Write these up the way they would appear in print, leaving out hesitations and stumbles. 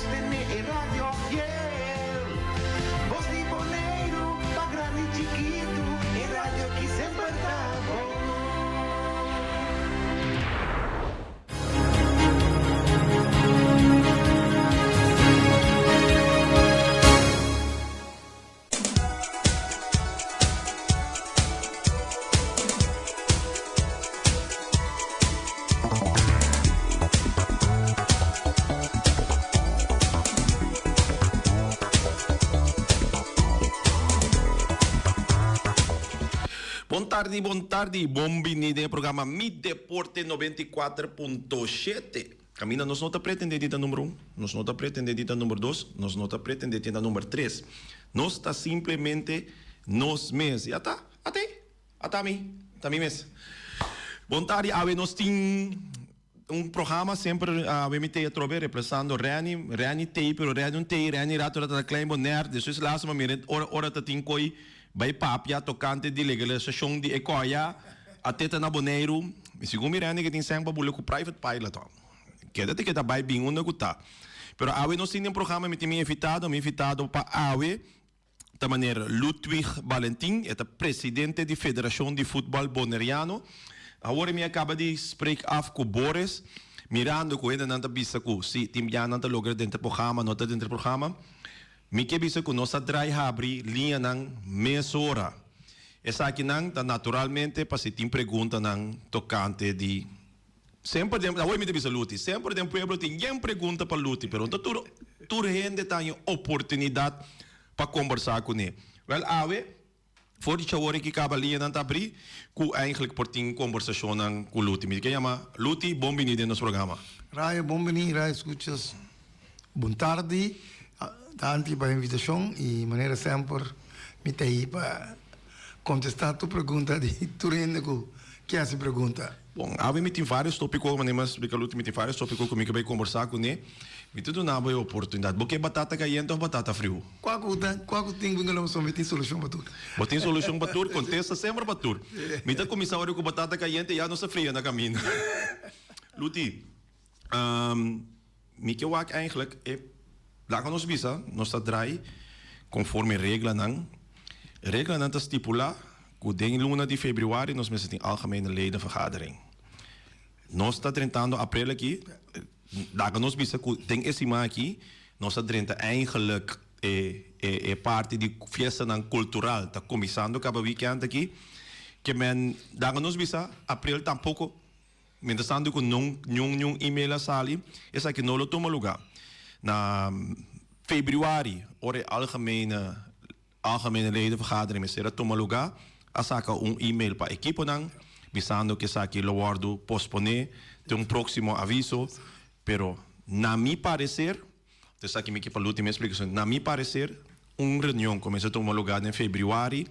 Sostene e radio fiel. Bos di Boneiru pa grandi chikitu. E radio ki semper ta bon. Bon tardi, bon tardi, bon bini den e programa Mi Deporte 94.7. Caminda nos no ta pretende di ta number un, nos no ta pretende di ta number dos, nos no ta pretende di ta number tres. Nos ta simplemente nos mes. Y ata, at'ey, ata mi, ta mi mes. Bon tardi, awe nos tin un programa semper awe mi t'ey atrobe reemplazando Renny. Renny t'ey pero Renny no t'ey, Renny rato rato ta Klein Bonaire, despues laatste mi a mira ora ora ta tin koy bay papia tocante di legalisacion di e koya. A teta na Boneiru, mi segun mi rende ke tin sèn pa bula ku private pilot ho. Keda te keda bai bin unda ku ta. Pero awe nos tin den programa mi tin mi invitado, mi invitado pa awe ta meneer Ludwig Balentin, e ta presidente di Federashon di Futbòl Boneriano. Awor mi a kaba di spreek af ku Boris, mirando ku hendenan ta bisa ku si tin bia nan ta logra denter programa, no ta denter programa. Mi ke bisa ku nos a drai habri liñanan mesora. Esakinan ta naturalmente pa si tin preguntanan tokante di Semper den, awor mi ta bisa Luti, semper den pueblo tin yen pregunta pa Luti, pero no ta tur tur hende ta haña oportunidat pa kombersá kuné. Wèl awe, for di chawor aki kaba liñanan ta abrí ku eigenlijk por tin kombersashonnan ku Luti. Mi ke yama Luti, bon bini den nos programa. Rayo, bon bini, Rayo Escuchas. Bon tardi, danki pa e invitashon i manera semper mi ta ei pa kontestá tur pregunta di tur hende ku ke hasi pregunta. Bon, awe mi tin vários tópiko, manera mi a splika Luti, mi tin vários tópiko ku mi ke bai kombersá kuné. Mi ta duna bo e oportunidat. Bo ke batata kayente òf batata friu? Kua ku ta, kua ku tin ku mi tin solushon pa tur. Bo tin solushon pa tur? Kontesta semper pa tur. Mi ta kuminsá ora ku batata kayente ya nos ta fria na kaminda. Luti. Mi ke wak eigenlijk e laga nos bisa nos ta draai conforme reglanan. Reglanan ta stipula cu den luna di februari nos mester tin algemene ledenvergadering. Nos ta drentando april aki, laga nos bisa cu den e siman aki nos ta drenta eigenlijk e e parti di fiestanan cultural ta cuminsando caba weekend aki. Ke men laga nos bisa april tampoco. Mientras tanto cu no niun niun email a sali, esaki no lo tuma luga. Na februari, ora e algemene algemene ledenvergadering mester a tuma luga, a saca un email pa ekiponan bisando cu esaki lo wordo pospone te un proximo aviso, pero na mi parecer, esaki mi ke pa Luti mi explicacion, na mi parecer un reunion cu mester tuma luga den februari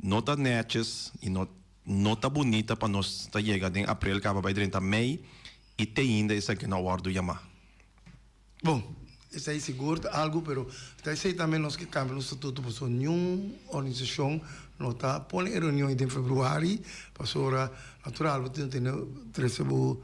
no ta netjes y no No ta bunita pa nos ta yega den aprel kaba bai drenta mei i te ainda esaki no a wòrdu yamá. Bon, esei sigur ta algu, pero ta esei tambe nos ke kambia nos statuto pasobra niun organisashon no ta pone e reunion ei den februari pasobra natural bo tin tene trese bo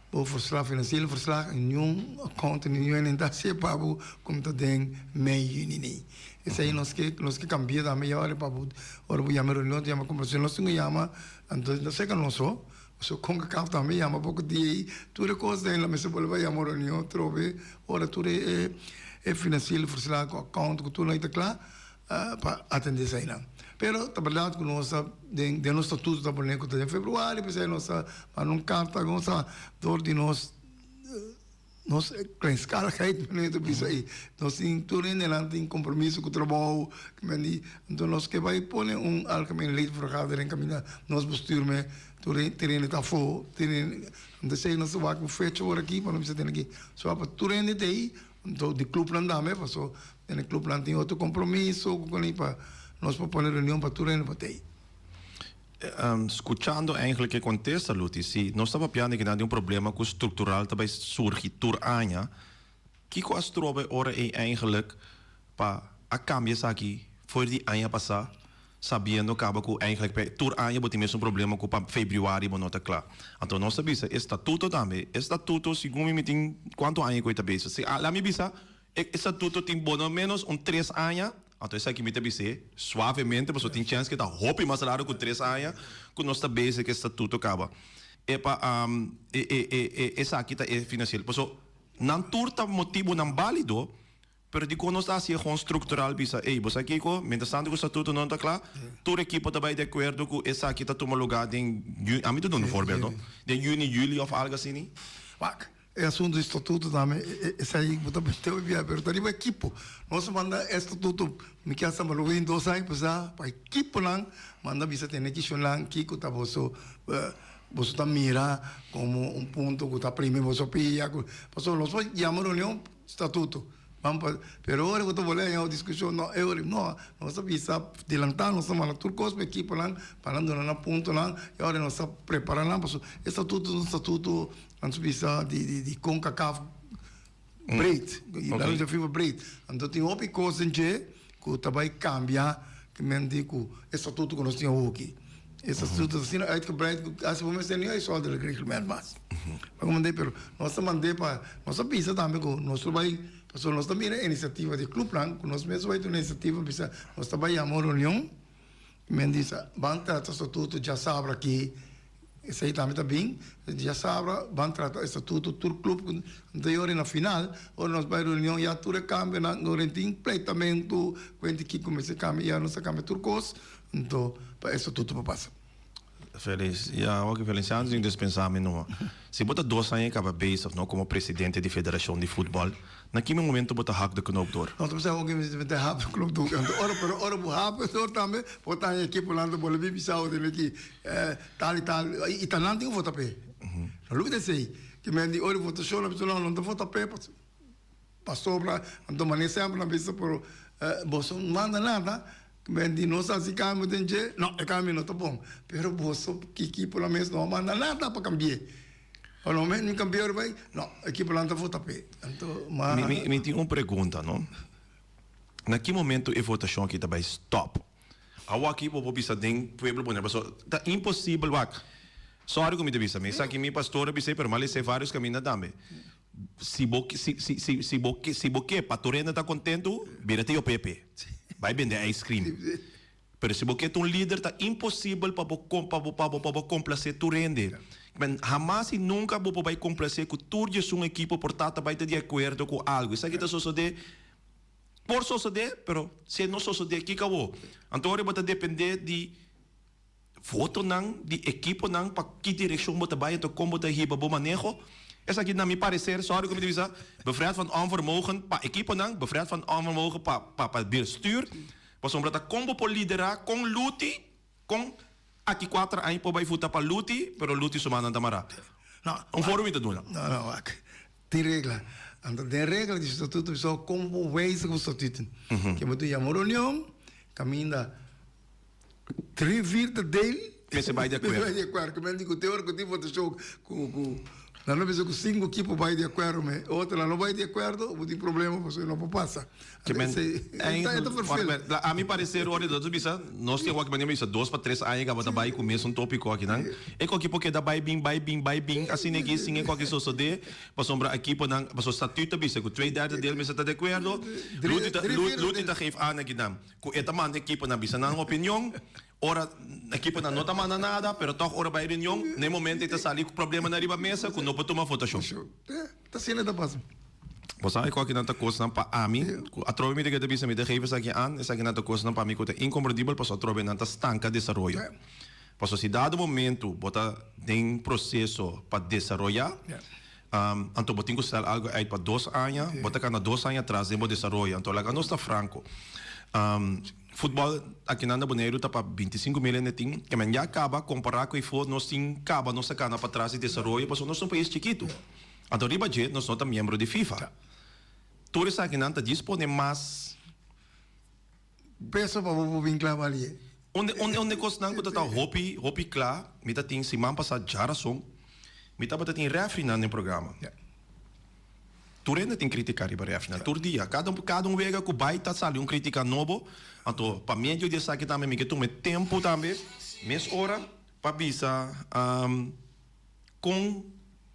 bo verslag finansiel verslag i niun accountant ni niun hende ta hasié pa bo komo ta den mei yüni nei. Esei nos ke nos ke kambia tambe ya ora pa bo ora bo yama reunion ta yama kombersashon nos tin ku yama anto no seka nos so pasobra Concacaf tambe yama poko dia ei tur e kos den lo mester bolbe a yama reunion atrobe ora tur e e finansiel verslag ku account ku tur nan ta kla pa atende eseinan pero ta bèrdat ku nos ta den den nos statuto ta pone ku ta den februari p'esei nos ta manda un karta nos ta dor di nos. Nos kleinschaligheid meneer ta bisa ei. Nos tin tur hendenan tin compromiso cu trabou, kimendi, anto nos ke bai pone un algemene ledenvergadering caminda nos bestuur me tur tur hende ta afo, tur hende, anto esei nos ta wak un fecha ora aki pa nos bisa tene aki. So pa tur hende ta ei, anto di clubnan tambe paso den e clubnan tin otro compromiso cu koni pa nos por pone reunion pa tur hende por ta ei. Skuchando eigenlijk e kontesta, Luti, si nos ta papiando kinan di un problema ku struktural ta bai surgi tur aña, kiko a stroba e ora ei eigenlijk pa a kambia esaki for di aña pasá? Sabiendo kaba ku eigenlijk pa tur aña bo tin mesun problema ku pa februari bo no ta kla. Anto nos ta bisa e statuto tambe, e statuto segun mi mi tin kuantu aña ku e ta bezig? Si laat mi bisa e statuto tin por lo menos un tres aña, anto esaki mi ta bis'é suavemente pasobra tin chèns ku e ta hopi mas largu ku tres aña ku nos ta bezig ku e statuto kaba. E pa e e e esaki ta e finansiel pasobra nan tur ta motibunan bálido. Pero dikon nos ta hasi e hon struktural bisa, ey, bo sa kiko, mientras tanto ku statuto no ta kla, tur ekipo ta bai di akuerdo ku esaki ta tuma lugá den juni, ami ta duna un voorbeeld no, den juni, juli òf algu asini. Wak, e asuntu di statuto tambe, esei bo ta bini hopi bia, pero ta riba ekipo. Nos a manda e statuto, mi ke hasta maloe dos aña pasá, pa ekiponan manda bisa tene kishonnan kiko ta boso, boso ta mira komo un punto ku ta primi boso pia, pasobra nos por yama reunion. Statuto. Ban pa, pero ora ku ta bolé haña un diskushon, no, e ora, no, nos a bisa delantá, nos a manda tur kos pa ekiponan, pa nan duna nan puntonan, i ora nos a prepará nan, pasobra e statuto ta un statuto, nan ta bisa, di, di, di Concacaf breed, i nan bisa FIFA breed. Anto tin hopi kos den dje ku ta bai kambia, ke men di ku e statuto ku nos tin awoki. E statuto ta asina uitgebreid ku kasi bo mester ni huishoudelijk reglement mas. Pa ku mand'é, pero nos ta mand'é pa, nos a bisa tambe ku nos lo bai, pasobra nos ta mira e inisiativa di klupnan, ku nos mes bai tuma inisiativa bisa nos ta bai yama un reunion, men bisa ban trata statuto djasabra aki, esei tambe ta bin, djasabra ban trata e statuto tur klup, anto yori na final ora nos bai reunion ya tur e kambionan, no tin pleitamentu, kuenti kiko mester kambia, ya nos a kambia tur kos. Anto pa e statuto por pasa. Feliz, ya oke Feliciano tin despensa mi numa. Si bo ta dos aña kaba bezig no komo presidente di federashon di futbòl, na ki momento bo ta hak de knoop door? No ta bisa oke mi ta hak de knoop door. Anto ora pero ora bo hak door tambe bo ta haña ekiponan ta bole bin bisa bo tene ki tal i tal i ta nan tin ku vota p'e. No lubida esei. Ki men di ora di votashon nan bisa no nan ta vota p'e pasobra. Pasobra, anto manera semper nan bisa, pero boso no manda nada, men di nos hasi cambio den dje, no, e cambio no ta bon, pero boso ekiponan mes no a manda nada pa cambi'e, o no men cambi'e ora bai, no, ekiponan ta vota p'e, anto ma. Mi tin un pregunta, no, na ki momento e votashon aki ta bai stop? Awor aki bo por bisa den pueblo Bonaire, pasobra ta imposibel, wak, sorry ku mi ta bisa, mi sa ki mi pastor a bis'e, pero mi a les'e varios kaminda tambe. Si bo si si si si bo si bo ke pa tur hende ta kontentu, bira Tio Pepe. Bai bende ice cream. Pero si bo ke ta un lider ta imposibel pa bo pa bo pa bo pa bo komplasé tur hende. Men hamas i nunka bo por bai komplasé ku tur djesun ekipo por ta ta bai ta di akuerdo ku algu. Esaki ta sosodé, por sosodé, pero si e no sosodé kiko awor? Anto ora bo ta dependé di. Votonan di ekiponan pa ki direkshon bo ta bai anto kon bo ta hiba bo maneho. Esaki na mi pareser, sorry ku mi ta bisa, bevrijd van onvermogen pa ekiponan, bevrijd van onvermogen pa pa pa bestuur, pasobra ta kon bo por lidera, kon luti, kon aki kuater aña por bai vota pa luti, pero luti su mannan ta mará. Un foro mi ta duna. No, no, wak. Tin regla. Anto den regla di statuto bisa kon bo wijzig bo statuten. Ke bo ta yama un reunion, kaminda. Drie vierde deel. Mester bai di akuerdo. Mester bai di akuerdo. Ku men di ku te ora ku tin votashon ku ku nan no bisa ku sinku ekipo bai di akuerdo me otronan no bai di akuerdo bo tin problema pasobra no por pasa. Ke men E ta vervelend. A mi parecer ora di ta bisa nos tin awor manera bisa dos pa tres aña kaba ta bai ku mesun topiko akinan e koki por keda bai bin bai bin bai bin asina aki sin e koki sosode pasobra ekiponan pasobra statuut ta bisa ku twee derde deel mester ta di akuerdo Luti ta Luti ta geef aan akinan. Ku e ta manda ekiponan bisa nan opinion, ora ekiponan no ta manda nada, pero tòg ora bai reunion, na e momento ei ta sali ku problemanan riba mesa ku no por tuma votashon. Ta asina ta pasa. Bo sa kua kinan ta kosnan pa ami, ku atrobe mi ta keda bisa mi ta geef esaki an, esakinan ta kosnan pa mi ku ta inkomprendibel pasobra atrobe nan ta stanka desaroyo. Pasobra si dado momento bo ta den proseso pa desaroyá, Anto bo tin ku stel algu uit pa dos aña, bo ta kana dos aña atras den bo desaroyo. Anto laga nos ta franko. Futbòl akinan na Boneiru ta pa bintisinku mil hende tin. Ke men ya kaba kompará ku efo nos tin kaba nos ta kana patras di desaroyo pasobra nos ta un pais chikitu. Anto riba dje nos no ta miembro di FIFA. Tur esakinan ta djis pone mas. Peso pa bo por bin kla balie. Un un e kosnan ku ta ta hopi hopi kla mi ta tin siman pasá djarason mi tabata tin rèfrinan den programa. Tur hende tin kritika riba refnan, tur dia. Kada kada un wega ku bai ta sali un kritika nobo. Anto pa medio di esaki tambe mi ke tuma e tempu tambe mes ora pa bisa kon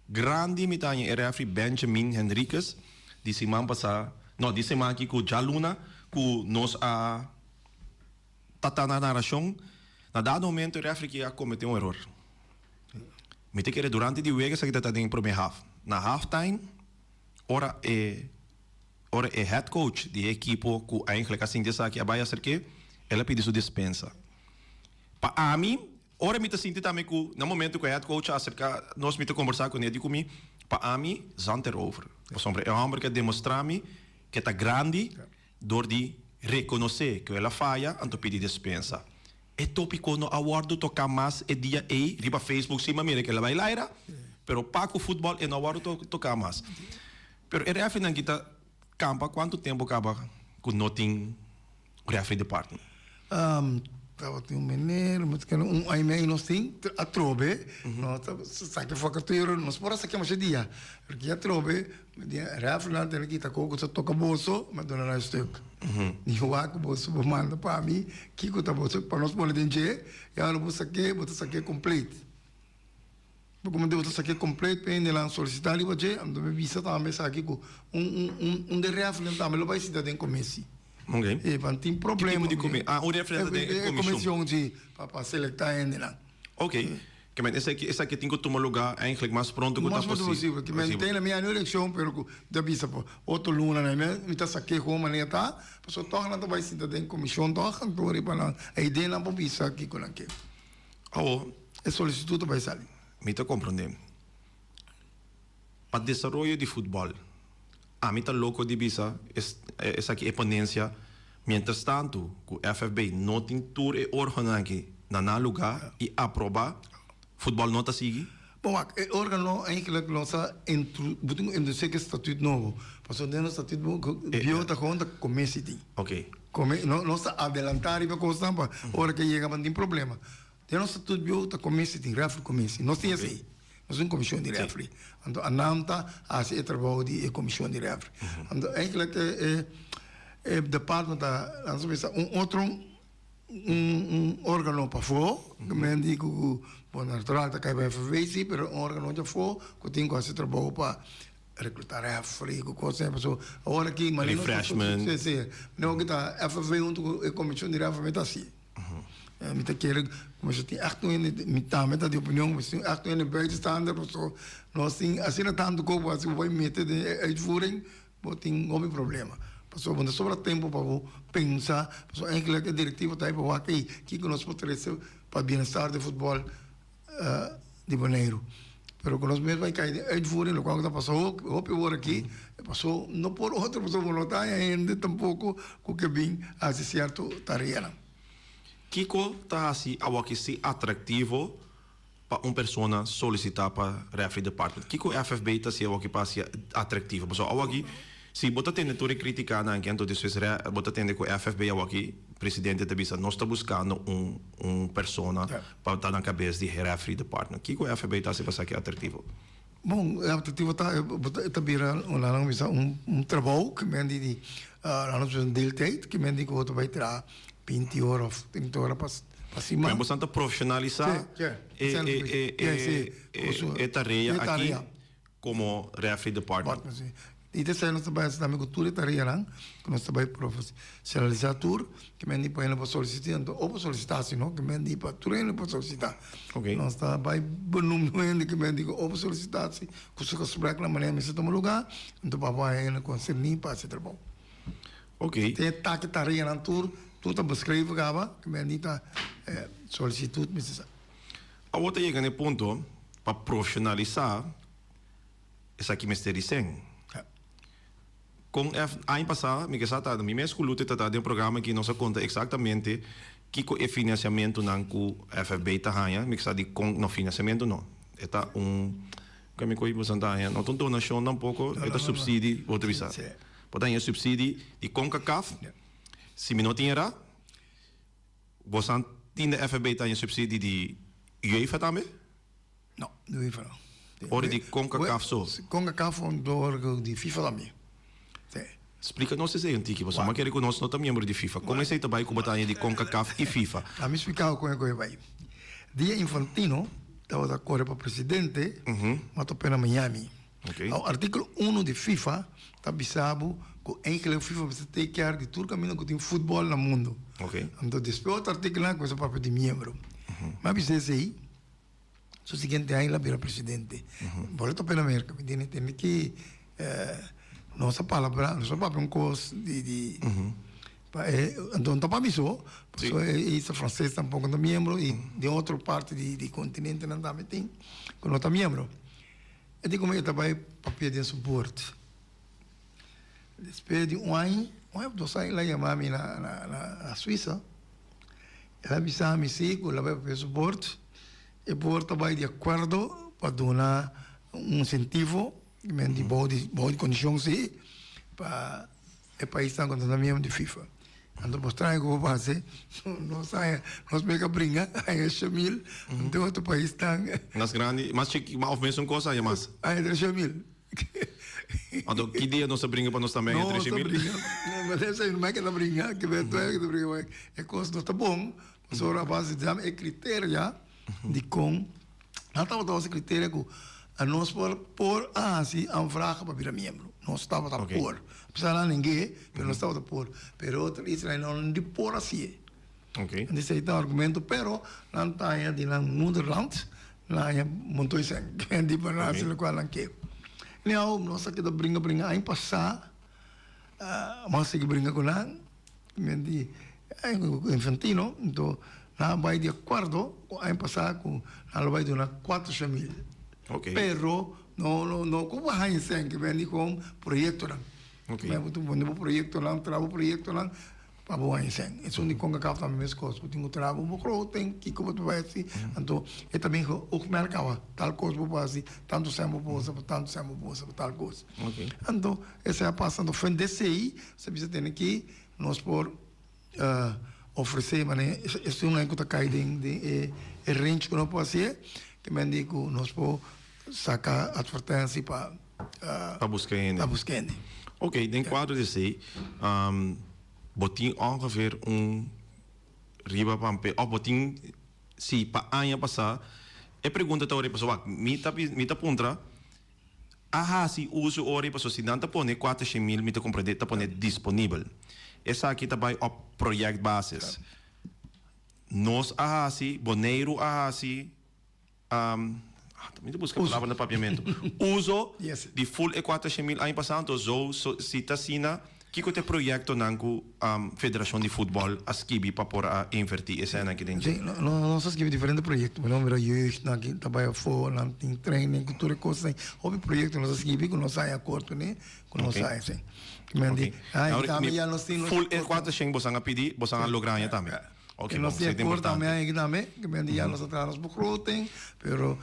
grandi mi ta haña e refri Benjamin Henriquez di siman pasá, no di siman aki ku djaluna ku nos a ta ta na narashon. Na dado momento e refri ki a komete un eror. Mi ta kere durante di wega esaki ta ta den e prome half. Na half time ora e ora e head coach di e ekipo ku eigenlijk a sinti esaki a bai aserk'é, el a pidi su despensa. Pa ami, ora mi ta sinti tambe ku na momento ku e head coach a aserká nos mi ta kombersá kuné di ku mi, pa ami zand erover. Pasobra e hòmber ke a demostrá mi ke ta grandi dor di rekonosé ku el a faya anto pidi despensa. E tópiko no a wòrdu toká mas e dia ei riba Facebook sí, m'a mira ku el a bai laira, pero pa ku futbòl e no a wòrdu toká mas. Pero e rèfrinan ki ta kampa kuantu tempu kaba ku no tin rèfri department? Tabatin un meneer, mi ta kere un aña i mei nos tin atrobe, nos ta saki vakatura, nos por a saki masha dia, pero ki atrobe Di rèfrinan tene kita koko ku ta toka boso, mi a duna nan e stuk. Di wak boso bo manda pa mi kiko ta boso pa nos pone den dje, i ora bo sak'é bo ta sak'é komplet. Bo komo bo ta sak'é komplet pa hende nan solisitá riba dje, anto mi bisa tambe esaki ku un un un un di rèfrinan tambe lo bai sinta den komisi. E pa tin problema. Ki tipo di komi? Ah, un rèfrinan ta den e komishon. E komishon si, pa pa selektá hendenan. Ok. Ke men esaki esaki tin ku tuma lugá eigenlijk mas pronto ku ta Mas pronto posibel. Ke men tin na mi aña elekshon pero ku ta bisa pa otro luna na mi mi ta sak'é kon manera ta pasobra tòg nan ta bai sinta den komishon tòg anto riba nan e ideanan por bisa kiko nan ke. Awo. E solisitut ta bai sali. Mi ta komprondé. Pa desaroyo di futbòl. Ami ta loko di bisa esaki e ponensia, mientras tantu ku FFB no tin tur e organonan aki na nan lugá i aprobá, futbòl no ta sigui. Bon wak, e organo eigenlijk nos a intro, bo tin ku introdusi ku e statuut nobo, pasobra den nos statuut bieu ta gewoon ta komesi tin. Oké. Kome, nos ta adelantá riba kosnan pa ora ke yega bo no tin problema. Den nos statuut bieu ta komesi tin, refri komesi. Nos tin esei. Nos tin un komishon di refri. Anto anan ta hasi e trabou di e komishon di refri. Anto eigenlijk e e department ta laat nos bisa un otro un un organo pafó ku men di ku bon natural ta kai pa FFB si pero un organo djafó ku tin ku hasi trabou pa rekluta refri ku kos asina pasobra awor aki manera nos ta Refreshment. Si si manera ku ta FFB huntu ku e komishon di refri ta hasi. Mi ta kere ku mester tin ègt un hende, mi tambe ta di opinion ku mester tin ègt un hende buitenstaander pasobra nos tin asina tantu kos ku si bo bai mete den e uitvoering bo tin hopi problema. Pasobra bo no ta sobra tempu pa bo pensa, pasobra eigenlijk e direktiva ta ei pa wak ei kiko nos por trese pa bienestar di futbòl di Boneiru. Pero ku nos mes bai kai den uitvoering lokual ku ta pasa hopi ora aki, paso no por otro pasobra bo no ta haña hende tampoko ku ke bin hasi sierto tareanan. Kiko ta hasi awaki si atraktivo pa un persona solisitá pa Referee Department? Kiko FFB ta hasi awaki pa hasi atraktivo? Pasobra awaki si bo ta tende tur e kritikanan aki anto despues bo ta tende ku FFB awaki presidente ta bisa nos ta buskando un un persona pa ta na kabes di referee department. Kiko FFB ta hasi pa esaki atraktivo? Bon, e atraktivo ta e ta bira laat nos bisa un un trabou ke men di di laat nos bisa un deeltijd ke men di ku bo ta bai traha binti ora of trinta ora pa pa siman. Men boso ta profesionalisa e e e e tarea aki. Komo referee department. Department, si. I ta esei nos ta bai hasi tambe ku tur e tareanan ku nos ta bai profesionalisá tur, ke men di pa hende por solisitá, anto o por solisitá si no, ke men di pa tur hende por solisitá. Oké. Nos ta bai benoem un hende ke men di ku o por solisitá si ku su gespreknan manera mester tuma lugá, anto pa bo haña hende konserní pa hasi e trabou. Oké. Tin e taki tareanan tur, tur ta beskreven kaba, ke men di ta solisitut mester sa. Awor ta yega na e punto pa profesionalisá esaki mester di sen. Kon ef aña pasá mi ke sa ta mi mes ku Lute ta ta den programa aki nos a konta eksaktamente kiko e finansiamentunan ku FFB ta haña mi ke sa di kon no finansiamentu no e ta un ke mi koe boso ta haña no ta un donashon tampoko e ta supsidi bo ta bisa bo ta haña supsidi di Concacaf si mi no tin era. Bosan tin de FFB ta haña subsidie di UEFA tambe? No, di UEFA no. Ora di Concacaf so. Concacaf door di FIFA tambe. Si. Splika nos esei un tiki, pasobra mi a kere ku nos no ta miembro di FIFA. Kon esei ta bai ku bo ta haña di Concacaf i FIFA? Ami splika bo kon e koe bai. Dia Infantino tabata kore pa presidente, mi a topa na Miami. Awor artíkulo uno di FIFA ta bisa bo ku eigenlijk FIFA mester take care di tur kaminda ku tin futbòl na mundu. Anto despues otro artíkulonan a kuminsá papia di miembro. Mi a bisa esei. Su siguiente aña el a bira presidente. Bo lo topa na Merca, mi tende tende ki nos a palabra, nos a papia un cos di di pa e anto no ta pa mi so, pasobra e isla frances tampoco no ta miembro y den otro parti di di continentenan tambe tin cu no ta miembro. E di como e ta bay papia den su board. Despues di un aña, un aña of dos aña el a yama mi na na na Suiza. El a bisa mi si ku el a bai papia su bord. E bord ta bai di akuerdo pa duna un insentivo, men di bou di bou di kondishon si, pa e paisnan ku ta na miembro di FIFA. Anto bo straño ku bo hasi, nos haña, nos meka bringa, haña shamil, anto otro paisnan. Mas grandi, mas chiki, of mesun kos haña mas? Haña tresha mil. Anto ki dia nos ta bringa pa nos tambe haña tresha mil? No, ta bringa. Esei no ke ta bringa, ke beto e ke ta bringa. E kos no ta bon, pasobra a base di e kriteria di kon nan tabata wak e kriteria ku anos por por a hasi aanvraag pa bira miembro. Nos tabata por. Apesar nan neng'é, pero nos tabata por. Pero otro isla no di por hasié. Ok. Esei ta argumento, pero nan ta haña di nan moederland, nan haña montoi sèn di pa nan hasi lokual nan ke. Anyhow, nos a keda bringa bringa aña pasá, nos a sigui bringa ku nan, men di Infantino, anto nan a bai di akuerdo ku aña pasá ku nan lo bai duna kuatroshen mil. Ok. Pero no no no ku bo haña sèn, ke men di kon proyektonan. Ok. Men bo ta pone bo proyektonan, traha bo proyektonan. Pa bo haña sèn. Esun di Concacaf tambe meskos. Bo tin ku traha bo begroting, kiko bo ta bai hasi. Anto e ta bin geoogmerk awa. Tal kos bo por hasi, tantu sèn bo por usa pa tantu sèn bo por usa pa tal kos. Anto esei a pasa. Anto fen di esei nos a bisa tene ki nos por ofresé manera esun ku ta kai den e range ku nos por hasié, ke men di ku nos por saka atvertensi pa. Pa buska hende. Pa buska hende. Ok, den kuadro di esei, bo tin ongeveer un riba pampe, of bo tin, si pa aña pasá, e pregunta ta ora pasobra wak, mi ta mi ta puntra, a hasi uso ora pasobra si nan ta pone kuatershen mil mi ta komprende ta pone disponibel. Esaki ta bai op projectbasis. Nos a hasi, Boneiru a hasi. Mi ta buska palabra na papiamentu. Uso di full e kuatershen mil aña pasá, anto zo si ta asina, kiko ta e proyektonan ku Federashon di Futbòl a skibi pa por a invertí e sènan aki den dje? Sí, nos a skibi diferente proyekto. Por ehempel, jeugdnan ki ta bai afó, nan tin training ku tur e kosnan. Hopi proyekto nos a skibi ku nos a haña akort kuné, ku nos a haña esei. Full e kuatershen bosan a pidi, bosan a logra haña tambe? Ok, bon, esei ta importante. Nos tin tambe, que men di ya nos a traha nos begroting, pero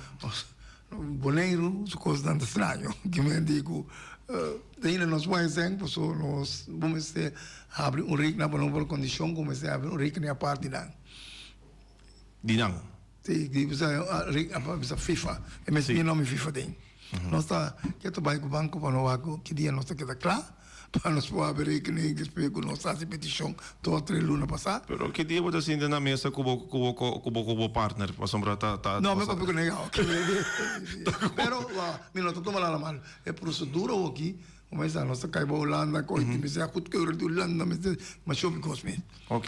Boneiru su cosnan ta straño, que men di cu ainda nos por hacen, pasobra nos bo mester habri un rekening pa nos por condicion cu mester habri un rekening apart di nan. Di nan? Si, di bisa bisa FIFA, e mester tin nomber FIFA den. Nos ta ke ta bai ku banko pa no wak ki dia nos ta keda kla pa nos por habri rekening despues ku nos hasi petishon dos tres luna pasá. Pero ki dia bo ta sinta na mesa ku bo ku bo ku bo ku bo partner pasobra ta ta No mi papia ku nega pero mi no ta tuma nada mal e prosedura awoki como esa nos ta kai pa Hulanda koe tin mester a goedkeuring di Hulanda mester masha hopi kos mes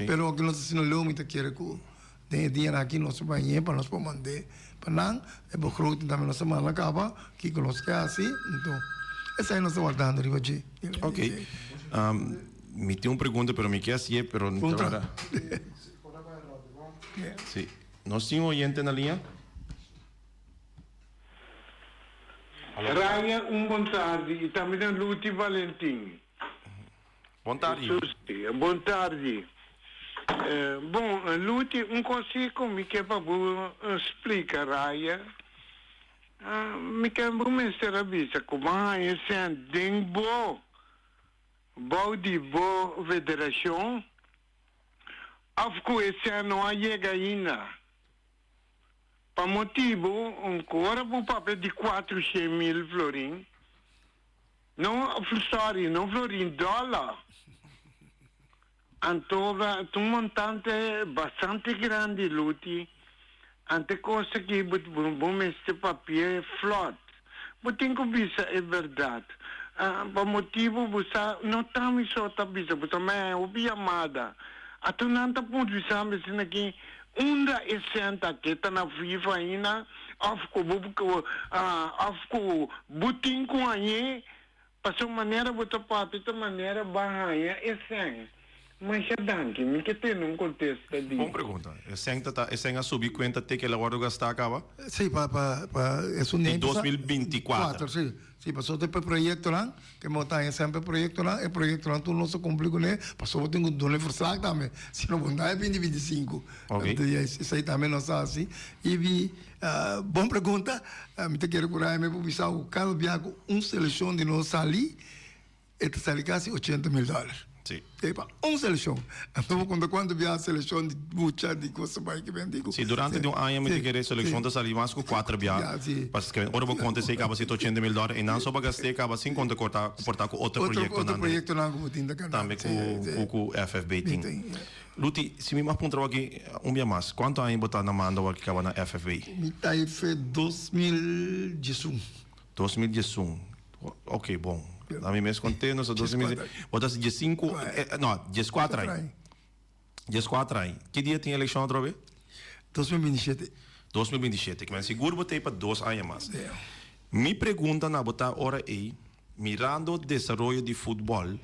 pero awoki nos ta haciendo leu mi ta kere ku Den e dianan aki nos ta bañ'é pa nos por mand'é pa nan. E begroting tambe nos ta manda kaba, kiko nos ke hasi. Anto, esei nos ta wardando riba dje. Ok. Mi tin un pregunta, pero mi ke hasié, pero no ta wara. Si. Nos tin un oyente na liña? Raya un bon tardi y tambe na Luti Valentin. Bon tardi. Bon tardi. Bon, Luti, un cos cu mi ke pa bo splica Raya. Mi ke bo mester a bisa cu bo a haña cent den bo, bou di bo federacion, of cu e cent no a yega ainda. Pa motibu ku ora bo papia di 400.000 florin, no, sorry, no florin, dòler. Anto ta un montante bastante grandi, Luti. Ante kos aki bo bo mester papia flot. Bo tin ku bisa e bèrdat. Pa motibu bo sa no ta mi so ta bisa, bo ta mei hopi yamada. Ato nan ta por bisa mi asina aki unda e sènt aki ta na FIFA aina òf ku bo òf ku bo tin ku hañ'é. Pasobra manera bo ta papia ta manera bo a haña e sèn. Masha danki. Mi ke tene un kontesta di. Bon pregunta. E sèn ta ta e sèn a subi kuenta te ke el a wòrdu gastá kaba? Sí, pa pa pa esun Di 2024. Sí, sí, pasobra te pa e proyektonan ke bo ta haña semper proyektonan, e proyektonan tur nos a kumpli kuné, pasobra bo tin ku duna e verslag tambe, si no bo no ta haña 2025. Oké. Anto esei tambe nos a hasi. I bi Bon pregunta. Mi ta kere ku Raime por bisa ku kada bia ku un selekshon di nos sali, e ta sali kasi 80.000 dòler. Sí. E pa un selekshon. Anto bo konta kuantu bia selekshon di mucha di kos ta bai ki ben diku. Sí, durante di un aña mi ta kere selekshon ta sali mas ku kuater bia. Ya, sí. Paske ora bo konta esei kaba si ta 80.000 dòler, einan so bo gast'é kaba sin konta korta ku por ta ku otro proyektonan. Otro proyektonan ku bo tin ta kana. Tambe ku ku FFB tin. Luti, si mi mag puntra bo aki un bia mas, kuantu aña bo ta na manda bo aki kaba na FFB? Mi ta efe 2011. 2011, ok bon. Na mi mes konte nos ta dos mil, bo ta diesinku, no, dieskuater aña. Dieskuater aña. Ki dia tin elekshon atrobe? 2027. 2027, kimen sigur bo ta ei pa dos aña mas. Mi pregunta na bo ta ora ei, mirando desaroyo di futbòl,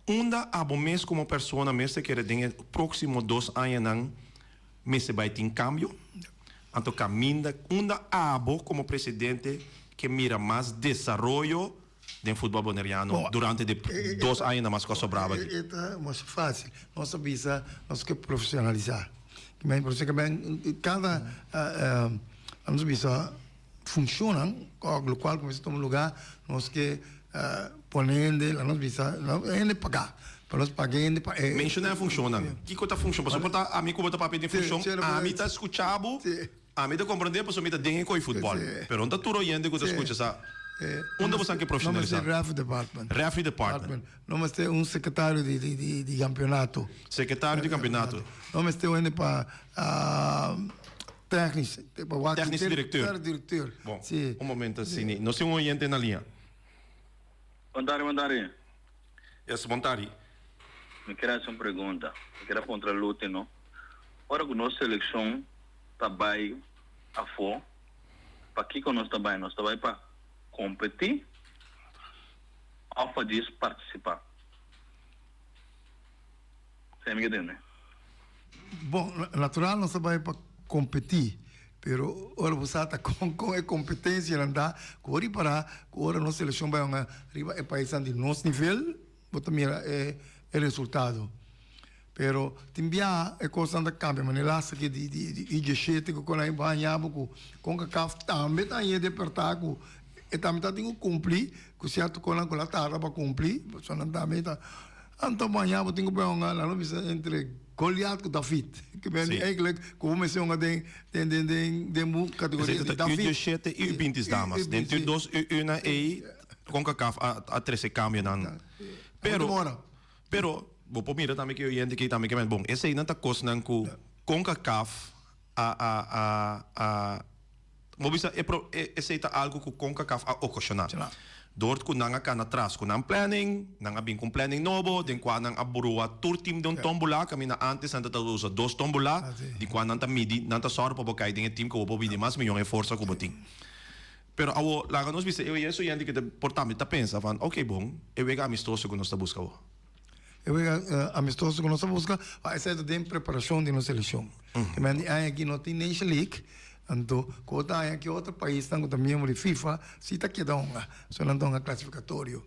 Unda abo mes komo persona mester kere den e próksimo dos añanan mester bai tin kambio? Anto kaminda unda abo komo presidente ke mira mas desaroyo den futbòl boneriano durante di dos añanan mas ku a sobraba aki? E ta masha fásil. Nos a bisa nos ke profesionalisá. Kada nos a bisa. Funcionnan locual cu mester tuma lugar nos ke pone hende laga nos bisa hende paga pa nos paga hende pa e. Menciona e funcionnan kico ta funcion pasobra por ta ami cu bo ta papia den funcion ami ta scucha bo ami ta comprende pasobra mi ta den e coy futbol pero no ta tur oyente cu ta scucha sa unda bo san ke profesionalisa. No mester referee department. Referee department. No mester un secretario di campeonato. Secretario di campeonato. No mester un hende pa. Technisch, pa wak Technisch directeur. Ter directeur. Bon, Sí. un momento asini. Nos tin un oyente na liña. Bon tardi, bon tardi. Yes, bon tardi. Mi kier haci un pregunta. Mi kier a puntra Luti, no. Ora cu nos seleccion ta bay afo, pakico nos ta bay? Nos ta bay pa competi of pa djis participa? Esei mi ke tende. Bon, natural nos ta bai pa kompetí, pero ora bo sa ta kon kon e kompetensianan ta, ku bo ripará ku ora nos selekshon bai hunga riba e paisnan di nos nivel, bo ta mira e e resultado. Pero tin biaha e kosnan ta kambia, manera e laatste keer di di di U diesshete ku kon a haña bo ku Concacaf tambe ta haña depertá ku e tambe ta tin ku kumpli ku sierto kosnan ku la tarda pa kumpli, pasobra nan tambe ta. Anto maña bo tin ku bai hunga, laat nos bisa entre Goliat ku David. Ke ben Sí. eigenlijk ku bo mester hunga den den den den den bo kategoria Esei di ta U David. diesshete i U bintis damas. Den tur dos U una ei Concacaf a a trese kambionan. Pero Última ora. pero bo por mira tambe ke oyente ke tambe ke men bon eseinan ta kosnan ku Concacaf a a a a Bo bisa e pro e esei ta algu ku Concacaf a okashoná. Dor ku nan a kana tras ku nan planning, nan a bin ku un planning nobo den kua nan a brua tur tim den un tombulá, kaminda ántes nan ta ta usa dos tombulá, di kua nan ta midi, nan ta sòru pa bo kai den e tim ku bo por bini mas miyon e forsa ku bo tin. Pero awo laga nos bisa e oye estudiante ku ta por tambe ta pensa van, oke bon, e wega amistoso ku nos ta buska awo. E wega amistoso ku nos ta buska, pa esei ta den preparashon di nos selekshon. Te men di aña aki no tin Nation League, anto ku otro aña aki otro paisnan ku ta miembro di FIFA si ta keda hunga, so nan ta hunga klasifikatorio.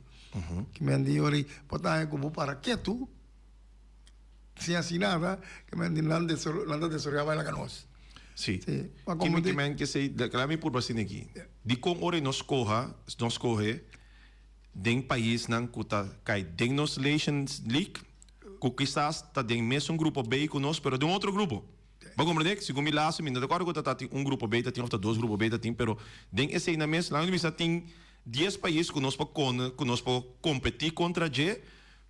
Ke men di ora bo ta haña ku bo para ketu sin hasi nada, ke men di nan nan ta desaroyá bai laga nos. Si. Ke men ke esei, laga mi purba asina aki. Dikon ora nos koha, nos kohe den paisnan ku ta kai den nos Nations League, ku kisas ta den mesun grupo B ku nos, pero den otro grupo. Bo comprende? Segun mi laatste, mi no ta corda cu ta tatin un grupo B ta tin of ta dos grupo B ta tin, pero den esey nan mes, laga mi bisa tin dies pais cu nos por con, cu nos por competi contra dje,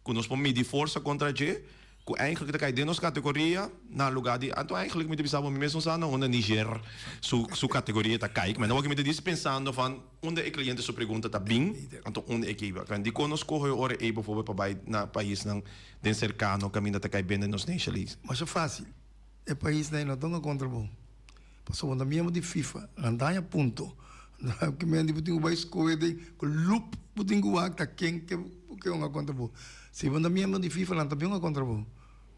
cu nos por midi forsa contra dje, cu eigenlijk ta cay den nos categoria, na lugar di, anto eigenlijk mi ta bisa bo mi mes no sa na unda Niger su su categoria ta cay, maar no mi ta dici pensando van unda e cliente su pregunta ta bin, anto unda e kiba. Dicon nos coge ora ey bijvoorbeeld pa bay na paisnan den serkano kaminda ta kai bende nos Nation League. Masha fásil. E paisnan ei no ta hunga kontra bo. Pasobra bo ta miembro di FIFA. Nan daña punto. Ki mende bo tin ku bai skohe den ku lup bo tin ku wak ta ken ke ke hunga kontra bo. Si bo ta miembro di FIFA nan ta bin hunga kontra bo.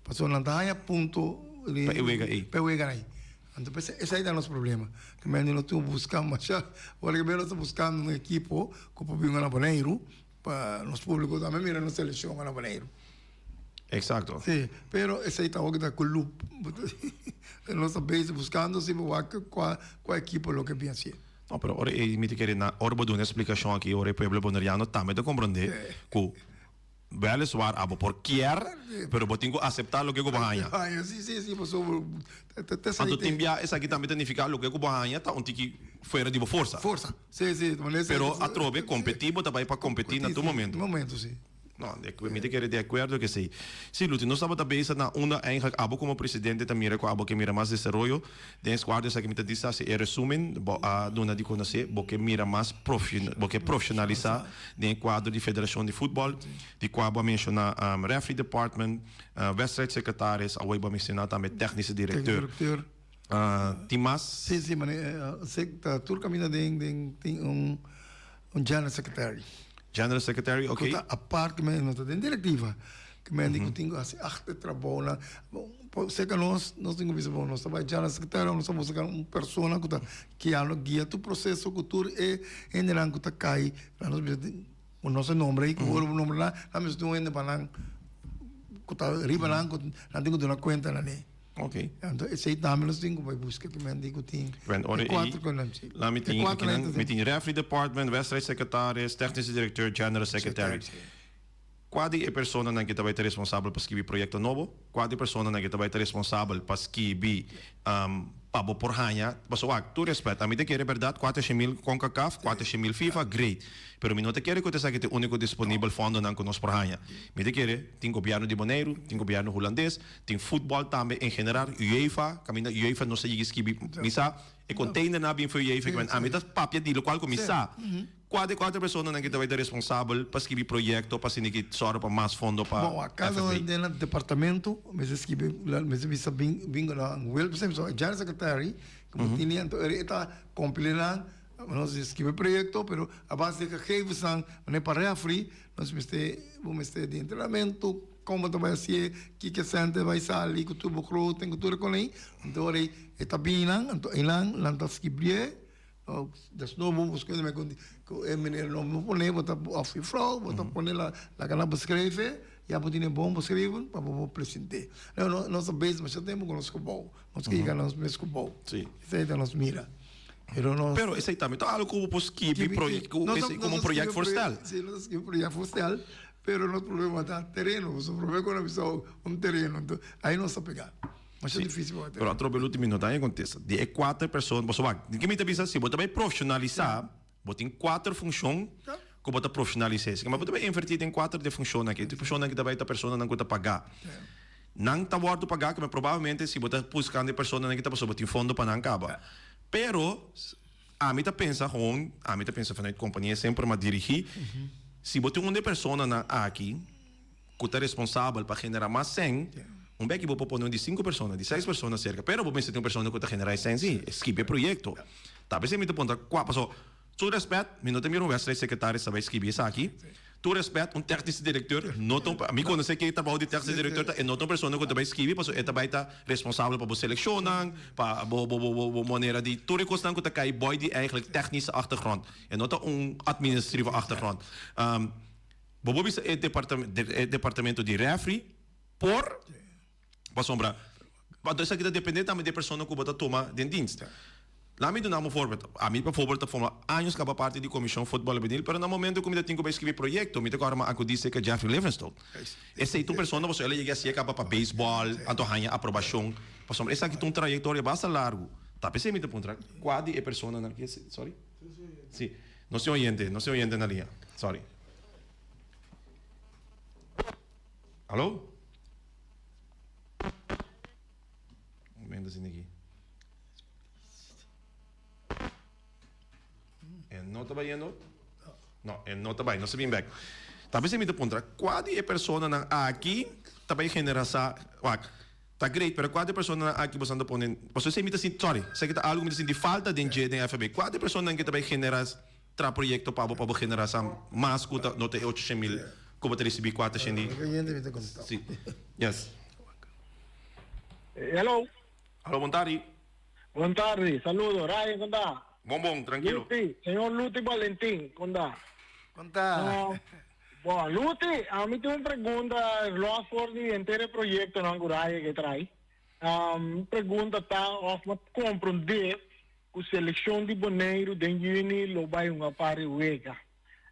Pasobra nan ta haña punto Pa e wega ei. Pa e wega ei. Anto p'esei esei ta nos problema. Ki mende no tin ku buska masha. Ora ki nos ta buskando un ekipo ku por bin hunga na Boneiru. Pa nos público tambe mira nos seleccion na Boneiru. Exacto. Sí, pero esei ta hopi ta ku lup. Nos ta bezig buscando si bo wak kua kua ekipo lo ke bin hacié. No, pero ora ei mi ta kere na ora bo duna e splikashon aki ora e pueblo boneriano tambe ta komprondé ku weliswaar abo por kier pero bo tin ku aseptá loke ku bo haña. Haña, sí, sí, sí, pasobra ta Anto tin bia esaki tambe ta nifiká loke ku bo haña ta un tiki fuera di bo forsa. Forsa. Sí, sí, Pero atrobe competi bo ta bay pa competi na tur momento. Momento, sí. No, mi ta kere di acuerdo cu esey. Sí, Luti, nos tabata bezig na unda eigenlijk abo como presidente ta mira cu abo ke mira mas desaroyo den escuadra esaki mi ta disa haci e resumen bo a duna di conoce bo ke mira mas bo ke profesionalisa den e cuadro di federacion di futbol di cua bo a menciona referee department, wedstrijd secretaris, awoy bo a menciona tambe technische directeur. Tin mas? Sí, sí, mane ta tur caminda den den tin un un general secretary. General secretary, ok. Cu ta apart men no ta den directiva. Cu men di cu tin cu haci achter trabounan. Bon, cerca nos, nos tin cu bisa bon, nos ta bay general secretary, nos ta busca un persona cu ta guiando, guia tur proceso cu tur e hendenan cu ta cay, nos bisa Bo no sa nombre ei, ku ora bo nombra nan, nan mester tin un hende pa nan ku ta riba nan ku nan tin ku duna kuenta na ne. Ok. Anto esei tambe nos tin ku bai buska ki men di ku tin Wen ora e ei, kuater ku nan si. la mi E tin kuater akinan, nan mi tin referee department, wedstrijdsecretaris, technische directeur, general secretary. Secretary. Kua di e personanan ki ta bai ta responsabel pa skibi proyekto nobo? Kua di e personanan ki ta bai ta responsabel pa skibi pa bo por haña? Pasobra wak, tur respet, ami ta kere bèrdat 400.000 Concacaf, 400.000 FIFA, great. Pero mi no ta kere ku ta esaki ta e úniko disponibel fondonan ku nos por haña. Mi ta kere tin gobièrnu di Boneiru, tin gobièrnu Hulandes, tin futbòl tambe en general, UEFA, kaminda UEFA nos a yegi skibi, mi sa e containernan a bin for UEFA, ami ta papia di lokual ku mi sa. Kua di e kuater personanan ki ta bai ta responsabel pa skibi proyekto pa asina ki sòru pa mas fondo pa Bon, a kada FFB? den nan departamento mester skibi, mester bisa bin bin ku nan wil, por ehempel, e general secretary ku bo tene anto e ta kompilá nan, nos di skibi proyekto pero a base di e gegevensnan manera pa refri nos mester bo mester di entrenamento kon bo ta bai hasié, kiko sènte bai sali ku tur bo groten ku tur e konei, anto ora e ta bini nan anto einan nan ta skibié. Despues bo busca e cu e meneer no bo pone bo ta of juffrouw bo ta pone laga nan beschrijven ya bo tene bon beschreven pa bo por presente. No nos ta bezig masha tempo cu nos gebouw nos ke yega nos mes gebouw esey ta nos mira pero nos Pero esey tambe ta algo cu bo por skibi como un project voorstel. Si nos ta skibi project voorstel pero nos problema ta tereno pasobra prome cu nan bisa un tereno enton ahi nos ta pega. Masha difícil pa Pero atrobe el último no ta e contesta. Di e kuater persona, boso wak, di ke mi ta bisa, si bo ta bai profesionalisá, bo tin kuater funshon ku bo ta profesionalisá. Esei, ma bo ta bai invertí den kuater di e funshonnan aki. E funshonnan aki ta bai ta personanan ku ta pagá. Nan ta wòrdu pagá, kome probablemente si bo ta buskando e personanan aki ta pasobra bo tin fondo pa nan kaba. Pero ami ta pensa gewoon, ami ta pensa vanuit kompania semper m'a dirigí, si bo tin un di e personanan aki, ku ta responsabel pa generá mas sèn, un beki bo por pone un di sinku persona, di seis persona serka, pero bo mester tin un persona ku ta generá e sèn sí, e skibi e proyekto. Ta p'esei mi ta puntra kua, paso tur rèspèt, mi no ta mira un wèdstrijd sekretaris ta bai skibi esaki, tur rèspèt, un tèknische direkteur no ta un, mi konosé ke trabou di tèknische direkteur ta, e no ta un persona ku ta bai skibi, paso e ta bai ta responsabel pa bo selekshonnan, pa bo bo bo manera di tur e kosnan ku ta kai boi di eigentlik tèknische achtergrond, e no ta un administratieve achtergrond. Bo por bisa e departamento di refri por pasobra anto esaki ta depende tambe di e persona ku bo ta tuma den dienst. Laat mi duna un voorbeeld. Ami bijvoorbeeld ta forma años caba parti di Comision Futbol Hubenil, pero na momento cu mi ta tin cu bay scribi proyecto, mi ta corda mi a acudi cerca Jeffrey Livingstone. Esey ta un persona pasobra el a yega haci'e caba pa baseball, anto haña aprobacion. Pasobra esaki ta un trayectoria basta largo. Ta p'esey mi ta puntra cua di e personanan ki esey, sorry? Si, nos tin oyente, nos tin oyente na liña. Sorry. Alo? Un momento asina aki. E no ta bayendo? No, e no ta bay. Nos ta bin bek. Ta p'esei mi ta puntra, kua di e personanan aki ta bay genera sa, wak, ta great, pero kua di e personanan aki boso ta pone, pasobra esei mi ta sinti, sorry, esaki ta algu mi ta sinti falta den dje den FB. Kua di e personanan ki ta bay genera tra proyekto pa bo pa bo genera sa mas ku ta no ta e 800 mil ku bo ta risibí 400 di. Si. Yes. Hello. Alo, bon tardi. Bon tardi, saludo. Ryan, kon ta? Bon bon, trankilo. Luti, señor Luti Valentin, kon ta? Kon ta? Bon, Luti, ami tin un pregunta los for di henter e proyectonan ku Ryan ke trai. Mi pregunta ta of mi a komprondé ku selekshon di Boneiru den yüni lo bai hunga par di wega.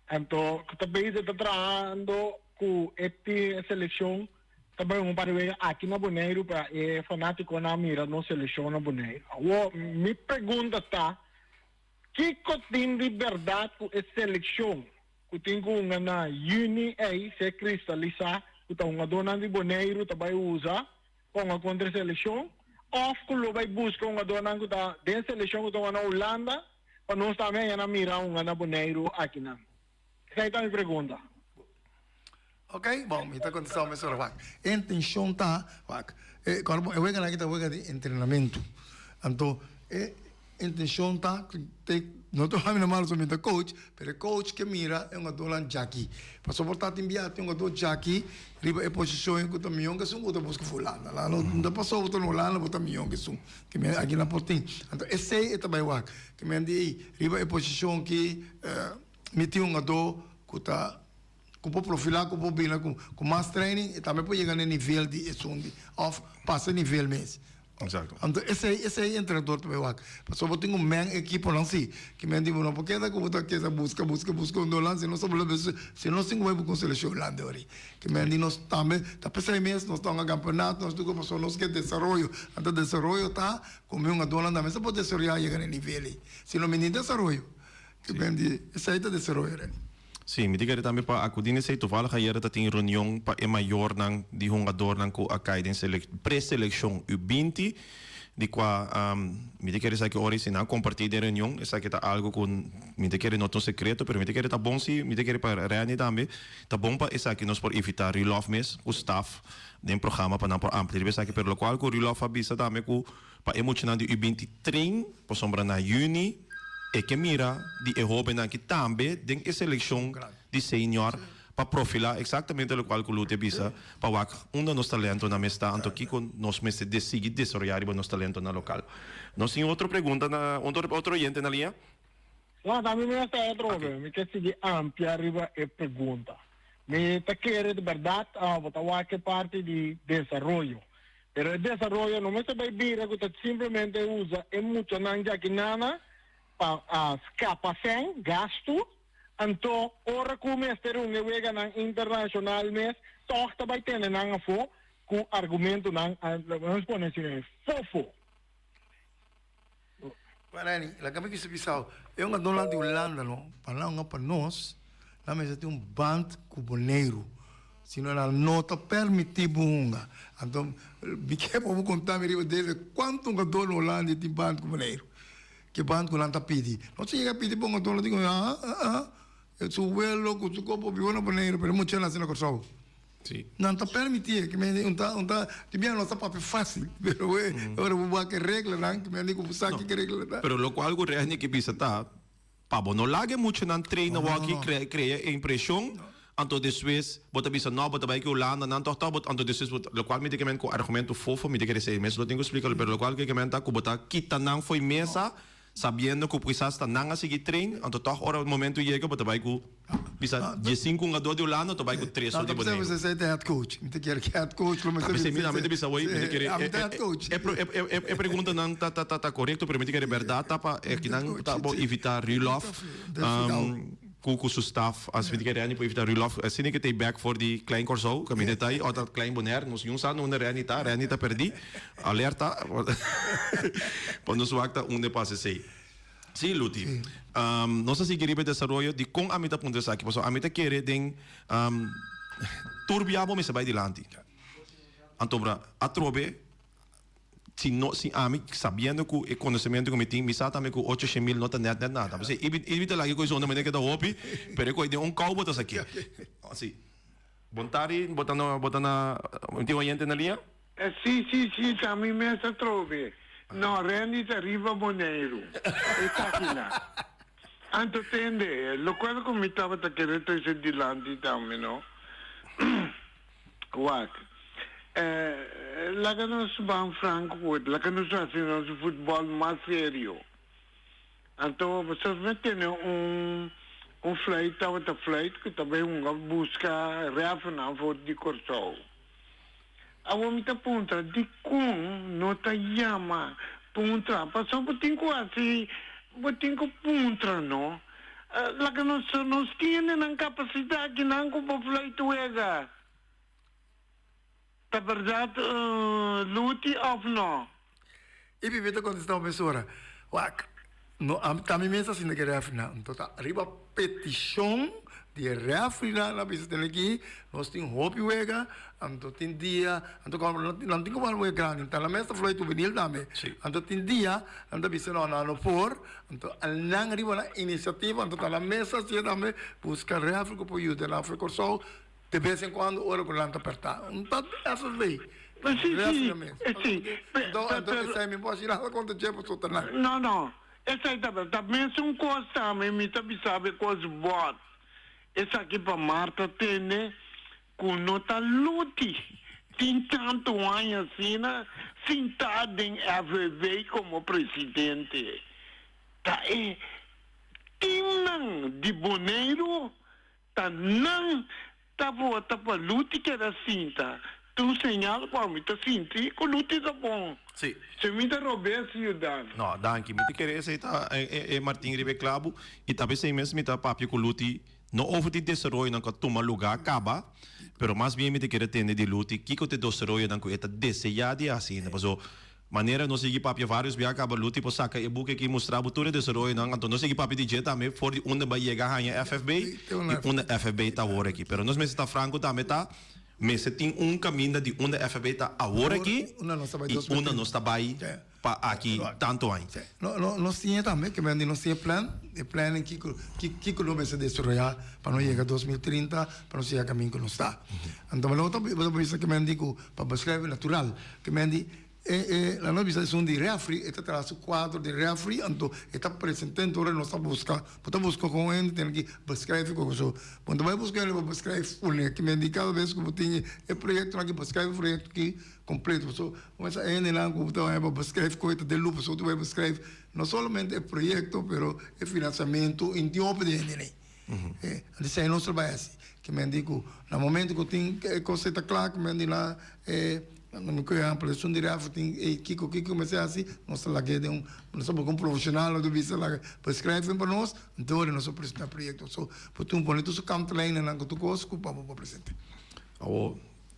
Anto ku ta bezig ta trahando ku e tin e selekshon ta bai un par di wega aki na Boneiru pa e fanatikonan mira nos selekshon na Boneiru. Awor mi pregunta ta, kiko tin di bèrdat ku e selekshon ku tin ku hunga na yüni ei ser kristalisá ku ta hungadónan di Boneiru ta bai usa pa hunga kontra e selekshon òf ku lo bai buska hungadónan ku ta den selekshon ku ta hunga na Hulanda pa nos tambe haña nan mira hunga na Boneiru akinan? Esei ta mi pregunta. Ok, bon, mi ta contesta bo mesora. Wak, e intencion ta, wak, e cuando bo, e weganan aki ta wega di entrenamentu. Anto, e intencion ta, te, no ta wak mi malo so mi ta coach, pero e coach ke mira e hungadornan djaki. Pasobra por ta tin bia tin hungador djaki riba e posicion cu ta mion ke esun cu ta busca fulana. La no ta pasobra bo ta na Hulanda bo ta mion ke esun. Ke men aki nan por tin. Anto esey e ta bay wak. Ke men di, ey, riba e posicion ki mi tin hungador cu ta. Ku por profilá, ku por bini ku mas training i tambe por yega na e nivel di esun di òf pasa e nivel mes. Exacto. Anto esei esei e entrenador ta bai wak. Pasobra bo tin ku meng ekiponan si. Ke men di bo no por keda ku bo ta keda buska buska buska un dolan si nos ta bula si nos tin ku bai buska un selekshon grandi ori. Ke men di nos tambe ta p'esei mes nos ta hunga kampeonato nos tur pasobra nos ke desaroyo. Anto desaroyo ta ku mi hungadónan tambe sa por desaroyá yega na e nivel ei. Si no mi tin desaroyo. Ke men di esei ta desaroyo reni. Sí, mi ta kere tambe pa akudí n'esei. Toevallig ayera ta tin reunion pa e mayornan di hungadornan ku a kai den preselekshon U 20, di kua mi ta kere esaki ora si nan a kompartí den reunion. Esaki ta algu ku mi ta kere no ta un sekreto, pero mi ta kere ta bon si, mi ta kere pa Renny tambe, ta bon pa esaki nos por invitá Rudolf mes ku staf den programa pa nan por amplia riba esaki. Pero lokual ku Rudolf a bisa tambe ku Pa e muchanan di U 20 train pasobra na juni e ke mira di e hobennan ki tambe den e selekshon di senior pa profila eksaktamente lokual ku Luti a bisa pa wak unda nos talentonan mes ta anto kiko nos mester de sigui desaroya riba nos talentonan lokal. Nos tin otro pregunta na otro oyente na liña? No, ta mi mes ta otro mi ke sigui amplia riba e pregunta. Mi ta kere di bèrdat bo ta wak e parti di desaroyo. Pero e desaroyo no mester bay bira cu ta simplemente usa e muchanan djakinana pa scapa cen, gasto, anto ora cu mester un e weganan internacional mes toch ta bay tene nan afo cu argumentonan, nos pone asina, fofo. Bueno Anny, laga mi bisa bisao, e un adónan di Hulanda no, pa nan hunga pa nos, nan mester tin un band ku Boneiru, sino nan no ta permití bo hunga. Anto mi ke pa bo konta mi riba debe kuantu hungadó na Hulanda tin band ku Boneiru, ke band ku nan ta pidi. Nos a yega pidi pa un hungadó, nan di ku ah ah ah, su welo ku su kopo biba na Boneiru, pero e mucha nase na Kòrsou. Sí. Nan ta permití, ke men un ta un ta di bia nos ta papia fácil, pero we ora bo wak e reglanan, ke men di ku bo sa kiko regla ta. Pero lokual ku Reny ke bisa ta, pa bo no laga e muchanan train awor aki krea krea e impreshon, anto despues bo ta bisa no bo ta bai ku Hulanda nan tòg tòg bo anto despues bo ta lokual mi ta ke men ku argumento fofo mi ta kere esei mes lo tin ku splika pero lokual ke men ta ku bo ta kita nan fo'i mesa. sabiendo ku kisas ta nan a sigui train, anto tòg ora momento yega bo ta bai ku bisa diesinku hungadó di Hulanda ta bai ku tres so di Boneiru. Esei ta head coach. Mi ta kere ku head coach lo mester bisa. Mi ta bisa awor, mi ta kere e preguntanan ta korekto pero mi ta kere bèrdat ta pa e kinan ta bo evitá Rulof ku su staf as mi ta kere Renny por evitá Rulof asina ke ta e bèk for di Klein Kòrsou kaminda ta ei òf ta Klein Bonaire nos yun sa unda Renny ta, Renny ta pèrdí. Alerta pa nos wak ta unda e pasa esei. Sí, Luti. Nos a sigui riba e desaroyo. Dikon ami ta puntra esaki? Pasobra ami ta kere den tur bia bo mester bai dilanti. Antobra atrobe si no si ami sabiendo ku e konosementu ku mi tin mi sa tambe ku ocho shen mil no ta nèt nèt nada. P'esei i mi ta laga e kos onda manera ke ta hopi pero e kos den un kou bo ta sak'é. Sí. Bon tardi, bo ta na bo ta na mi tin oyente na liña? Si, si, si, ta mi mes atrobe. No, Randy ta riba Boneiru. Esaki na. Anto tende, locual cu mi tabata kere trece dilanti tambe, no. Wak, laga nos ban franco cu otro, laga nos haci nos futbol mas serio. Anto boso me tene un un fluit tabata fluit cu ta bay hunga busca refnan for di Corsou. Awor mi ta puntra dikon no ta yama puntra pasobra bo tin ku hasi bo tin ku puntra no laga nos nos tin hende nan kapasidat kinan ku por fluit wega ta bèrdat Luti òf no. I Bibi ta kontestá un mesora, Wak, no a ta mi mes asina ku e rèfrinan. Anto ta riba petishon di e rèfrinan nan a bisa tene aki, nos tin hopi wega, anto tin dia, anto kòm nan tin ku wak wega grandi, ta nan mes ta floy juvenil tambe. Anto tin dia nan ta bisa no, nan no por, anto nan riba nan inisiativa, anto ta nan mes a hasié tambe, buska rèfri ku por yuda nan afri Kòrsou. De bes en cuando ora cu nan ta perta. Un ta FFB. Si, si, si. Anto, anto esey mi por haci nada contra dje pasobra ta nan. No, no. Esey ta ta mesun cos tambe mi ta bisa bo e cos bot. Esaki pa Marta tende cu no ta luti tin tanto aña asina sinta den FFB como presidente. Ta e teamnan di Boneiru Ta nan ta vota pa Luti keda sinta. Ta un señal ku ami ta sinti ku Luti ta bon. Sí. Si mi ta robes yuda. No, danki. Mi ta kere esei ta e Martin riba e klabu i ta p'esei mes mi ta papia ku Luti no over di desaroyonan ku a tuma lugá kaba, pero mas bien mi ta kere tende di Luti kiko ta e desaroyonan ku e ta deseá di hasi ainda. Pasobra Manera nos sigui papia varios bia caba Luti por saca e buki aki mustra bo tur e desaroyonan anto nos sigui papia di dje tambe for di unda bay yega haña FFB y unda FFB ta awor aki pero nos mester ta franco tambe ta mester tin un caminda di unda FFB ta awor aki y unda nos ta bay pa aki tanto aña. Nos tin e tambe ke men di nos tin e plan e plan en kiko kiko lo mester desaroya pa nos yega 2030 pa nos yega caminda ku nos ta anto lo ta bisa ke men di ku pa beschrijving natural ke men di E e la nos bisa esun di refri, e ta traha su cuadro di refri, anto e ta presenta enton ora nos ta busca, bo ta busca con hende tene ki beschrijf con so. Bo no ta bay busca hende pa beschrijf pone, ki men di cada bes cu bo tin e proyectonan aki beschrijf e proyecto aki completo, pasobra bo mester a hendenan cu bo ta bay pa beschrijf cu e ta den loop, pasobra bo ta bay beschrijf no solamente e proyecto pero e financiamento y tin hopi di hende ey. E esey nos ta bay haci, ki men di cu na momento cu tin e cos ey ta cla, ki men di na e. No mi koe ehempel, esun di ref tin ey kiko kiko mester hasi, nos ta lag'é den un, nos ta buska un profesional nos ta bisa laga pa skrijven pa nos, anto ora nos ta presenta e proyecto. So, por tin un pone tur su kantlijnennan ku tur kos ku pa bo por presenta. Awor,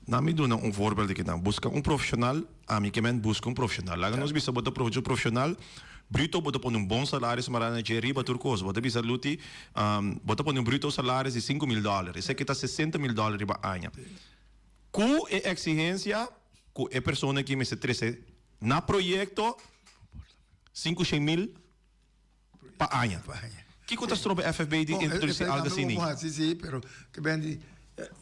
na mi duna un voorbeeld di kinan. Buska un profesional, ami ke men buska un profesional. Laga nos bisa bo ta probecha un profesional, bruto bo ta pone un bon salaris mara na dje riba tur kos. Bo ta bisa Luti, bo ta pone un bruto salaris di 5000 dollar, esaki ta 60 mil dollar riba aña. Ku e eksigensia ku e persona aki mester trese na proyekto 500 mil pa aña. Kiko ta stroba FFB di introdusí algu asina? Si, si, pero ke ben di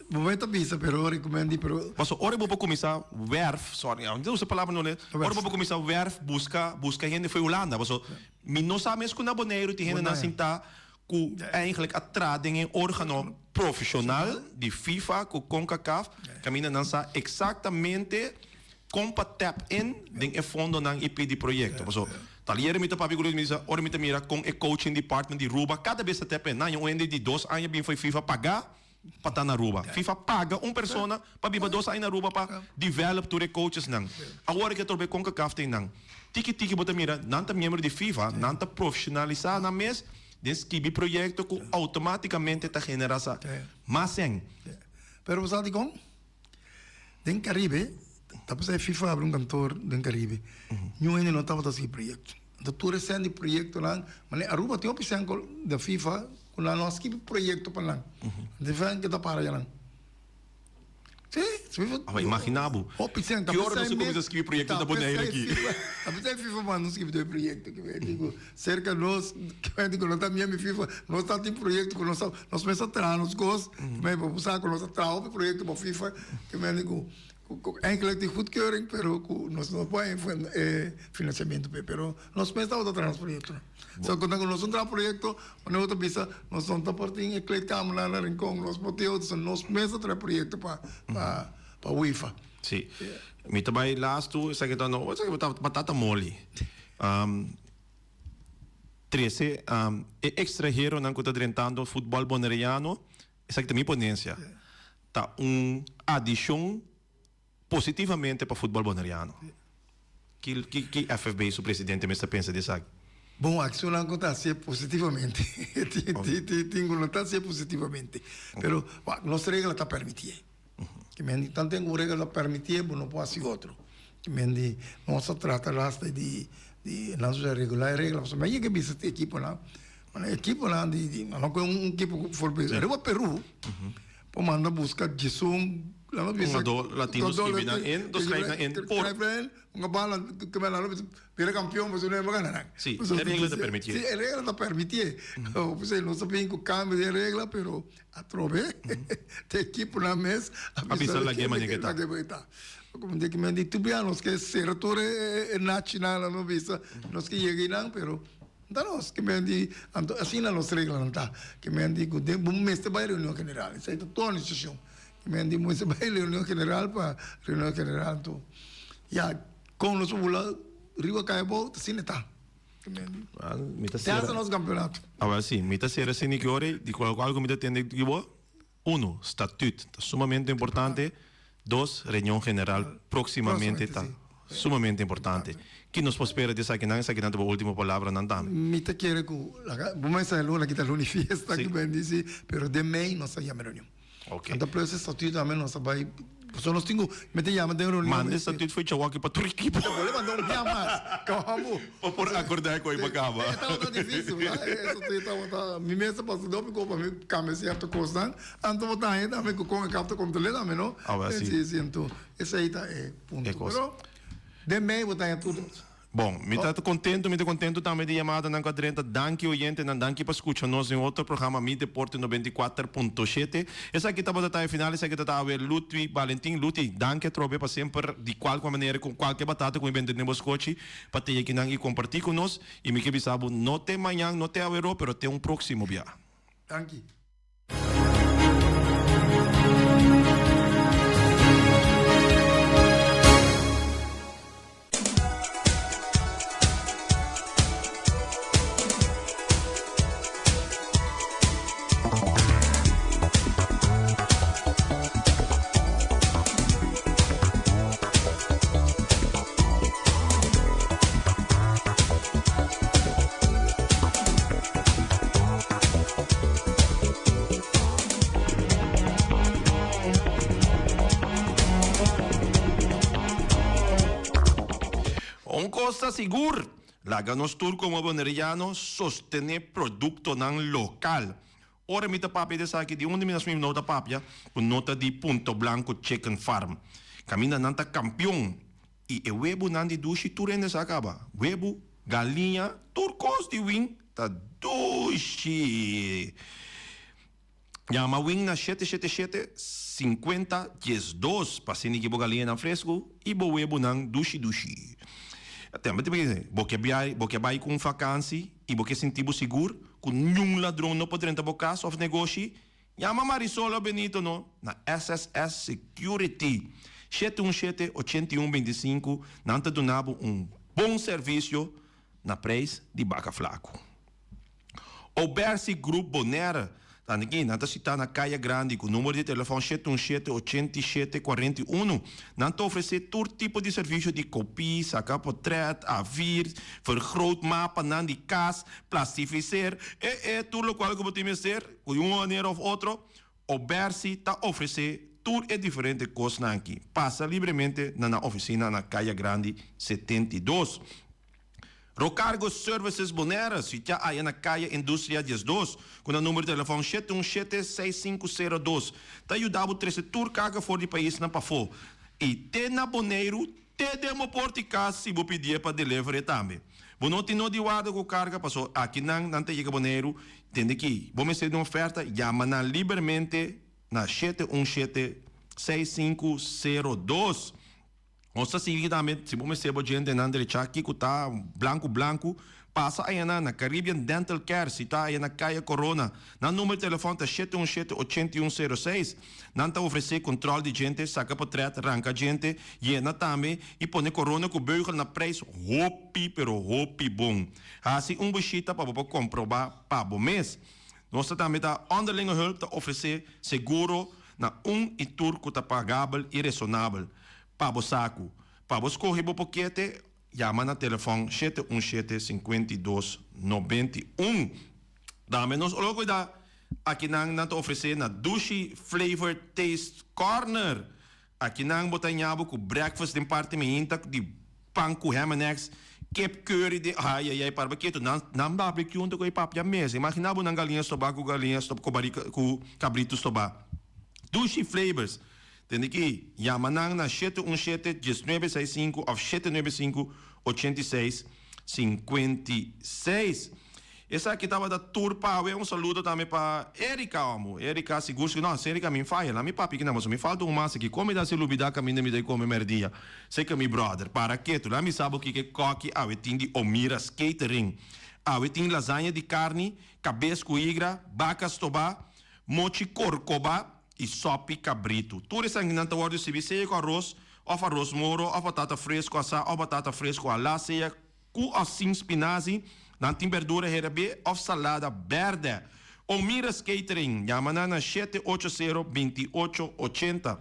momento bisa pero ora ku ben di pero Paso ora bo por kuminsá wèrf, sorry, mi ta usa palabra no le, ora bo por kuminsá wèrf buska buska hende for Hulanda, paso mi no sa mes ku na Boneiru tin hendenan sintá ku eigenlijk a traha den e organo profesional di FIFA ku Concacaf kaminda nan sa eksaktamente kon pa tap in den e fondonan i pidi proyekto. Paso. Tal yere mi ta papia ku Luis mi bisa ora mi ta mira kon e coaching department di Ruba kada bes ta tepe nan un hende di dos aña bin fo'i FIFA paga pa ta na Aruba. FIFA paga un persona pa biba dos aña na Aruba pa develop tur e coaches nan. Awor ke atrobe Concacaf ta einan. Tiki tiki bo ta mira nan ta miembro di FIFA, nan ta profesionalisa nan mes den skibi proyecto ku automaticamente ta genera sa mas sèn. Pero bo sa dikon? Den Caribe, ta pasa e FIFA abri un kantoor den Caribe. Niun hende no tabata sigui proyecto. Anto tur e sèn di proyectonan, manera Aruba tin hopi sèn ku den FIFA ku nan no a skibi proyecto pa nan. Anto e sèn ke ta para ya nan. Si, FIFA. Awa imagina bo. Hopi sèn. Ki ora nos a kuminsá skibi proyecto na Bonaire aki? Ta p'esei FIFA manda nos skibi tur e proyecto. Ke men di ku serka nos, ke men di ku no ta miembro di FIFA, nos ta tin proyecto ku nos ta, nos mes ta traha nos kos. Men bo sa ku nos a traha hopi proyecto pa FIFA. Ke men di ku Ku enkele tin goedkeuring pero ku nos no por haña e financiamento p'e pero nos mes tabata traha nos proyectonan. So ku nos no traha proyecto manera bo ta bisa nos no ta por tin e kleedkamernan na Rincon nos por tin otro so nos mes ta traha proyecto pa pa UEFA. Si. Mi ta bai lastu esaki ta no esaki ta batata moli. Trese e ekstranheronan ku ta drentando futbòl boneriano esaki ta mi ponencia. Ta un adicion positivamente pa futbol boneriano. Ki ki ki FFB su presidente mester pensa di esaki? Bon, accionnan cu ta hacié positivamente. Tin tin tin tin cu no ta hacié positivamente. Pero wak nos regla ta permitié. Ki men di tanten cu un regla ta permitié bo no por haci otro. Ki men di nos a trata hasta di di nan su regula e regla pasobra mi a yega bisa e ekiponan, ekiponan di di nan no cu un ekipo cu for riba Peru. Por manda busca djesun la no bisa. Hungador latino skibi nan in, dos schrijf nan in por. Schrijf nan in, hunga bala keme nan no bisa bira campeon pasobra nan a gana nan. Si, e regla ta permitié. Si, e regla ta permitié. P'esei nos ta bin ku cambio den regla pero atrobe te ekiponan mes a bisa lag'é manera ke ta. Lag'é manera ke ta. Como di kimen di tur bia nos ke sera tur e nachinan nan no bisa nos ke yega einan pero. Ta nos ke men di, anto asina nos reglanan ta, ke men di ku den bo mester bai reunion general, esei ta tur organisashon, ke men di bo mester bai reunion general pa reunion general anto ya kon nos por bula riba kai abou ta asina e ta, ke men di Mi ta te hasta sera. nos kampeonato. Awel si, mi ta sera asina ki ora di kualkual ku mi ta tende di bo, Uno, statut ta sumamente importante. Dos, reunion general proximamente ta sumamente importante. Ki nos por spera di esakinan? Esakinan ta bo ultimo palabranan tambe. Mi ta kere ku laga bo mester luna kita luna di fiesta ki bendisi, pero den mei nos ta yama reunion. Anto plus e statut tambe nos ta bai pasobra nos tin ku mester yama den reunion. Manda e statut for Chawaki pa tur ekipo. Ta bolbe manda un bia mas. Kawambo. Pa por akordá ku ei pa kaba. E tabata difísil, no? E statut tabata, mi mes a pasa dopi kos pa mi kambia sierto kosnan. Anto bo ta haña tambe ku kon e kap ta kontrol'é tambe, no? Awe si. Sí, sí, anto esei ta e punto. E kos. Pero den mei bo ta haña tur dos. Bon, mi ta contento, mi ta contento tambe di yamadanan cu a drenta. Danki oyentenan, danki pa scucha nos den otro programa Mi Deporte 94.7. Esaki tabata ta e final, esaki ta ta awe Lutvi Valentin. Luti, danki atrobe pa semper di cualcua manera cu cualke batata cu mi bende den bo scochi pa te yakinan y comparti cu nos. Y mi ke bisa bo no te mañan, no te awero, pero te un proximo bia. Danki. Un kos ta sigur, laga nos tur komo boneriano sostené produktonan lokal. Ora mi ta papia di esaki, di unda mi na smi no ta papia ku no ta di Punto Blanco Chicken Farm. Kaminda nan ta kampion I e webunan di dushi tur hende sa kaba. Webu, galiña, tur kos di win ta dushi. Yama win na shete shete shete, sinkuenta diesdos pa sinigi bo galiñanan fresku i bo webunan dushi dushi. Tembe ta bisa, bo ke biai, bo ke bai ku un fakansi i bo ke sinti bo sigur ku niun ladron no por drenta bo kas òf negoshi? Yama Marisol o Benito no na SSS Security shete un shete ochenta i un binti sinku nan ta duna bo un bon servicio. Na prijs di baka flaku. Obersi Group Bonaire ta aki, nan ta sitá na Kaya Grandi ku number di telefòn 717 87 41. Nan ta ofresé tur tipo di servisio di kopí, saka potrèt, A4, vergroot mapanan di kas, plastifiseer, e e tur lokual ku bo tin mester, ku di un manera òf otro, Obersi ta ofresé tur e diferente kosnan aki. Pasa libremente na nan ofisina na Kaya Grandi 72. Rocargo Services Bonaire, sitia aya na Kaya Industria 12, ku nan number di telefòn 717 6502, ta yuda bo trese tur karga for di paisnan pafó i te na Boneiru te den bo por di kas si bo pidié pa delivery tambe. Bo no tin no di warda ku karga paso akinan nan ta yega Boneiru, tende ki bo mester di un oferta yama nan libermente na 717 6502. Nos ta sigui tambe, si bo mester bo djentenan drechá kiko ta blanku blanku, pasa ayanan na Caribbean Dental Care, si ta aya na Kaya Corona. Nan number di telefòn ta 717 81 06. Nan ta ofresé kontròl di djente, saka potrèt, ranka djente, yena tambe i pone korona ku beugel na preis hopi pero hopi bon. Hasi un bishita pa bo por komprobá pa bo mes. Nos ta tambe ta Onderlinge Hulp ta ofresé seguro na un i tur ku ta pagabel i resonabel. Pa bo saku. Pa bo skohe bo pokete, yama na telefòn 717 52 91. Tambe nos olo kuida akinan nan ta ofresé na Dushi Flavor Taste Corner. Akinan bo ta haña bo ku breakfast den parti mainta di pan ku ham and eggs, kip curry den ay ay ay para bo ketu nan nan barbecue hunto ku e papia mes. Imagina bo nan galiña stobá ku galiña stob ku barika ku kabritu stobá. Dushi Flavors. Tende ki yama nan na 717 1965 of 795 86 56. Esaki tabata tur pa awe. Un saludo tambe pa Erika omo. Erika sigur si no, Erika mi faya la mi papia kina pasobra mi falta un mas aki. Kon mi ta hasi lubida kaminda mi ta kome merdia? Seka mi brother. Para ketu. La mi sa bo kiko e koki awe tin di Omira's Catering. Awe tin lasaña di karni, kabes ku higra, baka stobá, mochi korkoba i sòpi kabritu. Tur esakinan ta wòrdu sirbi sea ku aros òf aros moro òf batata fresku asá òf batata fresku alá sea ku òf sin spinazi. Nan tin berdura herebé òf salada bèrdè. Omira's Catering, yama nan na 780 28 80.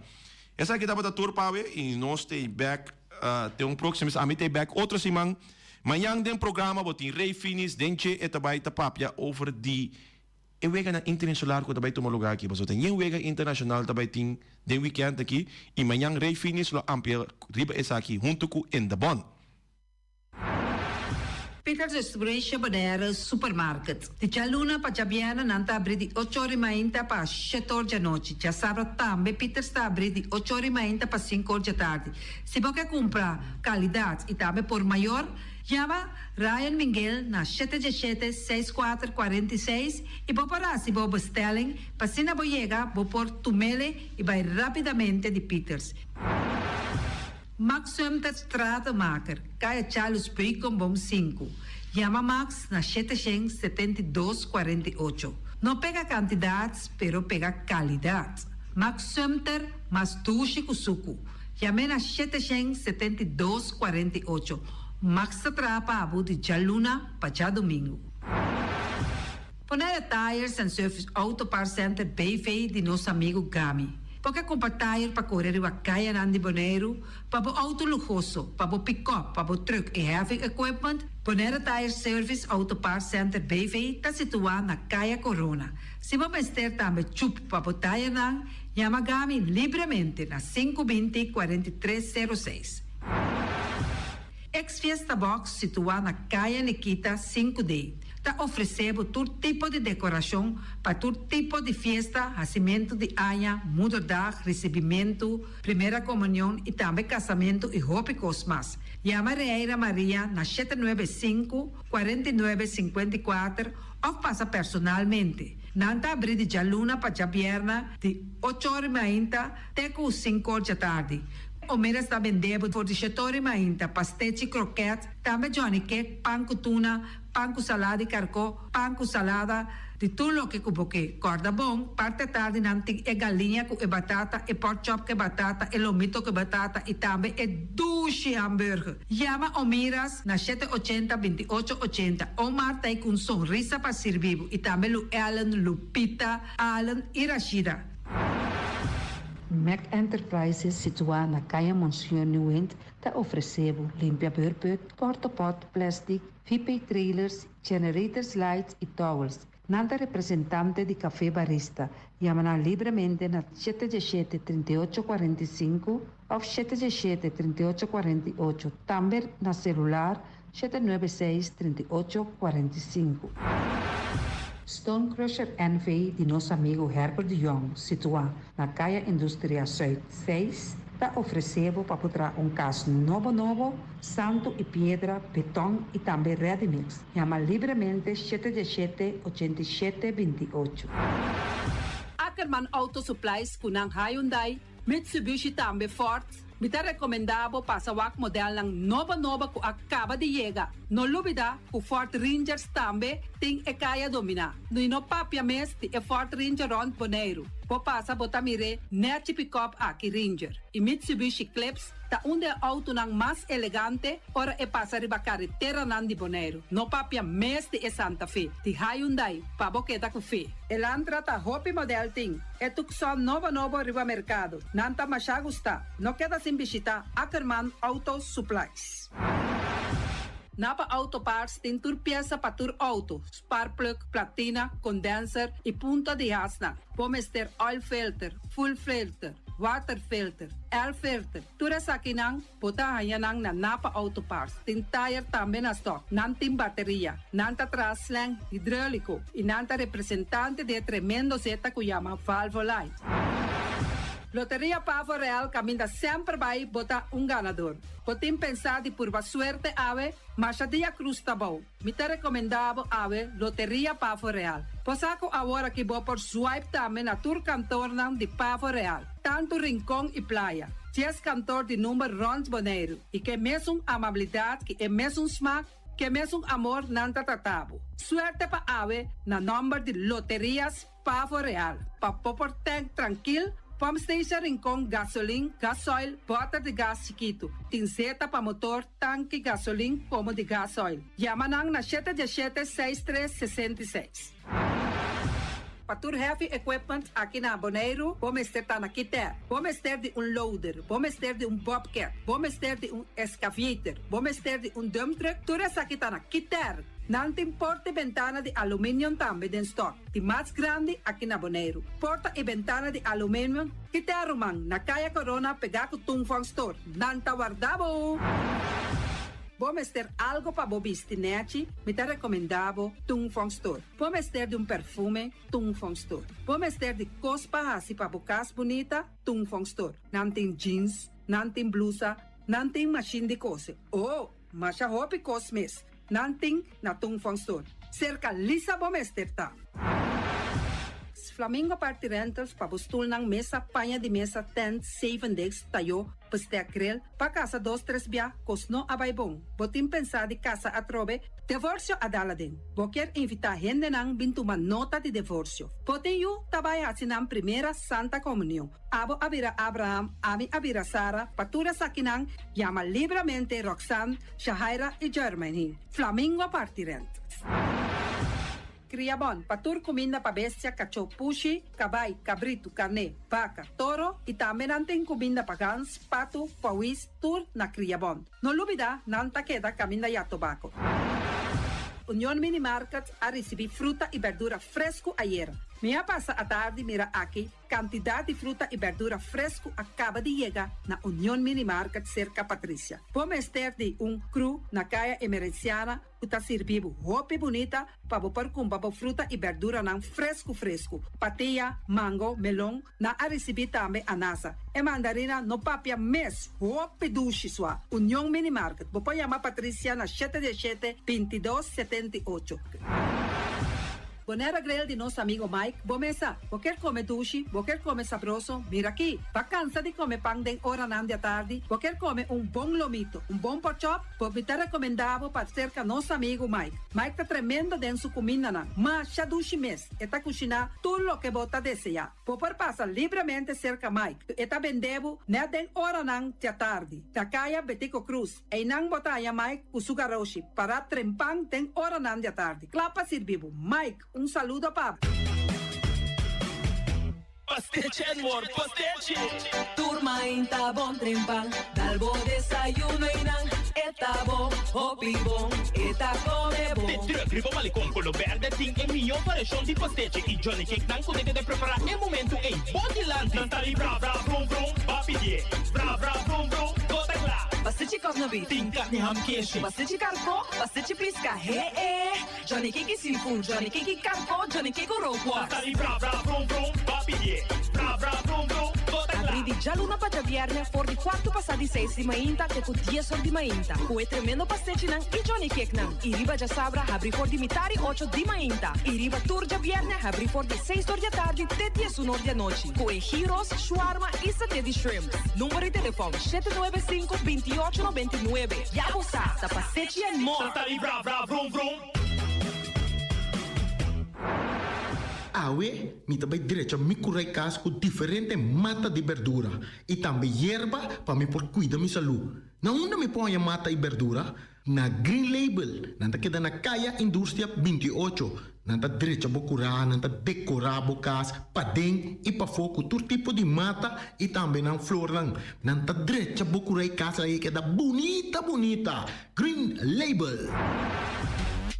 Esaki tabata tur pa awe i nos ta ei bèk te un próksimo bes. Ami ta ei bèk otro siman. Mañan den programa bo tin Rey Finis den dje e ta bai ta papia over di E weganan interinsular ku ta bai tuma lugá aki pasobra ta yen wega internashonal ta bai tin den wikènt aki i mañan Rey Finis lo amplia riba esaki huntu ku Indebon. Peters Restauration Bonaire Supermarket. Di djaluna pa djabièrnè nan ta abrí di ocho or i mainta pa shete or djanochi. Djasabra tambe Peters ta abrí di ocho or i mainta pa sinku or djatardi. Si bo ke kumpra kalidat i tambe por mayor, Yama Ryan Minguel na shete djeshete seis kuater 46 i bo por hasi bo bestelling pa asina bo yega bo por tumele i bai rapidamente di Pieters. Max Sumter Stratenmaker, Kaya Charles Beukenboom sinku. Yama Max na 772 48. No pega kantidat pero pega kalidat. Max Sumter mas dushi ku suku. Yam'é na 772 48. Max ta traha pa abo di djaluna pa djadumingu. Bonaire Tires and Service Auto Parts Center BV di nos amigu Gami. Bo ke kumpra tire pa kore riba kayanan di Boneiru, pa bo auto luhoso, pa bo pikòp, pa bo trùk i heavy equipment? Bonaire Tire Service Auto Parts Center BV ta situá na Kaya Corona. Si bo mester tambe chup pa bo tirenan, yama Gami libremente na 520 43 06. Ex Fiesta Box situá na Kaya Nikita 5D ta ofresé bo tur tipo di dekorashon pa tur tipo di fiesta, hasimentu di aña, moederdag, risibimentu, primera komunion i tambe kasamentu i hopi kos mas. Yama Reira Maria na 795 49 54 òf pasa personalmente. Nan ta abrí di djaluna pa djabièrnè di ocho or i mainta te ku sinku or djatardi. Omeras ta bende bo for di shetori mainta, pastechi, kroket, tambe johnny cake, pan ku tuna, pan ku salada di karkó, pan ku salada. Di tur loke ku bo ke. Kòrda bon, parti atardi nan tin e galiña ku e batata, e porkchop ku e batata, e lomito ku e batata i tambe e dushi hamburger. Yama Omiras na shete ochenta, binti ocho ochenta. Omar ta ei ku un sonrisa pa sirbi bo i tambe Lu Ellen, Lupita, Allen i Rashida. Mac Enterprises situá na Kaya Monsignor Nieuwind ta ofresé bo limpia beurput, portapot, plastic, VP trailers, generators lights y towels. Nan ta representante di Café Barista. Yama nan libremente na shete diesshete, 38, 45 of shete diesshete, 38, 48. Tambe na celular 796, 38, 45. Stone Crusher NV di nos amigo Herbert de Jong, situá na Kaya Industria Zuid seis, ta ofresé bo pa por traha un kas nobo nobo, santu i piedra, beton i tambe ready mix. Yama libremente shete diesshete, 87, 28. Ackerman Auto Supplies ku nan Hyundai, Mitsubishi tambe Ford. Mi ta rekomendá bo pasa wak modelnan nobo nobo ku a kaba di yega. No lubidá ku Ford Rangers tambe tin e kaya dominá. I no papia mes di e Ford Ranger rònt Boneiru. Bo pasa bo ta mir'é nèchi pikòp aki Ranger. I Mitsubishi Eclipse ta un di e outonan mas elegante ora e pasa riba kareteranan di Boneiru. No papia mes di e Santa Fe di Hyundai pa bo keda ku fe. Elantra ta hopi model tin. E Tucson nobo nobo riba merkado. Nan ta masha gusta. No keda sin bishita Ackerman Auto Supplies. Napa Auto Parts tin tur piesa pa tur auto, sparkplug, platina, condenser y punta di hasnan. Bo mester oil filter, fuel filter, water filter, air filter. Tur esakinan bo ta haña nan na Napa Auto Parts. Tin tire tambe na stock. Nan tin bateria. Nan ta traha slang hidrolico y nan ta representante di e tremendo zeta cu yama Valvoline. Loteria Pavo Real caminda semper bay bo ta un ganador. Bo tin pensa di purba suerte awe? Masha dia cruz ta bou. Mi ta recomenda bo awe Loteria Pavo Real. Bo sa cu awor aki bo por swipe tambe na tur kantornan di Pavo Real, tanto Rincon y Playa. Dies kantor di number rond Boneiru y ke mesun amabilidad ki e mesun smaak, ke mesun amor nan ta trata bo. Suerte pa awe na nomber di Loterias Pavo Real, pa bo por tank trankil, pump station Rincon, gasolin, gasoil, bòter di gas chikitu. Tin zeta pa motor, tanki, gasolin komo di gasoil. Yama nan na shete diesshete, seis tres, 66. Pa tur heavy equipment aki na Boneiru, bo mester ta na Kiter. Bo mester di un loader, bo mester di un bobcat, bo mester di un excavator, bo mester di un dump truck, tur esaki ta na Kiter. Nan tin porta i bentana di aluminium tambe den stock, di mas grandi aki na Boneiru. Porta i bentana di aluminium Kiter ruman, na Kaya Corona pegá ku Tung Fong Store. Nan ta warda bo! Bo mester algo pa bo bisti nèchi? Mi ta rekomendá bo Tung Fong Store. Bo mester di un perfume? Tung Fong Store. Bo mester di kos pa hasi pa bo kas bunita? Tung Fong Store. Nan tin jeans, nan tin blusa, nan tin mashin di kose. Oh! Masha hopi kos mes nan tin na Tung Fong Store. Serka Lisa bo mester ta. Flamingo Party Rentals pa bo stulnan, mesa, paña di mesa, tent, zeven desk, tayó, bestek grill, pa kasa dos tres bia, kos no a bai bon. Bo tin pensá di kasa atrobe? Devorsio a dal aden. Bo kier invitá hendenan bin tuma nota di devorsio. Bo tin yu ta bai hasi nan primera Santa Komunion. Abo a bira Abraham, ami a bira Sara, pa tur esakinan yama libramente Roxanne, Shahaira i Jermaine. Flamingo parti rent. Kria bon, pa tur kuminda pa bestia, kachó, pushi, kabai, kabritu, karné, baka, toro i tambe nan tin kuminda pa gans, patu, pawis, tur na Kria Bon. No lubida, nan ta keda kaminda ya tobako. Union Mini Market a risibí fruta i berdura fresku ayera. Mi a pasa atardi mira aki Kantidat di fruta i bèrdura fresku a kaba di yega na Union Mini Market serka Patricia. Bo mester di un kru na Kaya Emerenciana ku ta sirbi bo hopi bunita pa bo por kumpra bo fruta i bèrduranan fresku fresku. Patia, mango, melon, nan a risibí tambe anasa. E mandarina no papia mes, hopi dushi sua. Union Mini Market, bo por yama Patricia na shete diesshete, 22, 78. Bonaire Grill di nos amigo Mike, bo mesa. Bo kier come dushi, bo kier come sabroso, mira aki. Bo a cansa di come pan den oranan di atardi, bo kier come un bon lomito, un bon porkchop, bo mi ta recomenda bo pa cerca nos amigo Mike. Mike ta tremendo den su cumindanan, masha dushi mes, e ta cushina tur loke bo ta desea. Bo por pasa libremente cerca Mike, e ta bende bo net den oranan di atardi, na caya Betico Croes. Einan bo ta haña Mike ku su garoshi pará trempan den oranan di atardi, kla pa sirbi bo. Mike, un saludo pa bo. Pastechi and more pastechi! Tur mainta bon trempan, dal bo desayuno einan e ta bon, hopi bon, e ta come bon. De druk riba malecon colo berde tin e mihó variashon di pastechi y Johnny Cake nan cu ta keda prepara e momento ey bo dilanti. Nan ta di bra bra brum brum, ba pidié bra bra brum brum, bo ta kla. Pastechi kòs na beef. Tin karni ham keshi. Pastechi karkó, pastechi piska, he e. Johnny Cake i seafood, Johnny Cake i karkó, Johnny Cake ku rookworst. Nan ta di bra bra brum brum, ba pidié bra bra brum brum, bo ta kla. Abrí di djaluna pa djabièrnè for di kuartu pasá di seis di mainta te ku dies or di mainta ku e tremendo pastechinan i Johnny Cakenan. I riba djasabra habrí for di mitar i ocho di mainta i riba tur djabièrnè habrí for di seis or di atardi te diesun or di anochi ku e gyros, shawarma i saté di shrimps. Number di telefòn, shete nuebe sinku, binti ocho 99. Ya bo sa, ta Pastechi and More! Nan ta di bra bra vrum vrum. Awe mi ta bai drecha mi kurai kas ku diferente mata di berdura i tambe yerba pa mi por kuida mi salú. Na unda mi por haña mata i berdura? Na Green Label. Nan ta keda na Kaya Industria 28. Nan ta drecha bo kurá, nan ta dekorá bo kas paden i pafó ku tur tipo di mata i tambe nan flornan. Nan ta drecha bo kurá i kas ei keda bunita bunita. Green Label.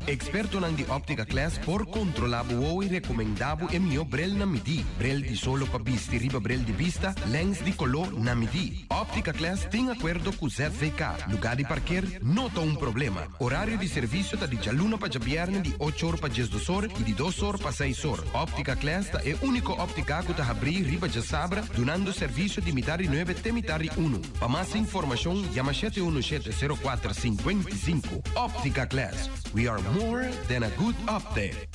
Ekspertonan di Optica Class por kontrolá bo wowo i rekomendá bo e mihó brel na midí. Brel di solo pa bisti riba brel di bista, lèns di koló na midí. Optica Class tin akuerdo ku ZVK. Lugá di parker no ta un problema. Orario di servisio ta di djaluna pa djabièrnè di ocho or pa diesdos or i di dos or pa seis or. Optica Class ta e úniko óptika ku ta habrí riba djasabra dunando servisio di mitar di nuebe te mitar di unu. Pa mas informashon yama shete unu shete sero kuater sinkuenta i sinku. Optica Class, we are more than a good optic.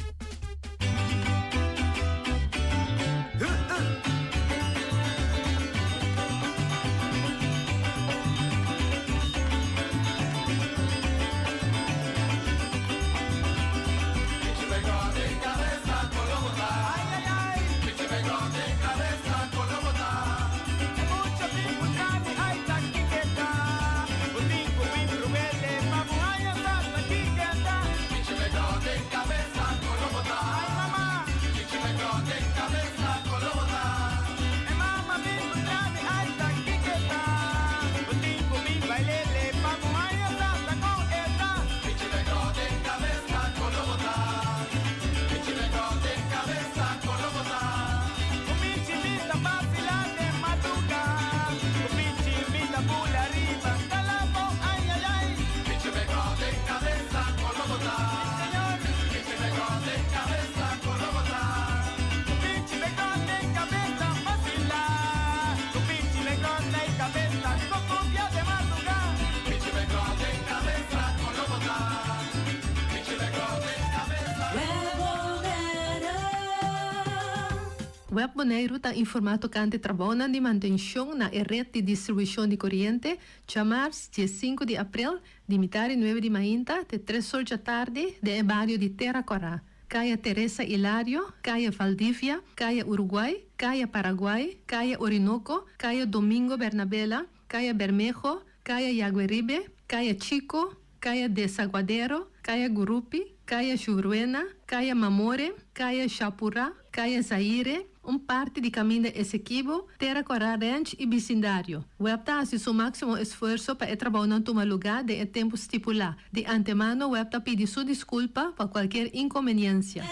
Web Boneiru ta informá tokante trabounan di mantenshon na e ret di distribushon di koriente djamars diesinku di aprel di mitar di nuebe di mainta te tres or djatardi den e bario di Tera Kòrá, Kaya Teresa Hilario, Kaya Valdivia, Kaya Uruguay, Kaya Paraguay, Kaya Orinoco, Kaya Domingo Bernabela, Kaya Bermejo, Kaya Yagueribe, Kaya Chico, Kaya Desaguadero, Kaya Gurupi, Kaya Juruena, Kaya Mamore, Kaya Shapurá, Kaya Zaire, un parti di kaminda Esequibo, Tera Kòrá Ranch i bisindario. Web ta hasi su máksimo esfuerso pa e trabounan tuma lugá den e tempu stipulá. Di antemano web ta pidi su diskulpa pa kualkier inkonbeniensia.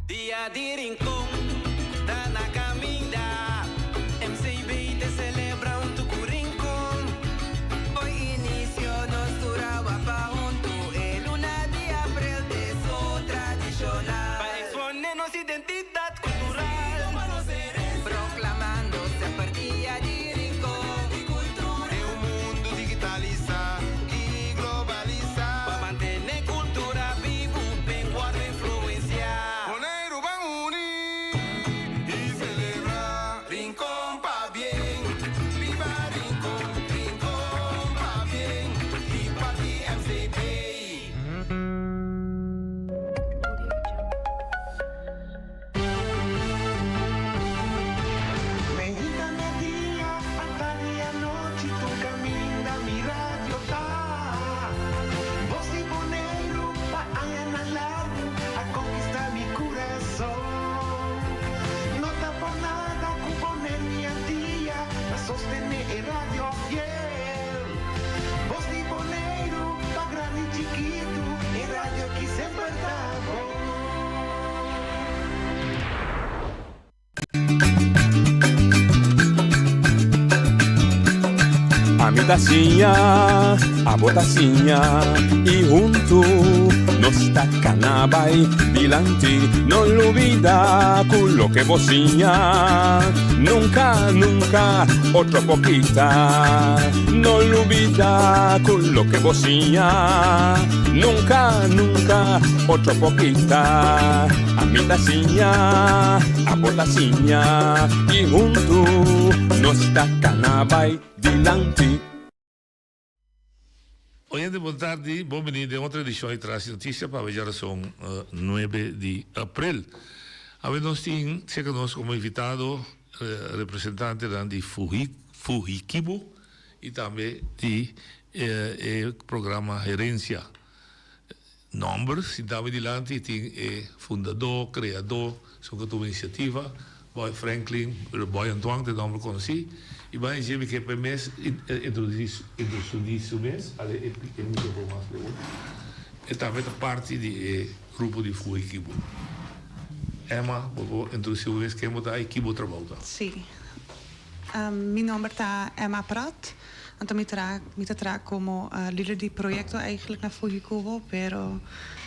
Dia di Rincon ta na caminda, MCB ta celebra hunto cu Rincon. Fo'i inicio nos tur a wapa hunto, e luna di april t'e so tradicional. Pa expone nos identidad cultural. Proclamando semper Dia di Rincon. Ami ta siña, abo ta siña y hunto nos ta cana bay dilanti. No lubida cu loke bo siña nunca, nunca otro por kita. No lubida cu loke bo siña nunca, nunca otro por kita. Ami ta siña, abo ta siña y hunto nos ta cana bay dilanti. Oyente bon tardi, bon bini den otro edicion di Tras di Noticia pa awe djarason nuebe di april. Awe nos tin cerca nos como invitado representantenan di Fujikibo y tambe di e programa Herencia. Nomber sintá mi dilanti tin e fundadó, kreadó, esun ku tuma inisiativa, Boy Franklin, pero Boy Antoine ta e nomber konosí. I banda di dje mi ke pa e mes introdusí su mes, ale e e mikrofon mas leu. E tambe ta parti di e grupo di Fuekibo. Emma, bo por introdusí bo mes ken bo ta i ki bo trabou ta? Sí. Mi nomber ta Emma Prat. Anto mi tra mi ta traha komo lider di proyekto eigenlijk na Fuhikubo, pero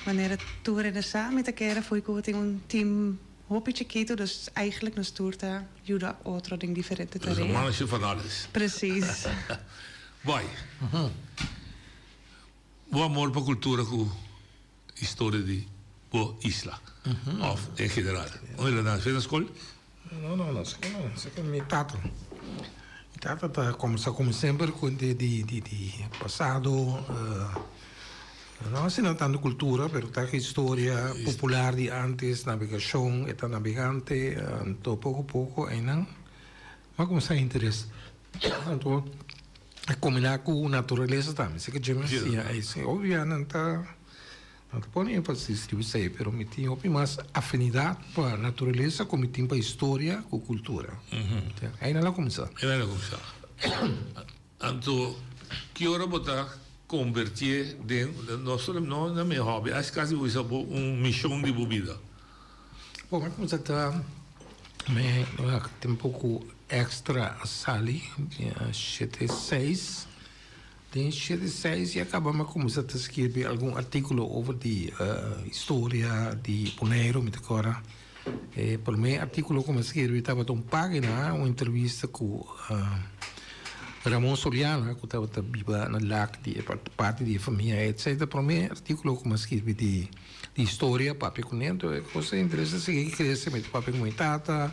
manera tur hende sa mi ta kere Fuhikubo tin un team hopi chikitu, dus eigenlijk nos tur ta yuda otro den diferente Dus tarea. un manager van alles. Precies. Boy, bo amor pa kultura ku historia di bo isla of en general? Unda el a nace? Na skol? No, no, no, esaki no, esaki mi tata. Mi tata ta kombersa ku mi semper ku di di di di pasado, no asina tantu kultura, pero ta historia popular di antes, nabegashon, e ta nabegante, anto poko poko einan mi a kuminsá interes. Anto a kombiná ku naturalesa tambe, esaki dje mi a siña ei, obvio nan ta. No ta pone énfasis riba esei, pero mi tin hopi mas afinidat pa naturalesa ku mi tin pa historia ku kultura. Ei nan a kuminsá. Ei nan a kuminsá. Anto, ki ora bo ta konvertié den, no solamente, no na mi hòbi, as kasi bo bisa bo un mishon di bo bida? Bo, mi a kuminsá ta mi tempu ku Extra a sali, shete seis. Den shete seis ya kaba mi a kuminsá ta skirbi algun artíkulo over di historia di Boneiru, mi ta kòrda. E promé artíkulo ku mi a skirbi tabata un página, un entrevista ku Ramon Soriano ku tabata biba na Lac di e parti di e famia Etsa. E ta promé artíkulo ku mi a skirbi di historia, papia kuné. Anto e kos a interesa a sigui krese, mi ta papia ku mi tata.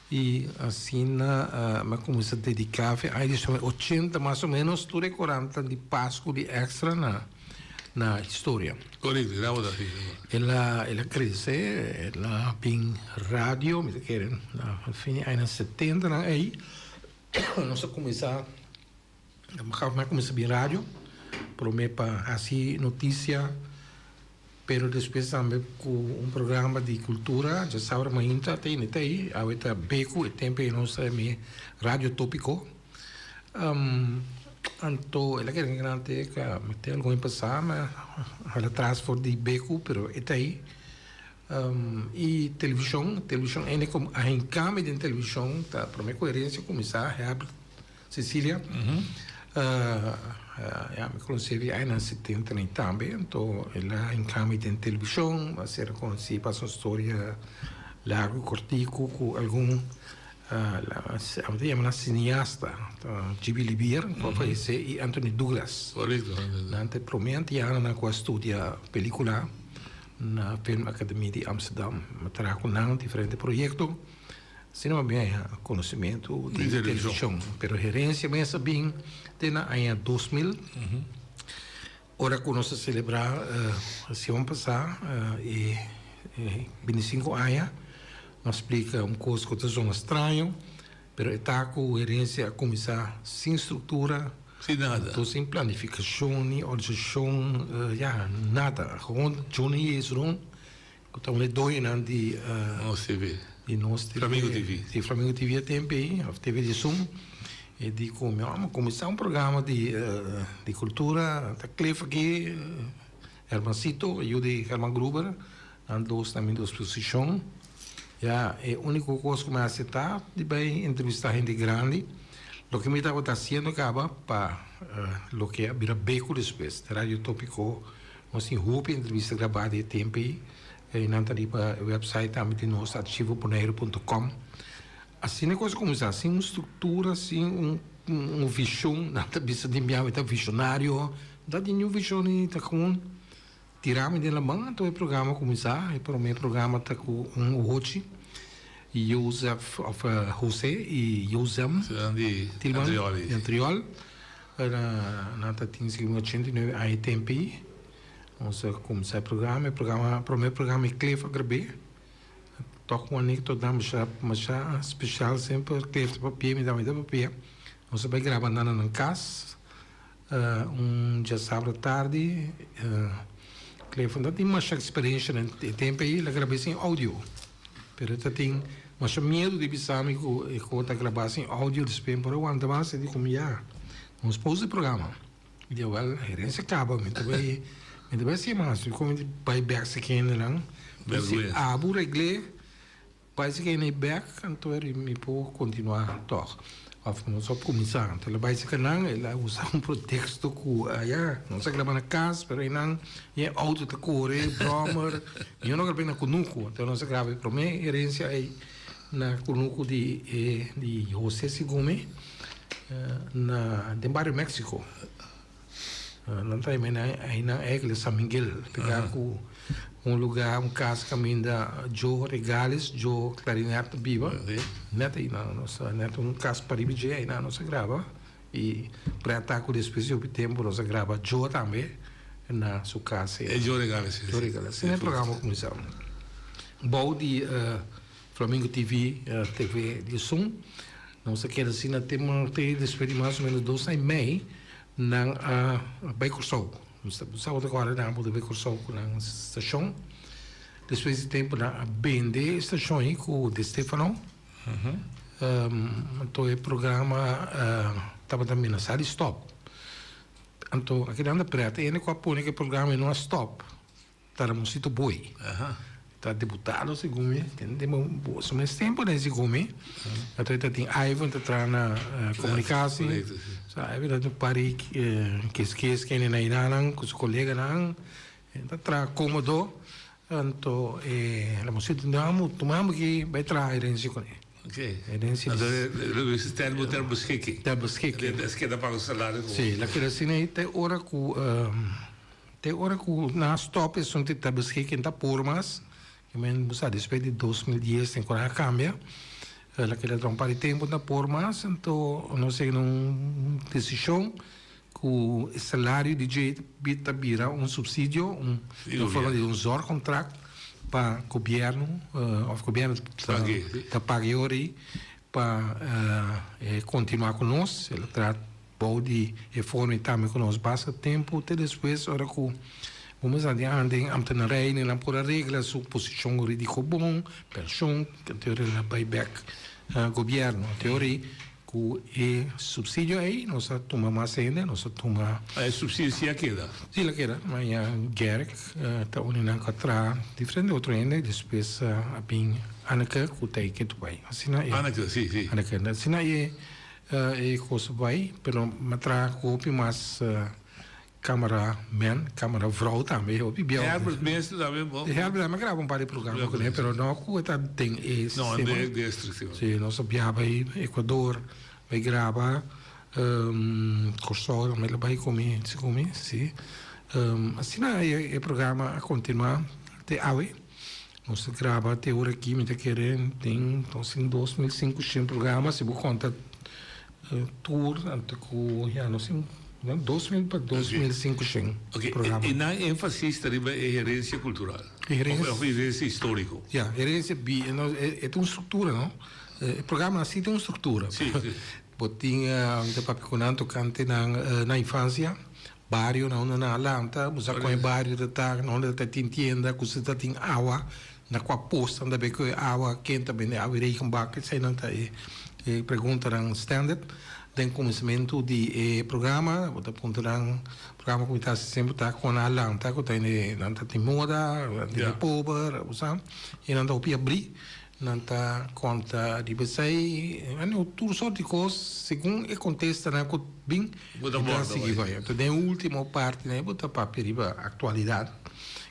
I asina mi a kuminsá dediká fe aña di ochenta mas o ménos tur e korantanan di Pasku di Extra na na historia. Korekto, i tabata asina. El a el a krese, el a bin radio, mi ta kere na fin di añanan setentanan ei nos a kuminsá, mi a kuminsá bin radio promé pa hasi notisia. Pero despues tambe cu un programa di cultura djasabra mainta ta yende ta ey, awe ta becu e tempo ey nos ta mi Radio Topico. Anto el a keda grandi ca mi tin algun pasa mi a hala tras for di becu pero e ta ey. Y television, television ene como a hinca mi den television ta prome cu herencia cuminsa Herbert Cecilia, Ya, mi conoce di añanan setenta ni tambe, anto el a hinca mi den television, a ser conoci pa su storia largo y cortico cu algun, abo ta yama nan cineasta, Gibi Libier, cu a fayece, y Anthony Douglas. Nan ta e prome antianonan cu a studia pelicula na Film Academie di Amsterdam. Mi a traha cu nan diferente proyecto. Asina mi a bin haña konosementu di televishon. Pero herensia mes a bin te na aña 2000, ora ku nos a selebrá siman pasá e bintisinko aña. Mi a splika un kos ku ta zona straño, pero e ta ku herensia a kuminsá sin struktura, Sin nada. Anto sin planifikashon ni organisashon, ya, nada. Gewoon Johnny Jesurun Ku ta un e doñonan di Nos TV. Di Nos TV. Flamingo TV. Si, Flamingo TV e tempu ei, òf TV di Zoom. E di ku mi amo kuminsá un programa di di kultura, ta Cliff aki, Hermancito, yu di Herman Gruber, nan dos na mi disposishon. Ya, e úniko kos ku mi a aseptá di bai entrevistá hende grandi. Loke mi tabata hasiendo kaba pa loke a bira Beko despues. Radio Tópiko nos tin hopi entrevista grabá di e tempu ei. I nan ta riba e website tambe di nos archivo boneiru punto com. Asina e kos a kuminsá, sin un struktura, sin un un vishon. Nan ta bisa di mi ami ta vishonario. No ta tin niun vishon ni ta kon tira mi den laman. Anto e programa a kuminsá. E promé programa ta ku un ohochi, Jozef òf José i Jozem Tilman di Antriol. Nan ta tin segun 89 aña e tempu ei. Nos a kuminsá e programa. E programa, promé programa e Cliff a grab'é. Tòg un anekdota masha masha spesial semper Cliff ta papia, mi tambe ta papia. Nos a bai graba nan na nan kas un djasabra tardi. Cliff no ta tin masha eksperensha na e tempu ei, el a grab'é sin oudio. Pero e ta tin masha miedu di bisa mi ku e kos ta grabá sin oudio, despues mi por a wanta mas, e di ku mi ya, nos post e programa. Mi di awel herencia caba mi ta bay mi ta bay haci mas mi con mi bay bek si kendenan pero si abo regle bay si kende bek anto eri mi por continua toch of nos a cuminsa anto el a bay si kenan el a usa un pretexto cu ya nos a graba na cas pero eynan e auto ta core brommer yo no graba na cunucu anto nos a graba e prome herencia ey na cunucu di e di Jose Sigume na den bario Mexico. Nan ta yama einan eigenlijk San Miguel, pega ku un lugar, un kas kaminda Joe Regales, Joe Clarinet ta biba. Net einan nos a, net un kas pariba dje einan nos a graba i preta ku despues di hopi tempu nos a graba Joe tambe na su kas einan. E Joe Regales, si. Joe Regales. Asina e programa a kuminsá. Bou di Flamingo TV, TV di Sun. Nos a keda asina te te despues di mas o menos dos aña y mei nan a bay Corsou. Nos tabata kòrda nan a muda bay Corsou ku nan stashon. Despues di tempu nan a bende e stashon ei ku De Stefano. Anto e programa tabata menasá di stòp. Anto a keda anda prèt. E hende ku a pone ku e programa ei no a stòp. Ta Ramoncito Boy. Ta diputado segun mi. Tin den bo su mes tempo den segun mi. Anto e ta tin Ivan ta traha na komunikasi. So Ivan ta tin un par di kes kes kende na ayuda ku su koleganan. E ta traha komodo. Anto e Ramoncito di amo tuma amo aki bai traha herensia kuné. Herensia di. Anto ter beschikking. Ter beschikking. Es keda paga su salario. Si, la keda asina te ora ku. Te ora ku nan a stòp esun te ta beschikking ta por mas, ke men bo sa despues di 2010 den ku nan a kambia, el a keda un par di tempu ta por mas, anto nos a yega na un desishon ku e salario di dje ta bira un supsidio, un forma di un zorgcontract pa gobièrnu òf gobièrnu ta paga e ora ei pa e kontinuá ku nos, el a traha. Bou di e forma i tambe ku nos basta tempu te despues ora ku bo mester di anda den ambtenarij ni nan por a regla su posishon huridiko bon, penshon, te ora el a bai bek gobièrnu. Te ora ei ku e supsidio ei nos a tuma mas hende, nos a tuma. E supsidio si a keda? Si el a keda. Maña Gerrit ta uni nan ku a traha diferente otro hende despues a bin Anneke ku ta e ketu bai. Asina e. Anneke, si, si. Anneke. Asina e. E kos bai, pero m'a traha ku hopi mas kamera men, kamera vrou tambe, hopi bieu. Herbert mes tambe bo. Herbert tambe a graba un par di programa kuné, pero no ku e ta den e sistema. No, den e structura. Si, nos a biaha bai Ecuador, bai graba, Kòrsou tambe lo bai ku mi, segun mi, si. Asina e programa a kontinuá te awe. Nos ta graba te ora aki, mi ta kere den nos tin 2500 programa, si bo konta tur anto ku ya nos tin 2000 pa 2500 programa. E nan énfasis ta riba e herensia kultural òf herensia históriko? Ya, herensia bi, e ta un struktura no, e programa si tin un struktura. Bo tin, mi ta papia ku nan tokante nan nan infansia. Bario na unda nan a lanta, bo sa kon e bario ta ta, na unda ta tin tienda, ku si ta tin awa, na kua post nan ta bebe ku e awa, ken ta bende awa i regenbak, eseinan ta e preguntanan standard. Den kuminsamentu di e programa bo ta puntra nan, programa ku mi ta hasi semper ta kon nan a lanta, ku ta hende nan ta tin moda, nan ta hende pober, bo sa, i nan ta hopi abrí. Nan ta konta riba esei, bueno, tur sort di kos segun e kontestanan ku bin, Bo ta e ta borda sigui bai. bai. Anto den e ultimo partinan bo ta papia riba aktualidat,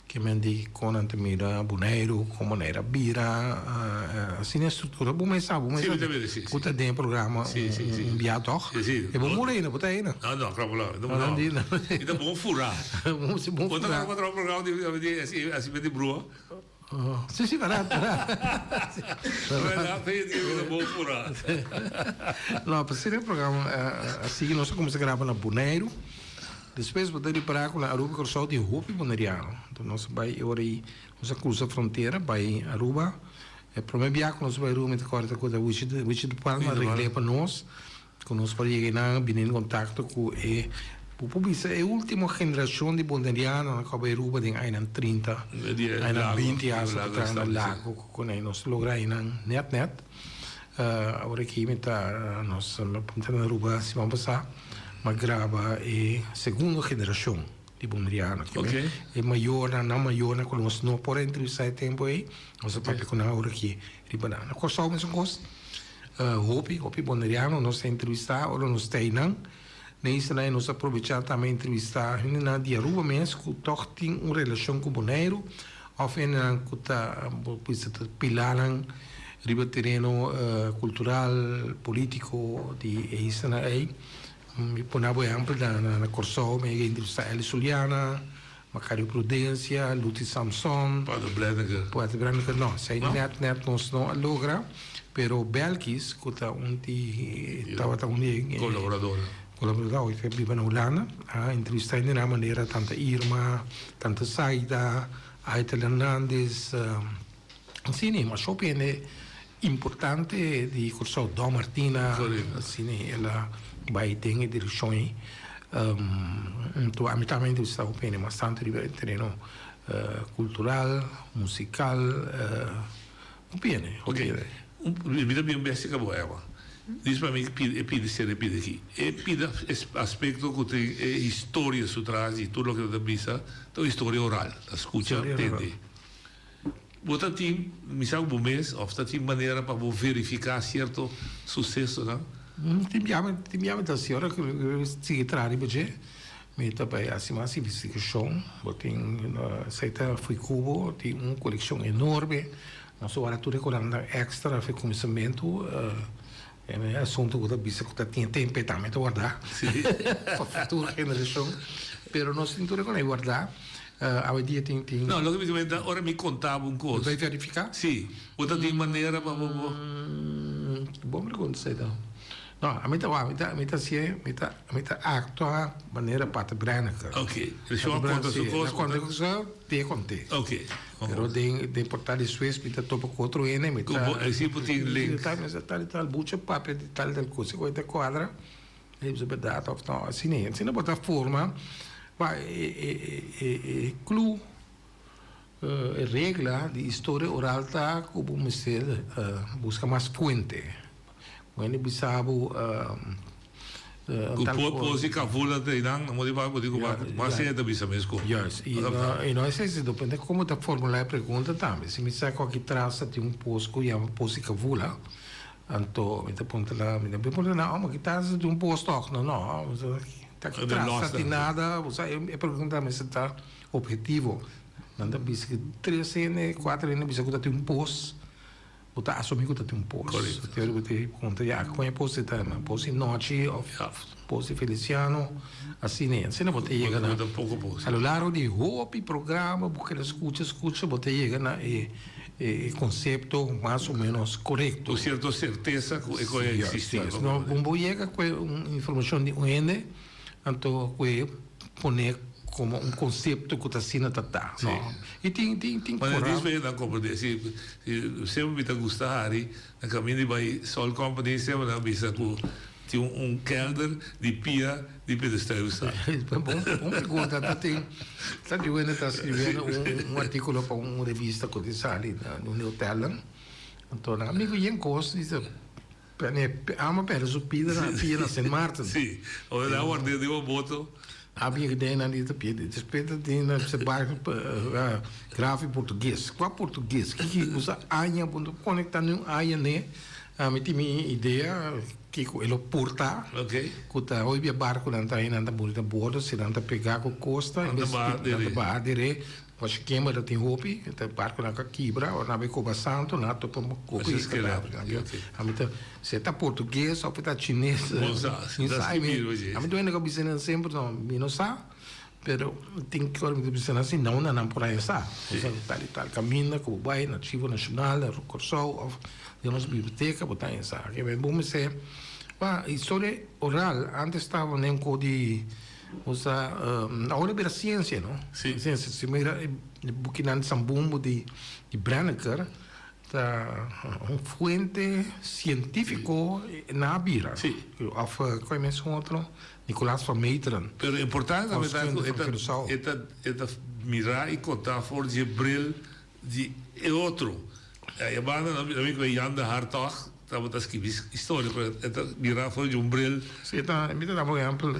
ke men di kon nan ta mira Boneiru, kon Boneiru a bira, asina e struktura. Bo mes sa, bo mes Sí, sa mi ta mira, sí, ku sí. ta den e programa Sí, sí, sí. un bia tòg? Sí, sí. E bo muri ainda, bo ta ainda? No, no, klap, klap. No, no, no. Mi ta bon furá. Bo bon Bo ta furá. kaba traha un programa di, di, así, así di brua? Sí, sí, verdad, verdad. Verdad, sí, sí, una bon fura. No, pa ser e programa así, nos a kuminsá graba na Boneiru. Despues bo ta ripará ku na Aruba i Kòrsou tin hopi boneriano. Enton nos a bai e ora ei, nos a krusa frontera bai Aruba. E promé biaha ku nos a bai Aruba mi ta kòrda ku ta Wichi Wichi de Palma a regl'é pa nos. Ku nos por yega einan bini en kontakto ku e, bo por bisa e último generashon di bonerianonan ku a bai Aruba den añanan trinta, añanan binti hasta pa traha na Lago ku ku nan nos logra einan nèt nèt. Awor aki mi ta nos a punta na Aruba siman pasá mi a graba e segundo generashon di boneriano. E mayornan, nan mayornan ku nos no por a entrevistá e tempu ei, nos a papia ku nan awor aki riba nan. Na Kòrsou mesun kos. Hopi, hopi boneriano nos a entrevistá ora nos ta einan. Na isla ei nos a probechá tambe entrevistá hendenan di Aruba mes ku tòg tin un relashon ku Boneiru òf hendenan ku ta, bo bisa, ta pilánan riba tereno kultural, polítiko di e islanan ei. Mi pone bo ehèmpel na Kòrsou mi a entrevistá Elly Soliana, Macario Prudencia, Luti Samson. Pater Brenneker. Pater Brenneker no, esei net net nos no a logra, pero Belkis ku ta un di tabata un di e Kolaboradornan. Kolaborador ku ta biba na Hulanda a entrevista hende na manera tanta Irma, tanta Saida, Aitel Hernandez, asina e masha hopi hende Importante di Kòrsou, Don Martina, asina el a bai den e direkshon ei. Anto ami tambe a entrevistá hopi hende mas tantu riba e tereno kultural, musikal, hopi hende, hopi hende. Mi ta bin bes ka bo Eva. Dis pa mi e pidi ser e pidi aki. E pida aspekto ku tin e historia su tras di tur loke ta bisa ta un historia oral. Ta skucha, tende. Bo ta tin, mi sa ku bo mes, òf ta tin manera pa bo verifiká sierto susesonan? Tin bia mi, tin bia mi ta hasi ora ku mi sigui traha riba dje, mi ta bai hasi mas investigashon. Bo tin, esei ta Fuikubo, tin un kolekshon enorme. Nos a wara tur e korannan èkstra for kuminsamentu. E asuntu ku ta bisa ku ta tin tempu e tambe ta wardá pa futuro generashon. Pero nos tin tur e kon ei wardá. Awe dia tin tin. No, loke mi ta menta ora mi konta bo un kos. Bo ta verifiká? Sí. Bo ta tin manera pa bo bo. Bon pregunta esei ta. No, ami ta wak, mi ta mi ta hasié, mi ta mi ta aktua manera Pater Brenneker. Oké. E shon a konta su kos. A konta su kos, te kont'é. Oké. Pero den den portal di Suez mi ta topa ku otro hende, mi ta. Ku bo si bo tin link. Mi ta tal i tal bucha papia di tal i tal kos, e ta kuadra, e bisa bèrdat òf no, asina e. Asina bo ta forma pa e e e e klu, e regla di historia oral ta ku bo mester buska mas fuente. Un hende bisa bo. Ku por por si kafula ta einan, no por di bo di ku mas hende ta bisa mes ku. Juist, i no i no esei depende komo ta formulá e pregunta tambe. Si mi sa ku aki tras ta tin un pos ku yama pos di kafula, anto mi ta puntra nan, mi ta bin puntra nan, oh ma aki tras ta tin un pos tòg? No, no, ta aki tras ta tin nada, bo sa e pregunta mester ta ophetivo. Nan ta bisa ku tres hende, kuater hende bisa ku ta tin un pos. Bo ta asumí ku ta tin un pos. Korekto. Te ora bo te puntra ya kon e pos ta ta pos di nochi òf pos di Feliciano asina i asina bo ta yega na Bo ta poko pos. A lo largo di hopi programa bo keda skucha skucha bo ta yega na e e konsepto mas o menos korekto. Ku sierto sertesa ku e kos a eksistí. Juist, juist. No bo yega ku un informashon di un hende anto ku e pone komo un konsepto ku ta asina ta ta. Sí. No. I tin tin tin Wanneer koral. dis bey nan comprende si si semper mi ta gusta hari na caminda di bay Sol Company semper nan bisa cu tin un kelder di pia di Pederstuivestad. Bon bon pregunta ta tin ta di wende ta scribiendo un un articulo pa un revista cu tin sali na un hotelnan anto nan amigo yen cos dice Pene ama perde su pida na pia na Sint Maarten. Sí, ora nan ward'é den un boto. A yega den nan di ta pidi. Despues ta tin nan se bai grafi portugues. Kua portugues? Kiko ku sa aña bo no konekta niun aña ne. Mi tin mi idea kiko e lo por ta. Ku ta hoy bia barkunan ta nan ta muri na bordo si nan ta pega ku kosta nan ta baha dere. Pasobra kemba ta tin hopi, ta barkunan ka kibra ora nan bai koba santu nan a topa hopi ami ta si e ta portugues of e ta chines mi sa ami ta wende ka bisa nan semper no mi no sa pero tin ki ora mi ta bisa nan si no nan por haña sa tal i tal kaminda ku bo bai na archivo nashonal na Kòrsou of den nos biblioteka bo ta haña sa bo mester historia oral antes tabata un ko di. Usa awor a bira ciencia no. Si. Ciencia. Si mira e bukinan di Sambumbo di di Brenneker ta un fuente cientifico na a bira. Si. Of cu e mesun otro Nicolaas van Meteren. Pero importante tambe ta cu e ta e ta e ta mira y conta for di e bril Di e otro e banda nan mi ku e Jan de Hartog tabata skibi historia pero e ta mira for di un bril. Si e ta mi ta da por ehempel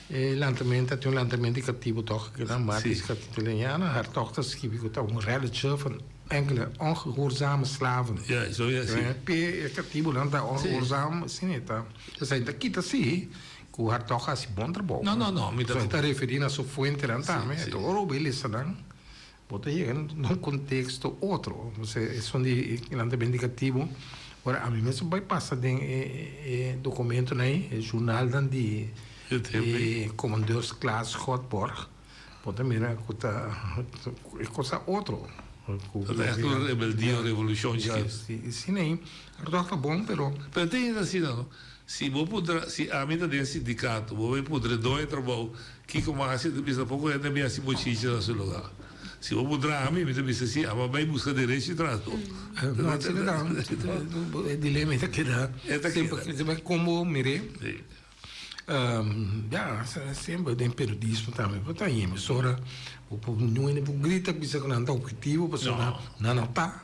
e lantamento a tin un lantamento di katibu tog ku nan Martis Katiteleñana Hartog ta skibi ku ta un relletje van enkele ongehoorzame slaven. Ja so ya si. Pe e katibunan ta ongehoorzaam asina e ta. Esei ta kita si ku Hartog a hasi bon trabou. No no no mi ta. E ta referi na su fuentenan tambe. E ta ora bo e lesa nan. Bo ta yega na un konteksto otro. Entonces esun di kinan ta bini katibu. Ora ami mes bai pasa den e dokumentonan ei, e journalnan di e Commandeurs Klaas Schotborg, bo ta mira ku ta e kos ta otro. Ta echt un rebeldia, un revolushon chikito. Si, asina ei, tòg ta bon, pero. Pero te ainda asina no. Si bo puntra, si ami ta den sindikato, bo bai puntra e doño di trabou, Kiko mas hasi ta bisa poko hende mi hasi bochincha na su luga. Si bo puntra ami, mi ta bisa si, ami a bai buska derecho i trato. No, asina ta. E dilema e ta keda. E ta keda. Semper kon bo mir'é. Ya, semper den periodismo tambe bo ta yema esora bo por no hende por grita bisa ku nan ta objetivo pasobra nan no ta.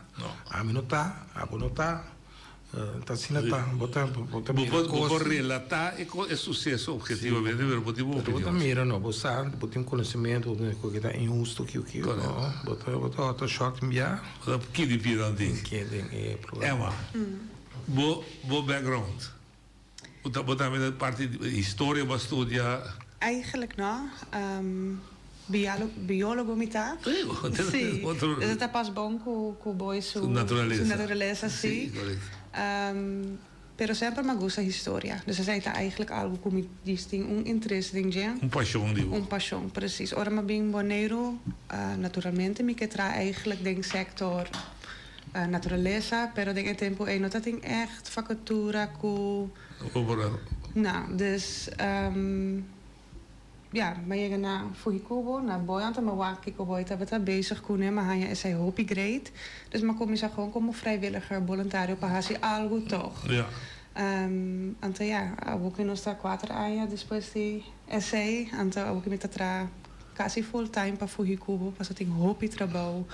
Ami no ta, abo no ta. Ta asina ta, bo ta bo ta mira kos. Bo por relatá e e suseso objetivamente, pero bo tin bo opinion. Bo ta mira no, bo sa, bo tin konosementu, bo tin ku ta inhusto ki ki no, bo ta bo ta otro shòt bia. Bo ta kidi pida un tin. Ke den e programa. Emma, bo bo background, bo ta bo tambe ta parti di historia bo a studia? Eigenlijk no. Biólogo mi ta. Sí. Dus e ta pas bon ku ku Boy su naturalesa. Su naturalesa, sí. Pero semper mi a gusta historia. Dus esei ta eigenlijk algu ku mi djis tin un interes den dje. Un pashon di bo. Un pashon, precies. Ora mi a bin Boneiru, naturalmente mi ke traha eigenlijk den sektor naturalesa, pero den e tempu ei no ta tin ègt vakatura ku. No, dus. Ya, mi a yega na Fujikubo, na Boy, anto mi a wak kiko Boy tabata bezig kuné, mi a haña esei hopi great. Dus mi a kuminsá gewoon komo vrijwilliger, boluntario pa hasi algu tòg. Anto ya, awoki nos ta kuater aña despues di esei, anto awoki mi ta traha kasi full time pa Fujikubo, pasobra tin hopi trabou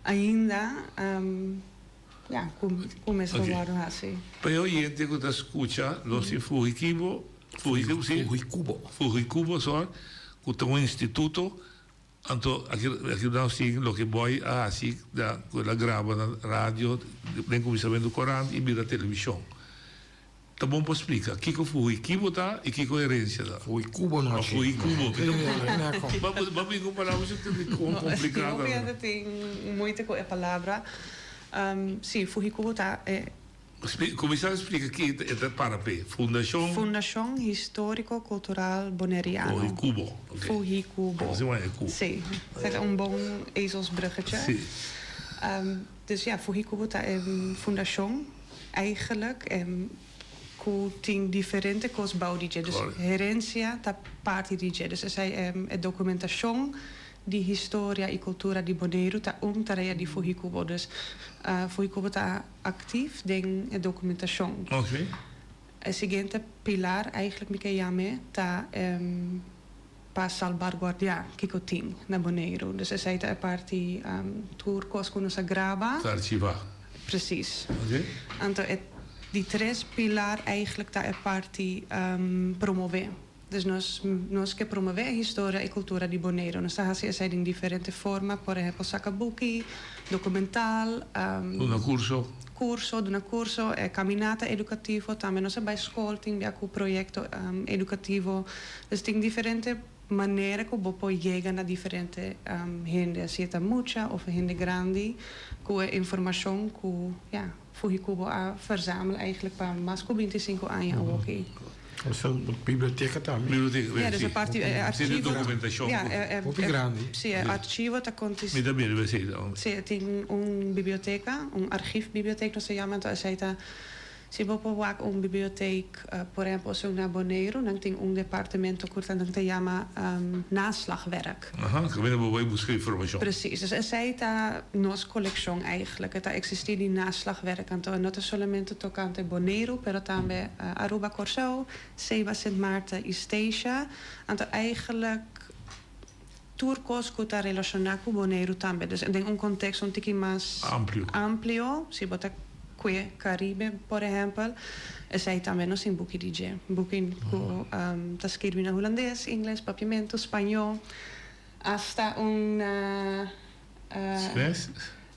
ainda, ya, ku ku mester wòrdu hasi. Pa e oyente ku ta skucha, nos tin Fujikibo Fujicubo, si. Fujicubo. Fujicubo, sorry, cu ta un instituto, anto aki aki nan sin loke Boy a haci da cu el a graba na radio den cuminsamentu corant y bira television. Ta bon pa splica kico Fujicubo ta y kico herencia ta. Fujicubo no haci. Fujicubo. Ba bin cu un palabra complicado. Hopi hende tin moeite cu e palabra. Si, Fujicubo ta e. Kuminsá splika ki e ta para p'e. Fundashon. Fundashon Históriko Kultural Boneriano. Fuhikubo. Fuhikubo. Así wan e ku. Sí. Esei ta un bon ezelsbruggetje. Sí. Dus ja, Fuhikubo ta e fundashon eigenlijk ku tin diferente kos bou di dje. Dus herensia ta parti di dje. Dus esei e dokumentashon Di historia i kultura di Boneiru ta un tarea di Fuhikubo. Dus Fuhikubo ta aktif den e dokumentashon. E siguiente pilar eigenlijk mi ke yam'e ta pa salbarguardiá kiko tin na Boneiru. Dus esei ta e parti tur kos ku nos a graba. Ta archivá. Precies. Anto e di tres pilar eigenlijk ta e parti promové. Dus nos nos ke promové e historia i kultura di Boneiru. Nos ta hasi esei den diferente forma, por ehèmpel saka buki, dokumental, Duna kurso. Kurso, duna kurso, e kaminata edukativo tambe. Nos a bai skol tin bia ku proyekto edukativo. Dus tin diferente manera ku bo por yega na diferente hende, si e ta mucha òf hende grandi, ku e informashon ku, ya. Fuhikubo a verzamel eigenlijk pa mas ku bintisinku aña awoki. Esta biblioteka tambe. Biblioteka, Ja, dus e parti, e archivo. Tin dokumentashon. Ja, e, Hopi grandi. Si, e archivo ta kontis. Mi ta mira esei tambe. Si, e tin un biblioteka, un archiefbibliotheek nos ta yama, anto esei ta, si bo por wak un bibliotheek, por ehempel esun na Boneiru, nan tin un departamento ku nan ta yama naslagwerk. Aha, kaminda bo bai buska informashon. Precies, dus esei ta nos kolekshon eigenlijk. E ta eksistí di naslagwerk, anto no ta solamente tokante Boneiru, pero tambe Aruba, Kòrsou, Saba, Sint Maarten i Statia. Anto eigenlijk tur kos ku ta relashoná ku Boneiru tambe. Dus den un konteksto un tiki mas Amplio. amplio, si bo ta kue Karibe, por ehèmpel, esei tambe nos tin buki di dje. Buki ku ta skirbi na hulandes, ingles, papiamentu, spañó, asta un na. Chines?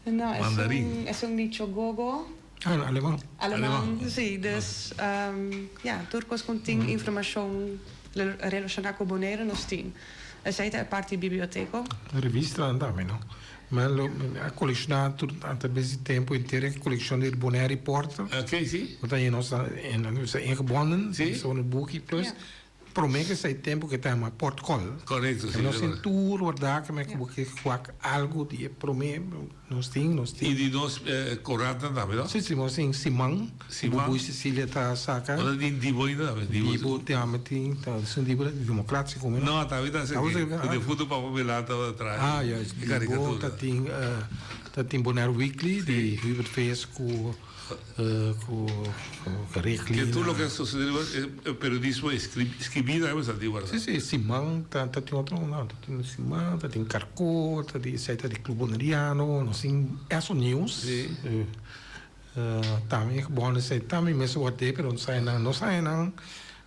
No, esun, Mandarin. esun di Chogogo. Ah, aleman. Aleman, si. Dus, ja, tur kos ku tin informashon relashoná ku Boneiru nos tin. Esei ta e parti biblioteko. Revistanan tambe, no? Mi a kolekshoná tur atraves di tempu henter e kolekshon di Bonaire Reporter. Oké, si. Bo ta haña nos ta ingebonden, Si. Zo'n buki plus. Promé ku esei tempu ku e ta yama portkol. Korekto, si. Nos tin tur wardá ku mi ku ke wak algu di e promé nos tin, nos tin. I di nos korantnan tambe, no? Si, si, nos tin Siman. Siman. Bubuy Cecilia ta saka. Nos tin Dibo ainda tambe. Dibo tambe tin, ta esun Dibo di Democratie komo no? No, tambe ta esaki ku defuntu Papa Milan tabata traha. Ah, juist. Dibo ta tin, ta tin Bonaire Weekly di Hubert Vees ku. Ku Ke tur loke a sosodé riba e periodismo skibí ta esaki di wardá. Sí, sí, Siman ta tin otro, no, ta tin Siman, ta tin Karko, ta tin esei ta di Club Boneriano, nos tin Esso News. Sí. Tambe bon esei tambe mester ward'é, pero nos haña nan, nos haña nan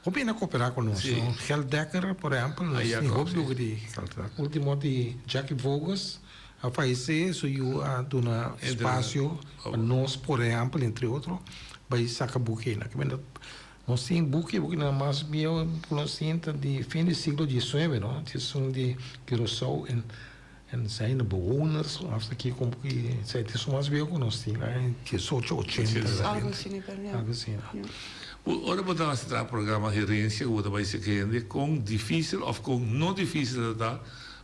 hopi hende a koperá ku nos, no. Geld Dekker, por ehèmpel, nos tin hopi luga di Geld Dekker. Último di Jackie Voges. A fayesé, su yu a duna espasio pa nos, por ehèmpel, entre otro, bai saka buki einan. Kimente nos tin buki, bukinan mas bieu ku nos tin ta di fin di siglo diesnuebe, no? Esun di Curaçao en en zijn bewoners òf ta kiko un buki, esei ta esun mas bieu ku nos tin, aña diesocho ochenta. Algo asina, pero ya. Algo asina. Ora bo ta hasi traha programa Herencia ku bo ta bai seki hende, kon difísil òf kon no difísil ta ta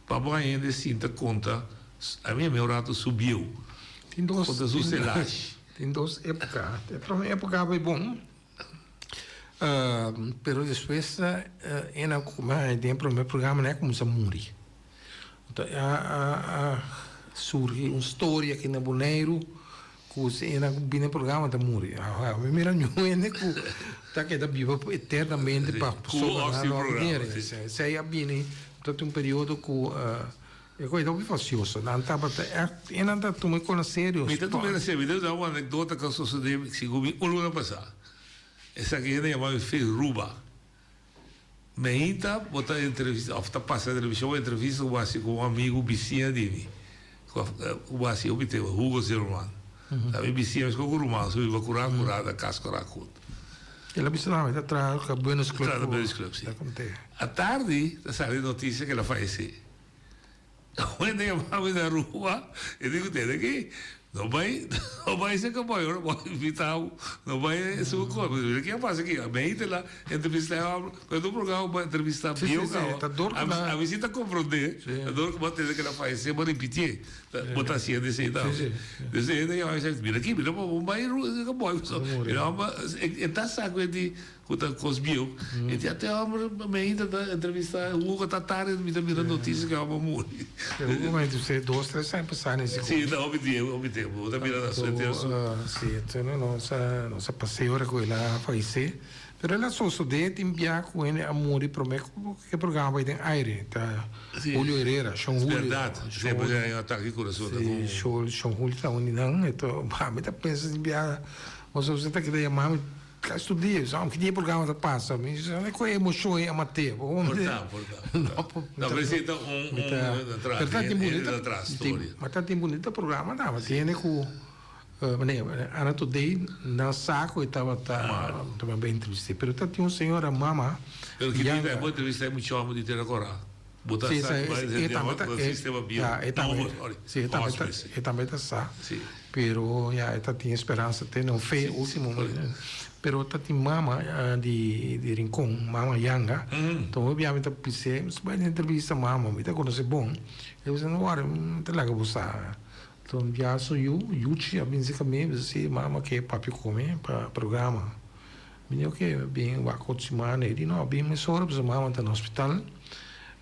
Pa bo hende sinta konta ami a mi rato su bieu. Tin dos. Konta su selash. Tin dos epoka. E prome epoka bai bon. Pero despues ena kuma den e prome programa nan a kuminsa muri. Anto a surgi un storia aki na Boneiru ku si ena ku bini e programa ta muri. Mi mira niun hende ku ta keda biba eternamente pa pasobra nan no a bini. Esei a bini Ta tin un periodo ku e koe ta hopi fasioso. Nan tabata ègt e nan ta tuma e kos na serio. Mi ta tuma e na serio. Mi ta duna un anekdota ku a sosodé segun mi un luna pasá. Esaki hende yama mi Phil Ruba. Meinta bo ta entrevista òf ta pasa televishon un entrevista ku bo hasi ku un amigu bisiña di mi ku bo hasi hopi tempu, Hugo Zimmerman. Ta mi bisiña meskos ku ruman, su biba kurá kurá na kas kurá kut. El a bisa nan, e ta traha ku Buenos Club. Traha na Buenos Club, si. Atardi ta sali notisia ku el a fayesé. Wende yama mi na Aruba, e di ku tene aki, no bai, no bai serka boy, ora boy invita bo, no bai su kos. Mi di, ke a pasa aki? A meita la entrevista e hòmber, pero ta un programa pa entrevista bieu kaba. Ami si ta komprondé, ta dor ku bo a tende ku el a fayesé, bo a ripitié. Bo ta haciendo esey tambe. Dus e hende yama mi mira aki, mira bo bai serka boy. E homber e ta sa cu e di cu ta cos bieu. E di ate homber mi ainda ta entrevista Hugo ta tarde mi ta mira noticia cu e homber a muri. Hugo mi ta dos tres aña pasa na ese Si ta hopi tiempo hopi tiempo bo ta mira na su entero su. Si nos a pas'e ora cu el a fayece. Pero el a sosodé tin bia ku hende a muri promé ku e programa bai den aire. Ta Julio Herrera, Shon Julio. Bèrdat, semper e haña un atake di kurason ta ku. Si, Shon Julio ta un di nan. Eto, mi ta pensa tin bia, boso ta keda yama mi. Casi tur dia, so ki dia programa ta pasa, mi sa ku emoshon e amaté. Por ta, por ta. No, pero si ta un un atrás, Pero ta tin hende bunita, atrás storia. ma ta tin bunita programa ta, tiene ku mane Ana Today nan sa ku e tabata tabata bay entrevist'é, pero ta tin un señora mama Pero ki dia ta bo entrevistá e mucha hòmber di Tera Kòrá? Bo ta Sí, sa e ku e e tambe ta e e sistema bieu, ya e tambe nobo, sorry, sí e tambe ta hospice. e tambe ta sa Sí. pero ya e ta tin esperansa tene un fe ultimo pero ta tin mama di di Rincon mama Yanga enton hopi bia mi ta bis'é mi bai den entrevista mama mi ta konosé bon e bisa no wòri mi ta laga bo sa enton bia su yu Yuchi a binse ku mi bisa si mama ke papia ku mi pa programa. Mi di oke, bin wak otro siman. E di no, bin mesora pasobra mama ta na hospital.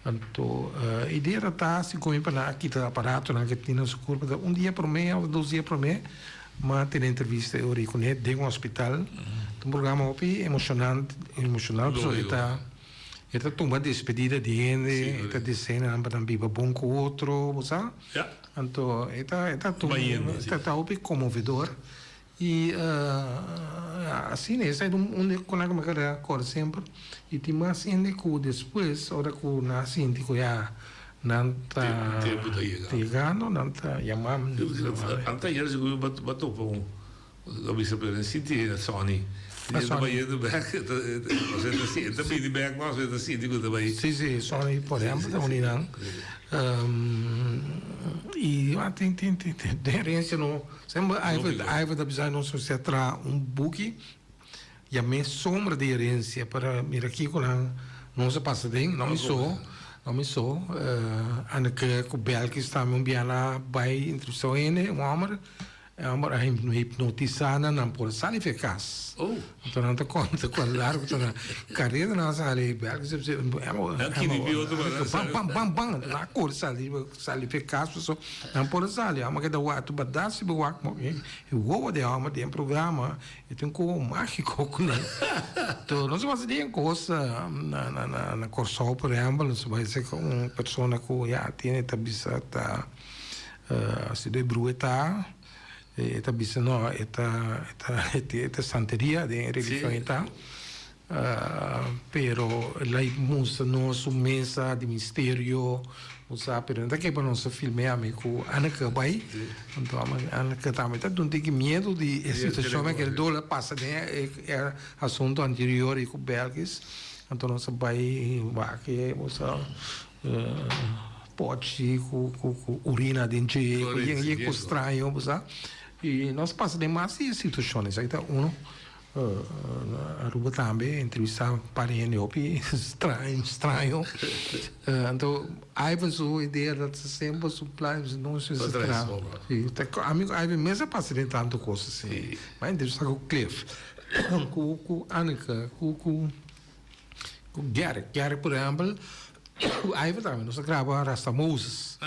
Anto e idea ta ta si komi pa nan a kita aparatonan ke tin na su kurpa ta un dia prome of dos dia prome m'a tene entrevista e ora ei kuné den hospital. Ta un programa hopi emoshonante, emoshonal pasobra e ta e ta tuma despedida di hende, e ta desea nan pa nan biba bon ku otro, bo sa. Anto e ta e ta tuma e ta hopi konmovedor. I asina esei ta un di konan ku mi kere kòrda semper. I tin mas hende ku despues ora ku nan a sinti ku ya nan ta Tempu ta yega. yegando nan ta yama mi. Anta ayer si ku mi ba topa un a bisa pero e sinti Sonny. Ah, E ta Sonny. bayendo bek e ta e ta bini bek mas e ta sinti ku ta bai. Si si Sonny por ehempel ta un di nan. I tin tin tin den herencia no. Semper Ivan ta bisa nos mester traha un buki yam'é Sombra di Herencia para mira kiko nan nos a pasa den. No mi so, no mi so. Anneke ku Belkis tambe un bia nan a bai entrevistá un hende, un hòmber. E hòmber a hipnotisá nan, nan por sali for e kas. Anto nan ta konta ku a largu ta na kareda nan a sali. Belkis a bisa, Bam, bam, bam, bam. Nan a kore sali. Sali p'e kas paso nan por a sali. Hòmber keda wak tur badat si bo wak mo e wowo di e hòmber den programa e tin un koho mágiko ku nan. To nos a pasa den kos na na na Kòrsou por ehèmpel nos a bai seka un persona ku ya tiene ta bisa ta sido e brua ta e ta bisa no e ta e ta e ta santeria den e religion e ta. Pero el a mustra nos un mesa di misterio, bo sa, pero no ta ke pa nos a film'é ami ku Anneke bai. Anto Anneke tambe ta dun tiki miedu di e situashon ku el dol a pasa den e asuntu anterior ei ku Belkis. Anto nos a bai wak e, bo sa, pochi ku urina den dje, ku yen yen kos straño, bo sa. I nos a pasa den mas di e situashon esaki ta uno. Aruba tambe entrevista un par di hende hopi straño straño anto Ivan su idea ta semper su plan no si ta traha si ami ku Ivan mes a pasa den tanto kos asi mi a entrevista ku Cliff ku ku Anneke ku ku ku Gerrit Gerrit por ehempel ku Ivan tambe nos a graba Rasta Moses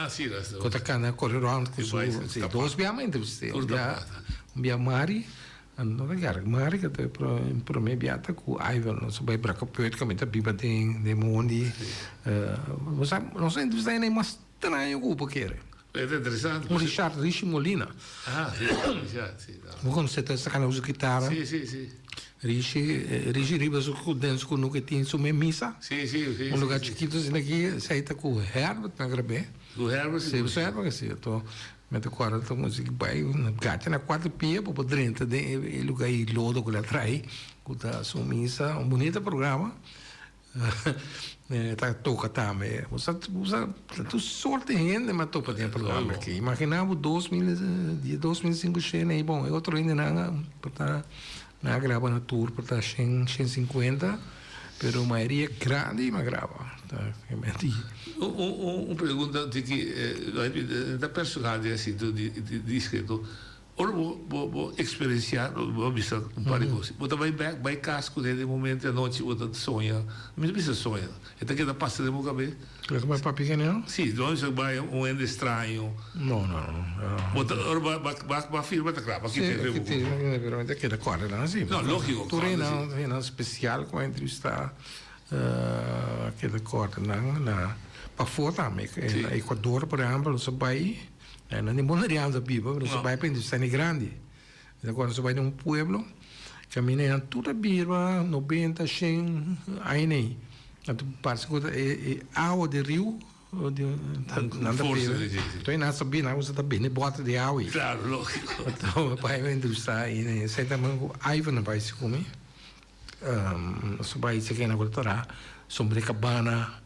ku ta kana kore rond ku su dos bia mi a entrevist'e un bia un bia Mari. No ta garra mari ka ta prome bia ta ku Ivan nos a bai Brakkeput kaminda ta biba den den mondi nos a nos a entrevista hende mas straño ku bo kere. E ta interesante. Un Richard Rishi Molina. Ah si Richard si. Bo konosé ta sa kanda usa kitara. Si si si. Rishi Rishi riba su den su kunuku e tin su mes misa. Si si si. Un lugar chikito asina aki esei ta ku Herbert nan grab'é. Ku Herbert si. Si Herbert si. Mi ta kòrda ta muzik bai gacha na kuater pia pa por drenta den e luga i lodo ku la trai ku ta su misa un bunita programa ta toka tambe bo sa bo sa tur sorte hende mi a topa den e programa aki imagina bo 2000 dia 2005 shen ei bon e otro hendenan por ta nan a graba na tur por ta shen shen sinkuenta. Pero mayoria grandi mi a graba. Un pregunta di ki ta personal den sentido di eskrito. Ora bo bo eksperensiá, bo a bisa un par di kos, bo ta bai bèk bai kas ku den e momento anochi bo ta soña, mi ta bisa soña, e ta keda pasa den bo kabes. Loke bo a papia kende? Si, bo a bisa bai un hende straño. No, no, no. Bo ta ora bo a bo a firma ta kla, bo a kita e Si, kita, pero mi ta keda kòrda nan si. No, lógiko, Tur kòrda si. hendenan, hendenan spesial ku a entrevistá a keda kòrda nan na pafó tambe. Na Ecuador, por ehèmpel, nos a bai, nan di Boneriano ta biba, pero nos a bai pa entrevistá hende grandi. Mi ta kòrda nos a bai den un pueblo. Kaminda einan tur a birba nobenta, shen aña ei. Anto parse ku e awa di riu nan ta bebe. Anto nan sabí nan ta bende bòter di awa ei. Klaro, lógiko. Anto mi bai entrevistá i esei ta ku Ivan a bai segun mi. Nos a bai seki nan ku ta traha Sombre Cabana,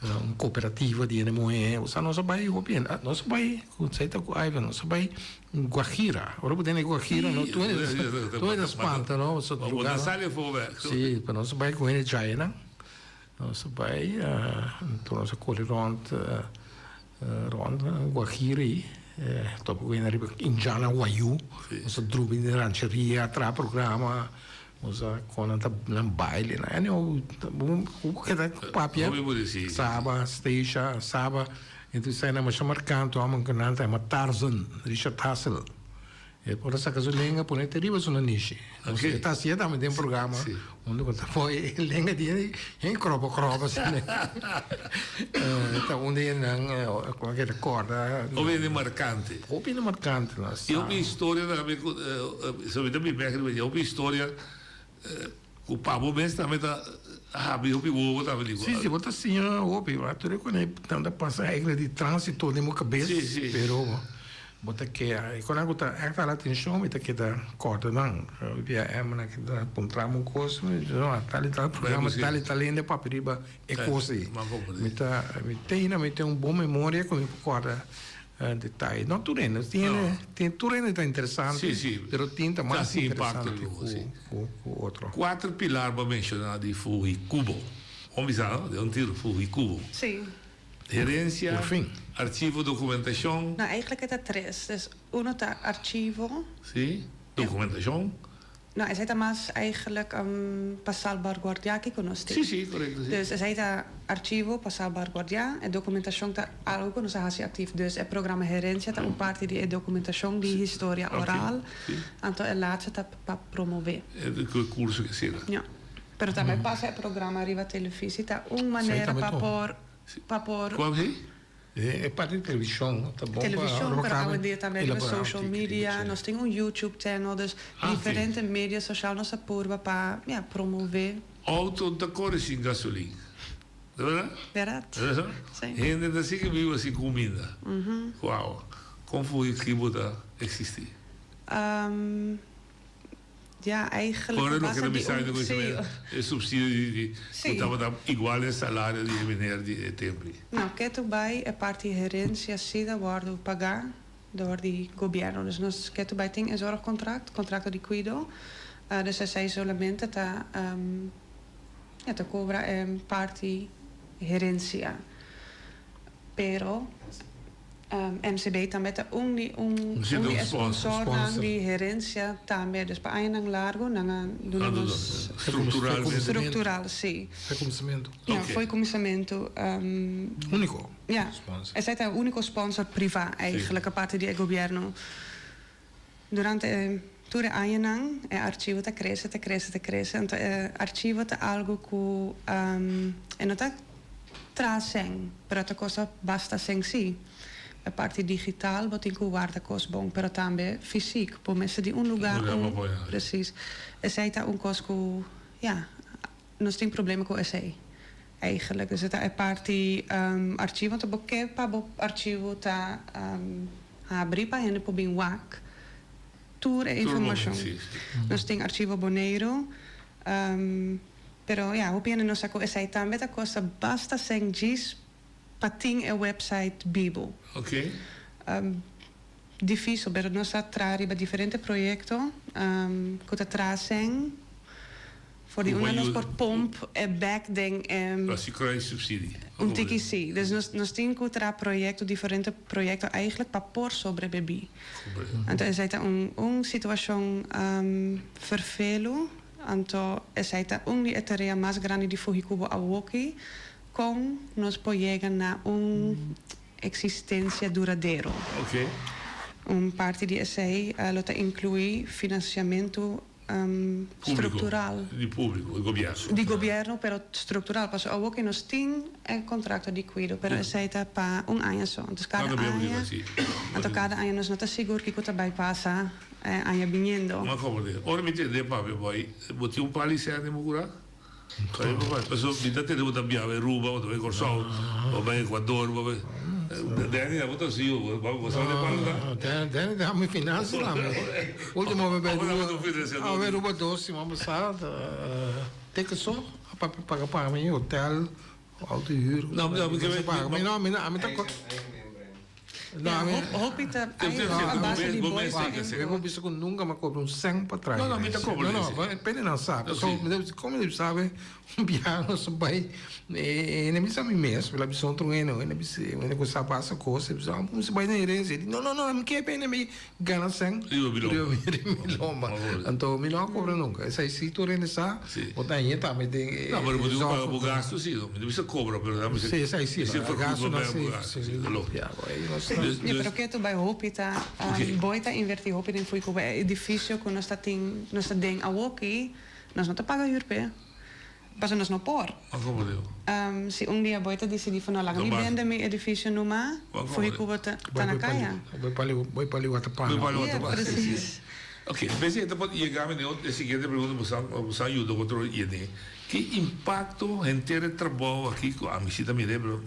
un kooperativa di hende muhé. Osea nos a bai hopi hende. Nos a bai ku esei ta ku Ivan, nos a bai Guajira. Ora bo tende Guajira no tur hende tur hende a spanta no. Bo no sali afó bek. Si, pero nos a bai ku hende djaenan. Nos a bai, anto nos a kore rònt rònt Guajira ei, topa ku hende riba Indiana Wayuu. Nos a drumi den rancheria, traha programa, nos a kon nan ta nan baile nan. Anyhow, bo keda papia Saba, Statia, Saba, entonces esei nan masha markante, hòmber ku nan ta yama Tarzan, Richard Hassel. E por a saca su lenga pone te riba su nanishi. E ta hacié tambe den programa unda cu ta poi e lenga di hende hen krobo krobo asina. Ta un di nan cu a keda corda. Hopi hende marcante. Hopi hende marcante na sa. Y hopi historia tambe cu so mi ta bin bek riba dje. Hopi historia cu pa bo mes tambe ta habri hopi wowo tambe di. Si si bo ta siña hopi. Tur e cu nan ta pasa eigenlijk di transito den bo cabes. Pero. Bo ta keda, e konan ku ta ègt hala atenshon mi ta keda kòrda nan. Bia Emma nan keda puntra mi un kos, mi di no, tal i tal programa, tal i tal hende a papia riba e kos ei. Mi ta, mi teina, mi tin un bon memoria ku mi por kòrda detaye. No tur hende, tin hende, tin tur hende ta interesante, pero tin ta mas interesante ku otro. Kuater pilar bo a menshoná di Fuhikubo. Bon bisa no? Den un tiro, Fuhikubo. Sí. Herencia, archivo, documentacion. No, eigenlijk e ta tres. Dus uno ta archivo. Sí, documentacion. No, esei ta mas eigenlijk pa salbarguardiá kiko nos tin. Sí, sí, corecto, sí. Dus esei ta archivo pa salbarguardiá. E documentacion ta algo ku nos a hasi actief. Dus e programa Herencia ta un parti di e documentacion di historia oral. Anto e laatste ta pa promové. E curso ke sera. Ja. Pero tambe pasa e programa riba televisi ta un manera pa por pa por. Cual he? E parti di television ta bon pa Television pero awendia tambe riba social media nos tin un YouTube channel dus diferente media social nos a purba pa ya promove. Auto no ta kore sin gasolin. Ta berdad? Berdad. Si. Hende ta sigui biba sin cuminda. Cu awa. Con fugikibo ta existi? Ja, eigenlijk Ora loke ta bisa di un, e subsidio di di ku tabata igual e salario di e meneer di e templi. No, ketu bai e parti herencia si ta wordo paga door di gobierno. Dus nos ketu bai tin e zorgcontract, contracto di cuido. Dus esei solamente ta ja ta cobra e parti herencia. Pero MCB tambe ta un di un un di e sponsornan di herencia tambe. Dus pa añanan largo nan a duna nos. Structuralmente. Structural, si. Fo'i cuminsamentu. Ja, fo'i cuminsamentu. Unico Ja, sponsor. Esei ta e unico sponsor priva eigenlijk aparte di e gobierno. Durante e tur e añanan e archivo ta crece, ta crece, ta crece. Anto e archivo ta algo cu e no ta traha cen, pero ta cosa basta cen si. E parti digital bo tin cu warda cos bon, pero tambe fysiek. Bo mester di un lugar un, precies. Esey ta un cos cu, ja, nos tin problema cu esey eigenlijk. Dus e ta e parti archivo. Anto bo ke pa bo archivo ta Habri pa hende por bin wak tur e informashon. Nos tin Archivo Boneiru, pero ya, hopi hende no sa ku esei tambe ta kosta basta sèn djis pa tin e website bibu. Difísil, pero nos ta traha riba diferente proyekto ku ta traha sèn. For di unda nos por pomp e bek den e. Hasi kruissubsidie. Un tiki si. Dus nos nos tin ku traha proyekto, diferente proyekto eigenlijk pa por sobrebibí. Anto esei ta un un situashon ferfelu. Anto esei ta un di e tarea mas grandi di Fuhikubo awoki, kon nos por yega na un eksistensia duradero. Un parti di esei lo ta inkluí finansiamentu. Struktural. Di públiko, di gobièrnu. Di gobièrnu, pero struktural. Pasobra awor ke nos tin e kontrakto di kuido, pero esei ta pa un aña so. Entonces kada aña, anto kada aña nos no ta sigur kiko ta bai pasa e aña biniendo. M'a komprendé. Ora mi tende papia boy, bo tin un par di sèn den bo kurá? Pasobra mi ta tende bo ta biaha bai Aruba, bo ta bai Kòrsou, bo bai Ecuador, bo bai. Danny bo ta siu, bo sa unda e palo ta? Danny ta mi finansa tambe. Ultimo mi bai Aruba, mi Aruba dos siman pasá, ticket so a papia paga pa mi, hotel, auto huur. No, no, mi no, mi no, mi ta. Hopi ta a base di boy Mi por bisa ku nunka mi a kobra un sèn pa traha. No, no, mi ta kobra No, no, pende nan sa. So, mi ta bisa, komo mi sabe un biaha nos a bai, e hende a bisa mi mes, mi la bisa otro hende, un hende a bisa, un hende ku sa pasa kos, e bisa, oh, mi bai na herensia. E di, no, no, no, mi ke pende mi gana sèn Riba mi lomba. Riba mi lomba. Anto mi no a kobra nunka. Esei si tur hende sa, bo ta haña tambe den e No, pero bo tin ku paga bo gastu si. Mi no bisa kobra, pero nan bisa Si, esei si. Si gastu nan si. Si, si. Ya, bo ei nos ta. Ya, pero ketu bai hopi ta, bo ta inverti hopi den Fuikuba. E edifisio ku nos ta tin, nos ta den awoki, nos no ta paga hür p'e. Pasobra nos no por. Si un dia boy ta disidí for no laga mi bende mi edifisio numa, Fuhikubo ta na kaya. Boy pa liwata pana. Yeah, precies. Ok, p'esei ta por yega mi den e siguiente pregunta bo sa yuda otro yene. Ki impakto henter e trabou aki ku ami si ta mir'é pero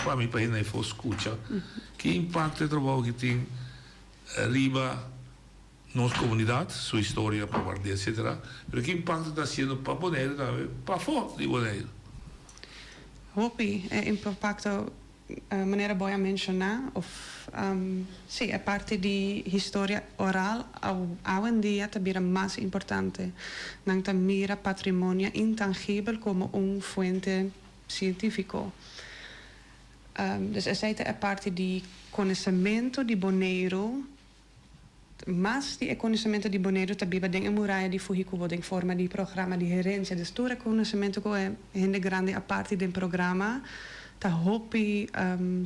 pa mi pa hende afó skucha, ki impakto e trabou aki tin riba nos comunidad, su historia pa guarda etcetera, pero ki impacto ta haciendo pa Boneiru tambe pafó di Boneiru? Hopi e impacto manera boy a menciona of si e parti di historia oral awendia ta bira mas importante. Nan ta mira patrimonio intangibel como un fuente cientifico. Dus esey ta e parti di conocemento di Boneiru. Mas di e konosementu di Boneiru ta biba den e muraya di Fuhikubo den forma di programa di herensia. Dus tur e konosementu ku e hende grandi a parti den programa ta hopi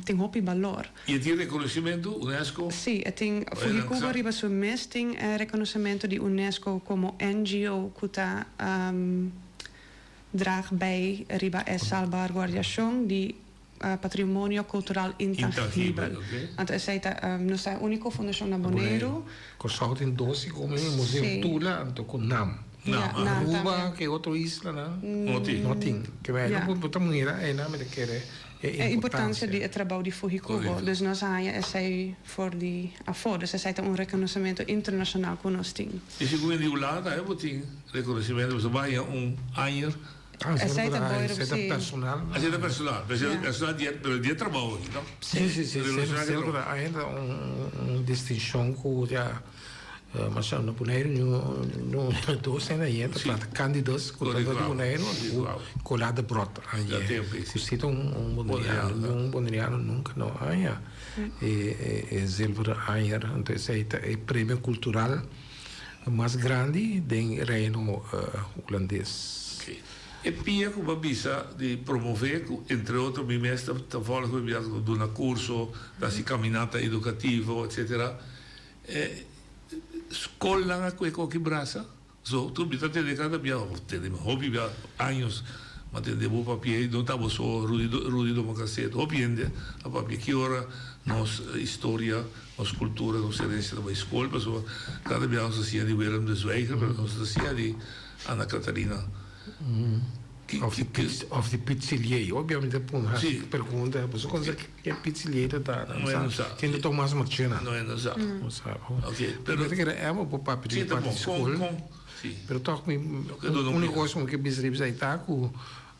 tin hopi balor. I e tin rekonosementu unesco? Si, e tin. Fuhikubo riba su mes tin e rekonosementu di unesco komo NGO ku ta draag bij riba e salbaguardiashon di Patrimonio kultural intangibel. Anto esei ta nos ta e úniko fundashon na Boneiru. Kòrsou tin dos i komo e Museo Tula anto ku Nam. Aruba ke otro islanan no tin. Ke bai no bo ta mira einan mi ta kere e importansia. E importansia di e trabou di Fuhikubo. Dus nos a haña esei for di afó. Dus esei ta un rekonosementu internashonal ku nos tin. I segun di Hulanda tambe bo tin rekonosementu pasobra bo a haña un aña. Esei ta boiro Esei ta personal. Esei ta personal. Personal di e, pero di e trabou aki, no? Si, si, si. Sel ku ta ainda un distinshon ku ya masha na Boneiru ñu dos hende aye ta trata kandidos ku ta di Boneiru ku Colá de Brot aye. Ku si ta un boneriano, un boneriano nunka no haña e zilveren anjer. Anto esei ta e premio kultural. Mas grandi den Reino Hulandes. Ok. E pia ku bo a bisa di promové ku entre otro mi mes ta ta vòlg mi bia ku duna kurso, ta hasi kaminata edukativo etsetera. E skolnan a kue koki brasa? So tur mi ta tende kada bia of tende mi hopi bia años mi a tende bo papia i no ta bo so Rudy Rudy Domacassé hopi hende a papia ki ora nos historia Nos cultura, nos herencia ta bay scol pasobra cada bia nos ta siña di Willem de Zwijger pero nos ta siña di Anna Catharina. Of di Piet, of di Piet Silié. Hopi bia mi ta pon haci pregunta, boso conoce ken Piet Silié ta ta? No sa. Ken ta Tomas Marchena? No sa. No sa. Ok, pero. Mi ta kere Emma por papia di parti di scol. Pero toch mi, unico cos cu mi ke bisa riba esaki ta cu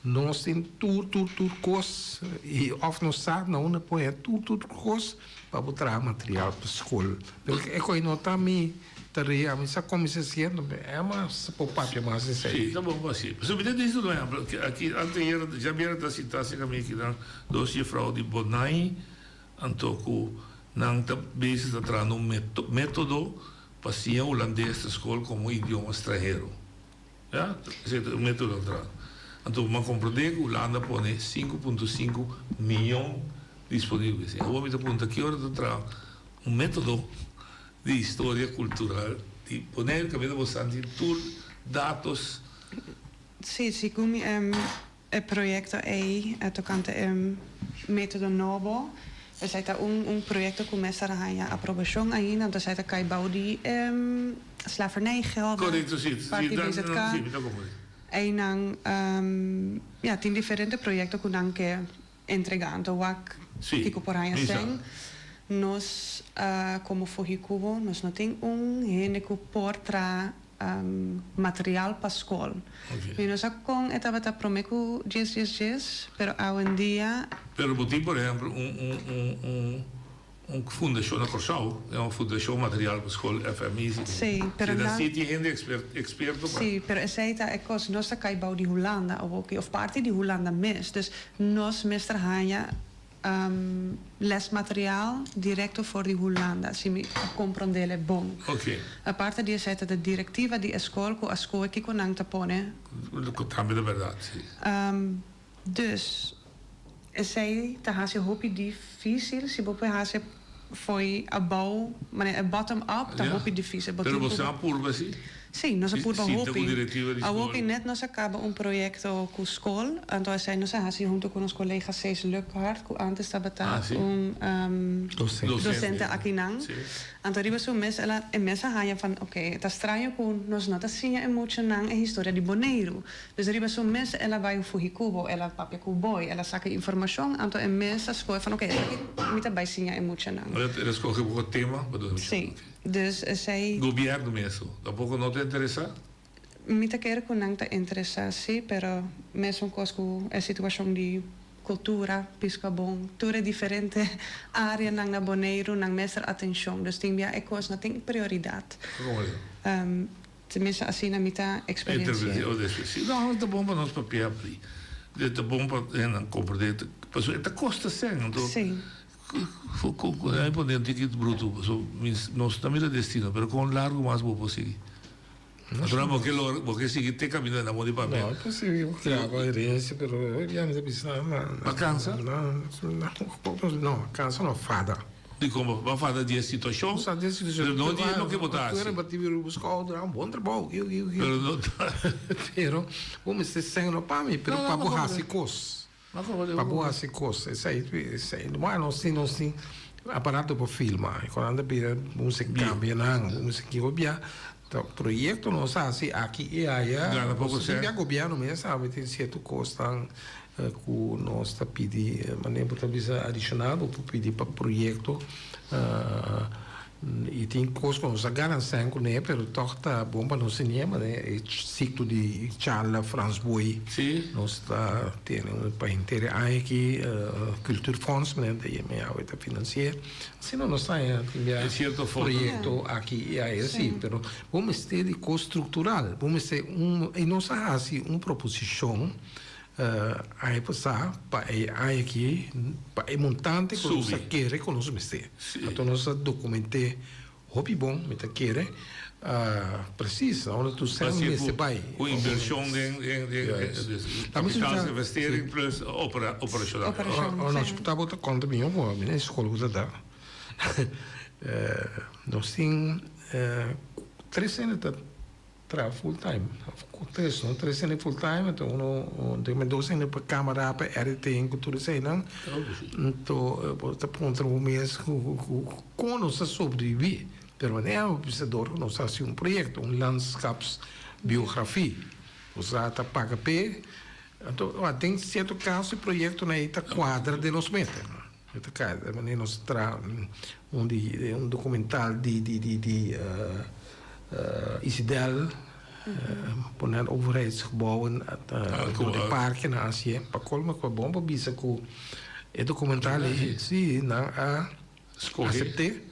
Nos tin tur tur tur kos i òf nos sa na unda pone tur tur tur kos pa bo traha material pa skol. Pero e kos no ta mi tarea, mi sa kon mi sa siendo, Emma sa por papia mas di esei. Si, ta bon pa si. Pasobra mi ta disi un ehempel, aki anteayer djabièrnè ta sinta serka mi akinan dos jefrou di Bonai, anto ku nan ta bezig ta trahando un metodo pa siña hulandes na skol komo idioma stranhero. Ya, esei ta un metodo tra. Anto bo a komprondé ku Hulanda a pone 5.5 miyon disponibel. Awor mi ta punta ki ora ta traha un metodo di historia kultural di. Di Boneiru kaminda bo san tin tur datos. Sí, segun mi e proyekto ei tokante e método nobo, esei ta un un proyekto ku mester a haña aprobashon ainda, anto esei ta kai bou di e slavernijgelden, Korekto, sí, sí, parti dan, BZK. sí, mi ta komprendé. Einan, ya, tin diferente proyekto ku nan ke entregá, anto wak Sí, kiko por haña mi sa. sèn. Nos komo Fuhikubo nos no tin un hende ku por traha material pa skol. Mi no sa kon e tabata promé ku djes djes djes, pero awendia. Pero bo tin por ehempel un un un un un fundashon na Kòrsou, e un fundashon material pa skol FMI. Sí, pero Si nan nan. si tin hende eksper eksperto pa. Sí, pero esei ta e kos, nos ta kai bou di Hulanda awoki, òf parti di Hulanda mes, dus nos mester haña. Lesmateriaal directo for di Hulanda, si mi a comprondele bon. Oké. Aparte di esei ta de directiva di e school cu a scohe kico nan ta pone. Cu tambe ta berdad, si. Dus, esei ta haci hopi dificil, si bo por haci fo'i abou, manera e bottom up ta Ja. hopi dificil. Bo Pero tin bo cu. sa purba si? Sí, nos a purba Sinta hopi. ku direktiva di Awor skol. ki net nos a kaba un proyekto ku skol, anto esei nos a hasi huntu ku nos kolega Cees Lukhart, ku antes tabata Ah, sí. un Docente. docente akinan. Sí. Anto riba su mes el a e mes a haña van oké, ta straño ku nos no ta siña e muchanan e historia di Boneiru. Dus riba su mes el a bai Fuhikubo, el a papia ku Boy, el a saka informashon, anto e mes a skohe van oké, esaki mi ta bai siña e muchanan. El a skohe poko tema pa duna muchanan. Sí. Dus esei. Gobierno mesun tampoco no ta interesa? Mi ta kere ku nan ta interesa si, pero mesun kos ku e situashon di kultura, piskabon, tur e diferente areanan na Boneiru nan mester atenshon. Dus tin bia e kos no tin prioridat. Como eso? Tenminste asina mi ta eksperensi'é. Si, no, ta bon pa nos papia abri. Ta bon pa hendenan komprendé. Pasobra e ta kosta sèn. Anto, Sí. Ai pone un tiki brutu, pasobra mi nos ta mira destino, pero kon largu mas bo por sigui? Natural bo ke logra, bo ke sigui te kaminda na moda di papia. No, por sigui bo graba herensia, pero hoy dia mi ta bisa na. Ba kansa? No, no, no, kansa no, fada. Dikon bo ba fada di e situashon? Sa di e situashon. Pero no di e loke bo ta hasi. Tur e bati riba bo skouder, un bon trabou, kiu, kiu, kiu. Pero no ta. Pero bo mester sèn no pa mi, pero pa bo hasi kos. Pa bo hasi kos. Esei, esei. Bueno, nos tin, nos tin aparato pa filma. I ku nan ta bira, bo mester kambia nan, bo mester kiko bia. Ta proyekto nos a hasi aki i aya. Gana poko sèn. Bia gobièrnu mes a tin sierto kosnan. Ku nos ta pidi manera bo ta bisa adishonal bo por pidi pa proyekto i tin kos ku nos a gana sèn kuné pero tòg ta bon pa nos tene manera e siklo di charla Frans Boei nos ta tene un pa henter e aña aki Cultuurfonds manera ta yama awe ta finansi'é asina nos ta haña tin bia proyekto aki i aya si pero bo mester di kos struktural bo mester un i nos a hasi un proposishon. Aña pasá pa e aña aki pa e montante ku nos a kere ku nos mester. Anto nos a dokument'é hopi bon, mi ta kere, presis na unda tur sèn mester bai. Ku invershon den kapitaalsinvestering plus operashonal. Nos tabata konta mi ku mi na e skol ku ta da. Nos tin tres hende ta. Traha full time of tres no tres hende full time anto uno den dos hende pa camara pa editing cu tur eseinan anto bo ta puntra bo mes con nos ta sobrevivi pero manera bo bisa dor cu nos ta haci un proyecto un landschapsbiografie bo ta paga p'e anto den cierto caso e proyectonan ey ta cuadra den nos meta ta cuadra manera nos ta traha un di un documental di di di di Isidel pone overheidsgebouwen door di parke nan hacié pa colmo cu bon pa bisa cu e documental ey si nan a acepté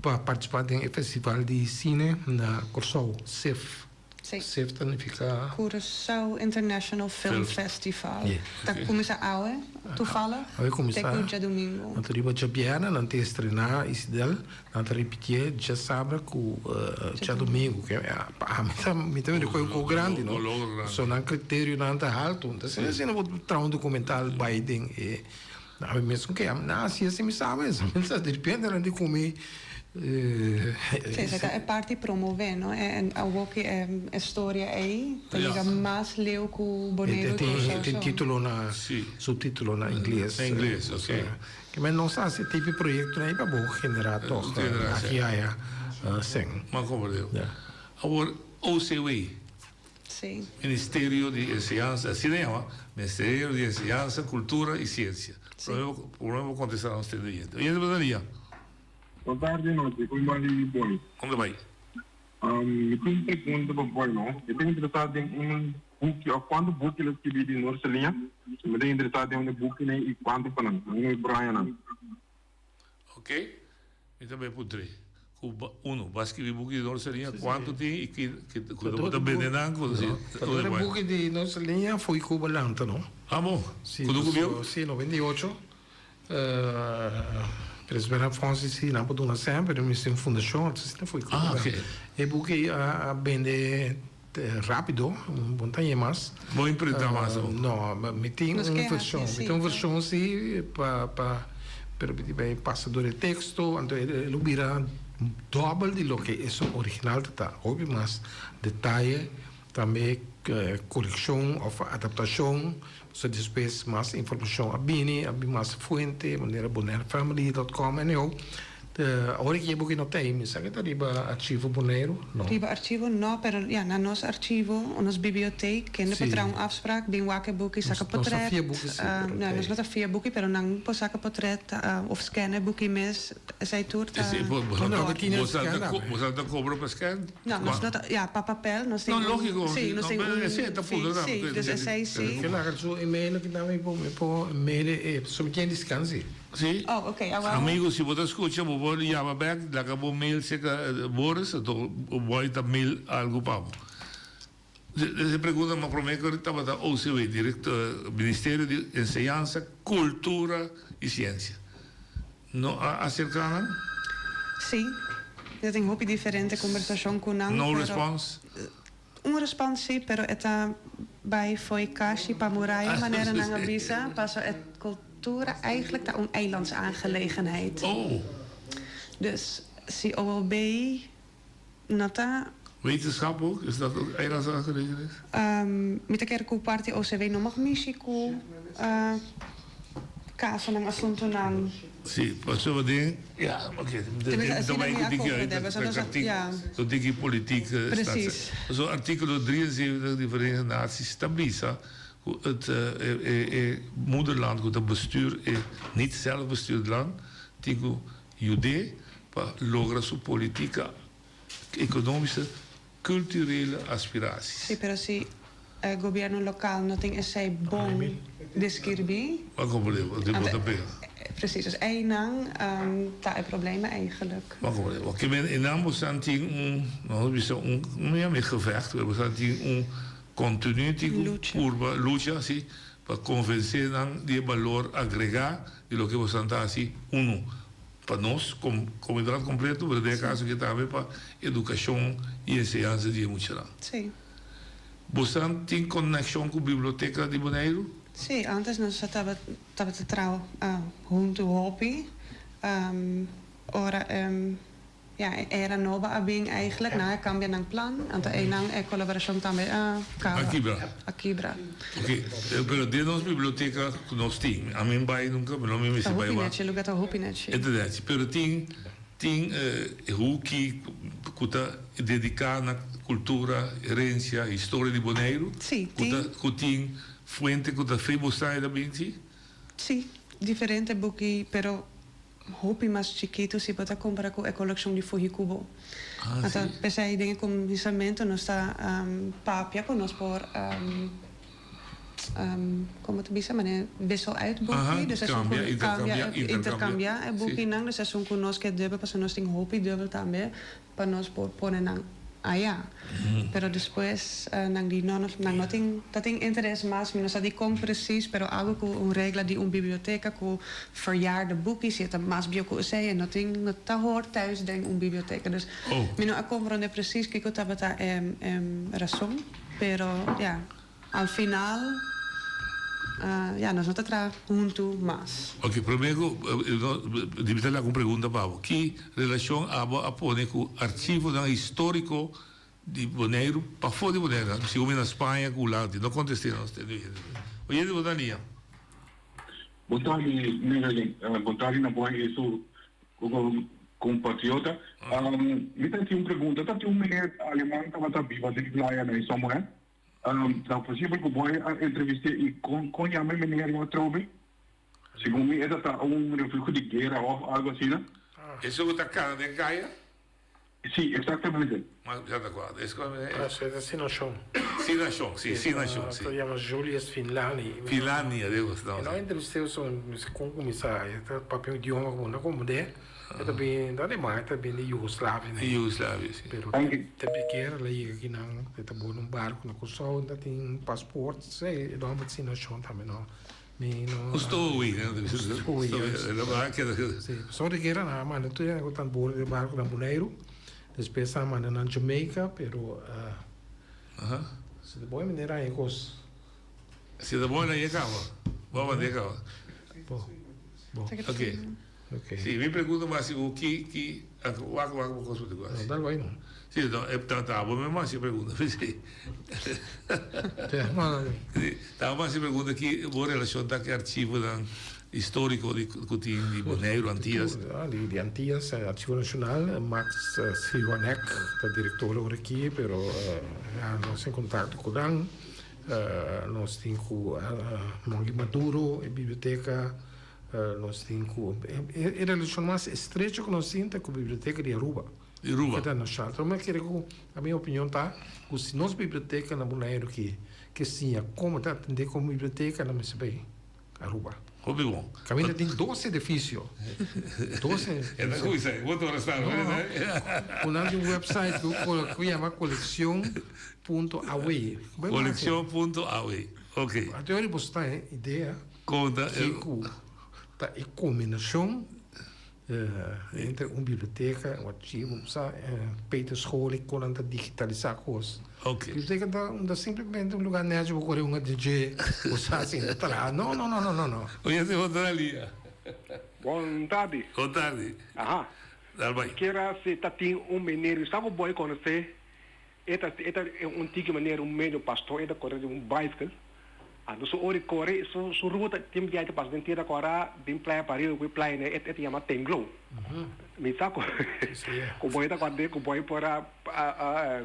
pa participa den e festival di cine na Corsou CIFF. Sí. CIFF ta nifica. Curaçao International Film Festival. Ta cuminsa awe, toevallig. Awe cuminsa. Te cu djadumingu. Nan ta riba djabièrnè, nan ta estrena Isidel, nan ta ripitié djasabra cu djadumingu. Pa ami ta, mi ta mira cu e un co grandi, no? So nan criterionan ta halto. Entonces asina bo traha un documental bay den e, ami mes cu ke, ami na haci asina mi sa mes. Di repente nan di cu mi. Sí, esei ta e parti promové, no? E awoki e storia ei ta yega mas leu ku Boneiru i Kòrsou so. Tin título na, subtítulo na ingles. Na ingles, ok. Ke men nos hasi e tipo di proyektonan ei pa bo generá tòg aki aya sèn. M'a komprendé. Awor OCW. Sí. Ministerio di Enseñansa, asina yama, Ministerio di Enseñansa, Kultura i Siensia. Sí. Promé bo kontestá nos tende oyente. Oyente bo ta lia. Bon tardi nochi, kon bai Boy? Kon ta bai? Mi tin un pregunta pa Boy no. Mi ta interesá den un buki òf kuantu buki lo skibí di Noor Saliña. Mi ta interesá den un e bukinan i kuantu pa nan. Mi nomber Brian nan. Ok, mi ta bai puntr'é. Ku uno, bo a skibí buki di Noor Saliña, kuantu tin i ki ku bo ta bende nan? Ku si. Tur e buki di Noor Saliña fo'i Cuba lanta no. Ah bon? Si, Kudu ku bieu? Si, 98. Pero espera Fonsi si nan por duna semper pero mester un fundacion asina foi cu Ah, ok. E buki a bende rapido un bon tañe mas. Bo imprenta mas o? No, mi tin Nos un ke version, haci mi tin un si. version si pa pa pero mi tin bay pasa door e texto anto e lo bira dobel di loke esun original ta ta hopi mas detaye tambe coreccion of adaptacion. So despues mas informacion a bini, a bin mas fuente, manera bonairefamily dot com, anyhow, awor ki e buki no ta ei, mi sa ke ta riba Archivo Boneiru, no? Riba archivo no, pero ya, na nos archivo, nos bibliotheek, kende por traha un afspraak, bin wak e buki, saka Nos ta potret, fia buki si, pero no, nos no ta fia buki, pero nan por saka potret of scan e buki mes, esei tur ta. Esei por, No, no, bo sa ta cobra pa scan? No, nos no ta, ya, pa papel nos tin No, un, lógico, sí, nos no, tin pero un esei ta fee, puntra tambe, sí, ku dus esei sí. Ke laga su email aki tambe mi por, mi por mail e, pasobra mi ken diskansi. Sí. Oh, ok, awor. Amigo, si bo ta skucha, bo por yama bek, laga bo mail serka Boris, anto Boy ta mail algu pa bo. E pregunta mas prome ku tabata OCW, directo, Ministerio di Enseñansa, Kultura i Siensia. No a acerca nan? Sí, mi tin hopi diferente conversacion cu nan. No response? Un response sí, pero e ta bay fo'i kashi pa muraya, manera nan a bisa, paso e cultura eigenlijk ta un eilandsaangelegenheid. Oh. Dus si OLB no ta. Wetenschap ook? Is dat ook eilandsaangelegenheid? Mi ta kere ku parti OCW no mag mishi ku kasonan, asuntunan. Si, pasobra den, ya, oke, Tenminste, ta asina bai mi ku a diki komprendé, pasobra nos a, ya. Ta diki politiek Precies. Pasobra artíkulo 73 di Verenigde Naties ta bisa ku het e moederland ku ta bestuur e niet zelfbestuurd land tin ku yud'é pa logra su politica economische, culturele aspiraties. Sí, pero si e gobierno local no tin esey bon describí. Bo a comprende, bo ta pega. Precies, dus eynan ta e problema eigenlijk. Bo a comprende. Bo kimen eynan bo san tin un, nos bisa un, no yama gevecht, pero bo san tin un continu tin cu purba, lucha, si, pa convence nan di e balor agrega di loke bo san ta haci, uno. Pa nos komunidat kompleto, pero den e kaso aki tambe pa edukashon i enseñansa di e muchanan. Sí. Bosan tin konekshon ku biblioteka di Boneiru? Sí, antes nos sa tabata traha huntu hopi. Ora Ya, e era noba a bin eigenlijk, nan a cambia nan plan, anto eynan e colaboracion tambe a caba. A kibra. A kibra. Ok, pero den nos biblioteca cu nos tin, ami n bay nunca, pero mi mester Ta bay hopi wak. nechi, e lugar ta hopi nechi. E ta nechi, pero tin, tin e hoeki cu ta dedica na cultura, herencia, historia di Boneiru? Si, Cu ta, tin. cu tin fuente cu ta fe bo sa e ta bin, si? Si, diferente buki, pero Hopi mas chikitu si bo ta compara cu e coleccion di Fuhikubo. Ah, Anto, si. p'esei den e cuminsamentu nos ta papia cu nos por, como ta bisa, manera wissel uit buki. Aha, Dus esun cu cambia, cambia, intercambia, intercambia. intercambia e Si. bukinan. Dus esun cu nos ke dubbel, pasobra nos tin hopi dubbel tambe. Pa nos por pone nan aya. Pero despues nan di no, nan no tin ta tin interes mas, mi no sa dikon precies, pero algo ku un regla di un biblioteka ku verjaarde boekjes, si e ta mas bieu ku esei e no tin no ta hoor thuis den un biblioteka. Dus mi no a komprende precies kiko tabata e rason, pero ya. Al final. Ya, nos no ta traha huntu mas. Ok, promé ku di mi ta laga un pregunta pa bo. Ki relashon abo a pone ku archivonan históriko di Boneiru pafó di Boneiru? Segun mi na Spaña ku Hulanda. No kontest'é nos tende oyente. Oyente bo ta nia. Bon tardi Merelyn, bon tardi na boy y su compatriota. Mi ta haci un pregunta, ta tin un meneer aleman tabata biba den playa na e sommer? Ta posibel cu boy a entrevist'é y con con yama e meneer lo atrobe? Segun mi e ta ta un refugio di guera of algo asina. Eso cu ta cana den caya? Si, exactamente. Ma ya ta cua. Es cua Ah, so e ta Sinashon. Sinashon, si, Sinashon, si. Ta yama Julius Finlani. Finlani, adios, no. E no entrevist'é so, con cuminsa, e ta papia un idioma cu bo no comprende. E ta bin di Alemania, e ta bin di Yugoslavia. Di Yugoslavia, si. Pero te piker el a yega akinan, e ta bora un barco na Curaçao, e ta tin un paspoort, si, e don a sin nashon tambe no. Mi no. Un stowaway, ne? Un stowaway, yes. Si, pasobra di guera nan a manda tur hende ku ta bora di barco na Boneiru, despues nan a manda nan Jamaica, pero si ta bon e manera haña kos. Si ta bon haña kaba, bo a manda e kaba. Bo, bo. Ok. Ok. Si, mi pregunta mas si bo ki, ki, wak, wak bo kos bo tin ku hasi. No, dal bai no. Si, no, e ta, ta abo mi mas e pregunta, si. Ja, no, no. Si, ta abo mas e pregunta ki bo relashon ta ku e archivonan historiko di ku tin di Boneiru, Antias. Di, di Antias, Archivo Nashonal, Max Sriwanek ta direktor awor aki, pero ya nos en kontakto ku nan. Nos tin ku Mongui Maduro, e biblioteka. Nos tin ku e relashon mas estrecho ku nos tin ta ku biblioteka di Aruba. Di Aruba. Keda na Shalter. Mi a kere ku a mi opinion ta ku si nos biblioteka na Boneiru ke ke siña komo ta atendé komo biblioteka nan mester bai Aruba. Hopi bon. Kaminda tin dos edifisio. Dos edifisio. E ta kuminsa bo ta ora sta. No, no. Ku nan tin un website ku ku yama kolekshon punto aw. Kolekshon punto aw. Ok. Anto yori bo sta e idea. Kon ta e. Kico ta e combinacion entre un biblioteca, un archivo, bo sa, Peter Scholing con nan ta digitalisa cos. Ok. Biblioteca ta un ta simplemente un lugar nechi bo core hunga DJ, bo sa sinta traha. No, no, no, no, no, no. Oye, si bo ta lia. Bon tardi. Bon tardi. Aha. Dal bai. Kier a si ta tin un meneer, mi sa cu boy conoce E ta e ta un tiki manera un medio pastor e ta kore riba un bicycle. Anto su ora e kore su su ruta tin biaha e ta pasa den tera kora den playa pariba ku e playa ne e ta yama Tenglo. Mi sa ku ku bo e ta kòrda ku bo e por a a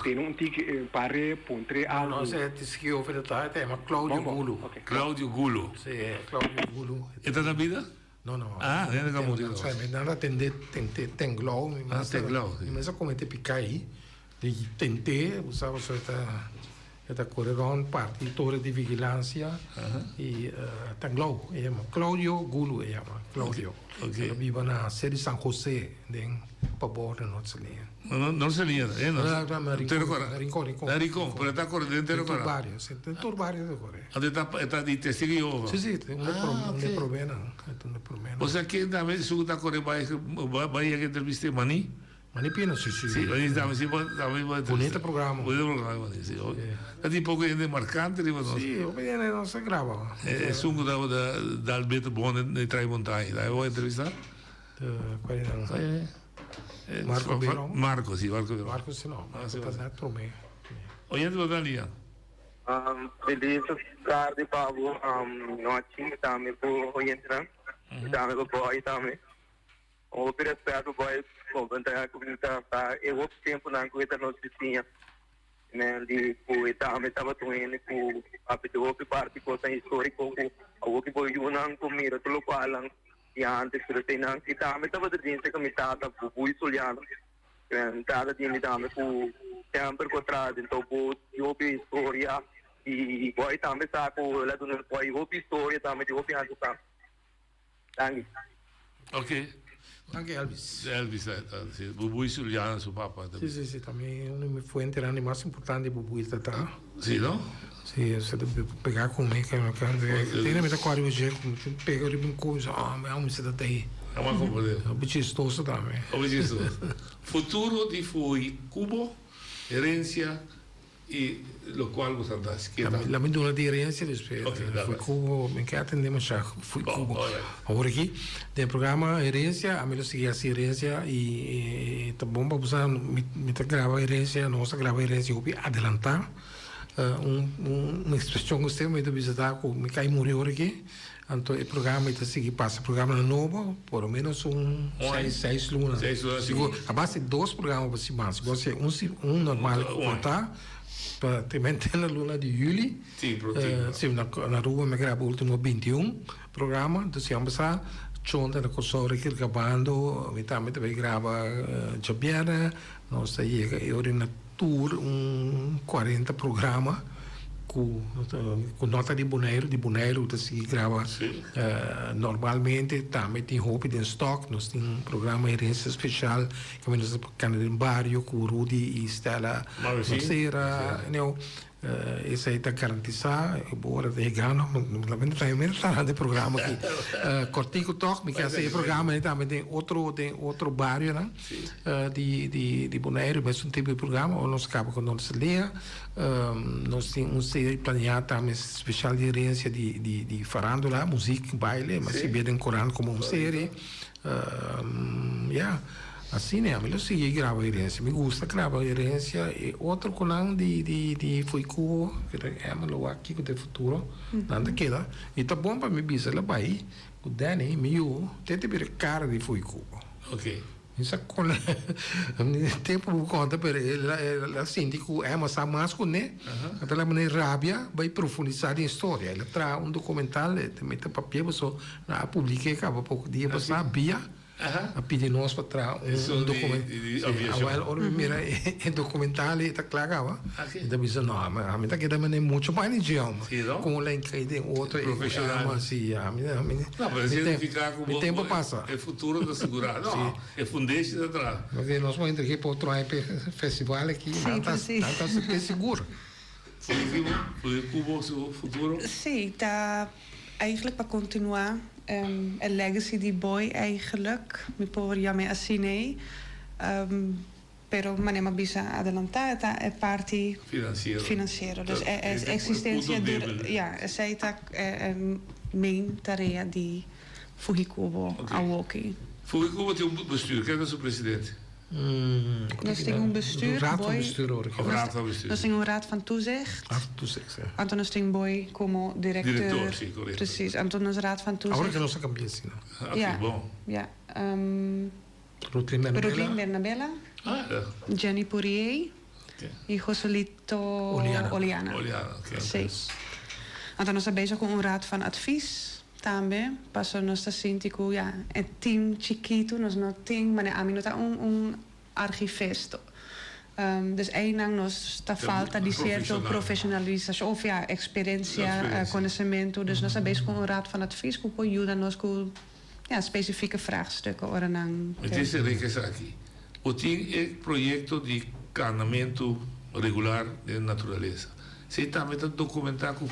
tene un tiki pare puntr'é algu. No, no, e tiki over e ta e ta yama Claudio Gulo. Claudio Gulo. Si, Claudio Gulo. E ta na bida? No, no. Ah, hende ka muri kaba. Mi nan a tende tente tenglou. Mi ah, tenglou. Mi mester comete pica ahí. Di tente, bo sa pasobra e ta e ta core rond parti torre di vigilancia. Y tenglou e yama. Claudio Gulu e yama. Claudio. Okay. E ta biba na Sede San Jose den pabor di Noord-Saliña. No, Noord-Saliña, eh? No, no, no, Rincon, Rincon, Rincon. Na Rincon, pero e ta core den Tero Cora. Den tur bario, si, den tur bario e ta core. Anto e ta, e ta di Testigo di Jehova? Si, si, un de ah, un de probenan, un de probenan. O sea, ken tambe esun ku ta kore bai, bai yega entrevist'é? Mani? Mani Pino, si, si. Si, Mani tambe si por, tambe por entrevist'é. Bonito programa. Bonito programa, Mani, si. Ta tin poko hende markante riba nos. Si, hopi hende no sa graba. Esun ku tabata dal beter bon den Trai Montaña, tambe bo a entrevistá? Cual era? Marco Beron. Marco, si, Marco Beron. Marco si no, Marco ta net prome. Oyente bo ta lia. Feliz tardi pa bo nochi tambe ku oyentenan i tambe ku boy tambe. Hopi respet pa boy komentá ku mi ta ta e hopi tempunan ku e ta nos bisiña men di ku e tambe tabata un hende ku a pidi hopi parti kosnan historiko ku awor ki bo yunan ku mira tur lokualnan di antes pero eseinan i tambe tabata den ku mi tata Bubuy Soliano. Mi tata di mi tambe ku semper ku a traha den Tobo di hopi historia i boy tambe sa ku el a duna boy hopi historia tambe di hopi antes tambe. Danki. Ok. Danki Elvis. Elvis, si. Bubuy Soliano su papa. Si, si, si. Tambe un di mi fuentenan di mas importante Bubuy ta ta. Si, no? Si, esei ta pega ku mi, tene mi ta kòrda riba dje, ku mi pega riba un kos, ah, mi amo esei ta ta ei. Amo a komprendé. Hopi chistoso tambe. Hopi chistoso. Futuro di Fuy Cubo, herencia. I lokual bo ta hasi ke ta. Laat mi duna di herencia despues. Ok, Fuikubo, mi ke atende masha Fuikubo. Awor aki, den programa Herencia, ami lo sigui hasi Herencia i ta bon pa bo sa mi ta graba Herencia, nos ta graba Herencia hopi adelanta. Un un expresion ku semper mi ta bisa ta ku mi kai muri ora aki, anto e programa ta sigui pasa programanan nobo por lo menos un seis seis luna. Seis luna sigur. A base dos programa pa siman, si bo hasi un si un normal ku por ta pa te mente na luna di juli. Si, pro tin. Si, na Aruba mi a graba ultimo bintiun programa, entonces siman pasá Chon ta na Kòrsou rekir grabando, mi tambe ta bai graba djabièrnè. Nos ta yega e ora na tur un cuarenta programa cu cu no ta di Boneiru, di Boneiru ta sigui graba normalmente, tambe tin hopi den stock, nos tin un programa herencia special caminda nos ta cana den bario cu Rudy y Stella Nocera, Esei ta garantisá e bo ora ta yegando. Lamento ta mi ta den programa aki. Kòrtiku tòg mi ke hasi e programa ei tambe den otro den otro barionan di di di Boneiru. Mesun tipo di programa ora nos kaba ku nos lea. Nos tin un serie planeá tambe spesial di herensia di di di farándula, muzik, baile. Mi a sibi den korant komo un serie. Ya, asina ami lo sigui graba herencia. Mi gusta graba herencia e otro cu nan di di di fo'i cubo cu ta Emma lo wak kico ta e futuro nan ta keda y ta bon pa mi bisa la bay cu Danny mi yu te ta bira cara di fo'i cubo. Mi sa con tempo bo conta pero el a sinti cu Emma sa mas cu ne ta la mane rabia bay profundisa den historia el a traha un documental e ta mete papia paso Nan a publik'é kaba poko dia pasá, Bia a pidi nos pa traha un dokumental. Awel ora mi mira e dokumental ei ta kla kaba, mi ta bisa no, ami ta keda mane mucho mas di dje homber. Kon lo a kai den otro e si, ami mi tempo pasa. E futuro ta sigurá. No, e fundeshi ta traha. Pasobra nos por entreg'é pa otro aña pa e festival aki, nan ta sigur. Cubo su futuro? Sí, ta. Eigenlijk pa kontinuá e legacy di Boy eigenlijk, mi por yam'é asin'ei, pero manera mi a bisa adelantá e ta e parti finansiero. Dus e eksistensia ya, esei ta e main tarea di Fuhikubo awoki. Fuhikubo tin un bestuur, ken ta su presidente? Nos tin un bestuur, Raad van bestuur hoor ik. Of raad van bestuur. Nos tin un raad van toezicht. Raad van toezicht, ja. Anto nos tin Boy como directeur. Director, sí, correcto. Precies. Anto nos raad van toezicht. Awor ke nos a cambia asina. Ah, oké, bon. Ja. Rutlin Bernabela. Rutlin Bernabela. Ah, ja. Jenny Pourier. Oké. Y Joselito Oliana. Oliana. Oliana, oké. Sí. Anto nos ta bezig cu un raad van advies. Tambe pasobra nos ta sinti ku ya e team chikitu nos no tin manera ami no ta un un archivist dus einan nos ta falta di sierto profesionalisashon of ya eksperensia konosementu dus nos ta bezig ku un raad van advies ku por yuda nos ku ya spesifike vraagstukken ora nan Mi tin ser'é ku esaki. Bo tin e proyekto di kanamentu regular den naturalesa. Si tambe ta documentá cu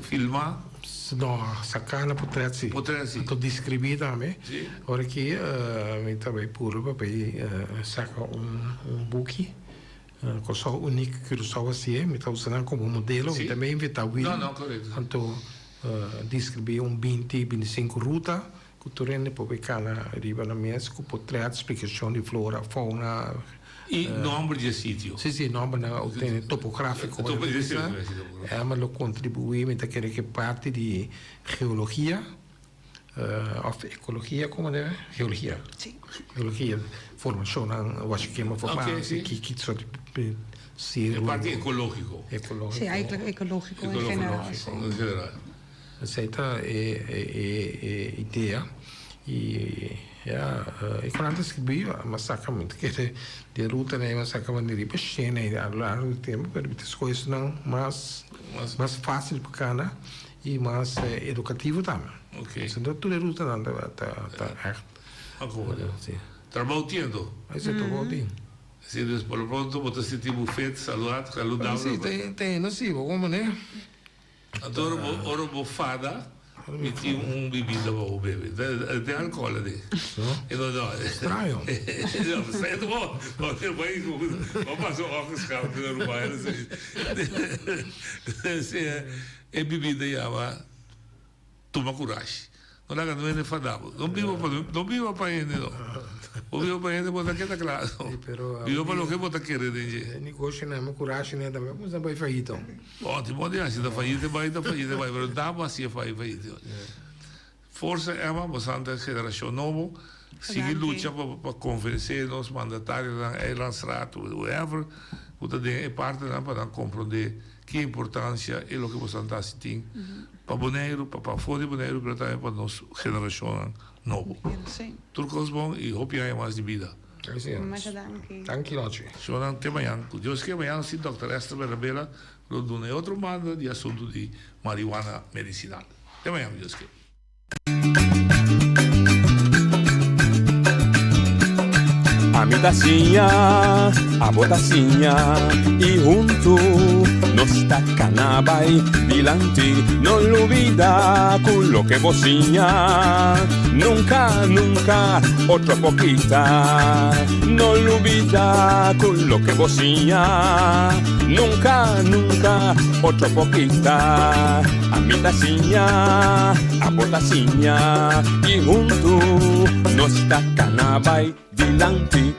filmá. No, sacá na potret si. Potret si. Anto describí tambe. Si. Ora ki mi ta bay puru pa bay saca un un buki Kòrsou Uniek Curaçao hasié, mi ta usa nan como modelo, mi tambe invitá Willy. No, no, corecto. Anto describí un binti, binti sinku ruta Ku tur hende por bay kana riba nan mes ku potret, splikashon di flora, fauna. I nòmber di e sitio. Si, si, nòmbernan a obtene topografiko. Emma lo kontribuí, mi ta kere ku e parti di geologia òf ekologia, komo debe? Geologia. Si. Geologia, formashonnan washikema formá, ki ki sort di E parti ekológiko. Ekológiko. Si, eigenlijk ekológiko en general. Ekológiko en general. Esei ta e idea y ya e corant a scribi mi a saca mi ta kere di e ruta nei mi a saca manera riba shena y a lo largo di tempo pero mi ta scoge esnan mas mas facil pa cana y mas educativo tambe pasobra tur e rutanan ta ta echt Trabou tin anto? Esei trabou tin. Si dus por lo pronto bo ta sinti bo fit saludad saludabel Si ta hende si bo como ne. Anto ora bo ora bo fada. Mi tin un bibida pa bo bebe. Tin alcohol aden. No? No, no. Straño. No, straño ta bo. Bo tin bai ku bo pasa un ofgeschaft na Aruba. E bibida yama Tuma Kurashi. No laga no hende fada bo. No biba pa no biba pa hende no. Bo biba pa hende bo ta keda kla no. Biba pa loke bo ta kere den dje. E negoshi nan mi kurashi nan tambe a kuminsá bai fayito. Bon, tin bon di hasi ta fayito e bai ta fayito e bai pero dabo hasi e bai fayito. Forsa Emma, bo santa generashon nobo sigui lucha pa pa konvensé nos mandatarionan, eilandsraad, whoever ku ta den e partenan pa nan komprondé ki importansia e loke bo santa hasi tin pa Boneiru, pa pafó di Boneiru pero tambe pa nos generashonnan nobo. Tur kos bon i hopi aña mas di bida. Masha danki. Danki Lochi. Shownan te mañan. Ku Dios ke mañan si Dòkter Esther Berabela lo duna e otro banda di asuntu di marihuana medisinal. Te mañan ku Dios ke. Ami ta siña, abo ta siña y huntu nos ta cana bay dilanti. No lubida cu loke bo siña nunca, nunca otro por kita. No lubida cu loke bo siña nunca, nunca otro por kita. Ami ta siña, abo ta siña y huntu nos ta cana bay dilanti.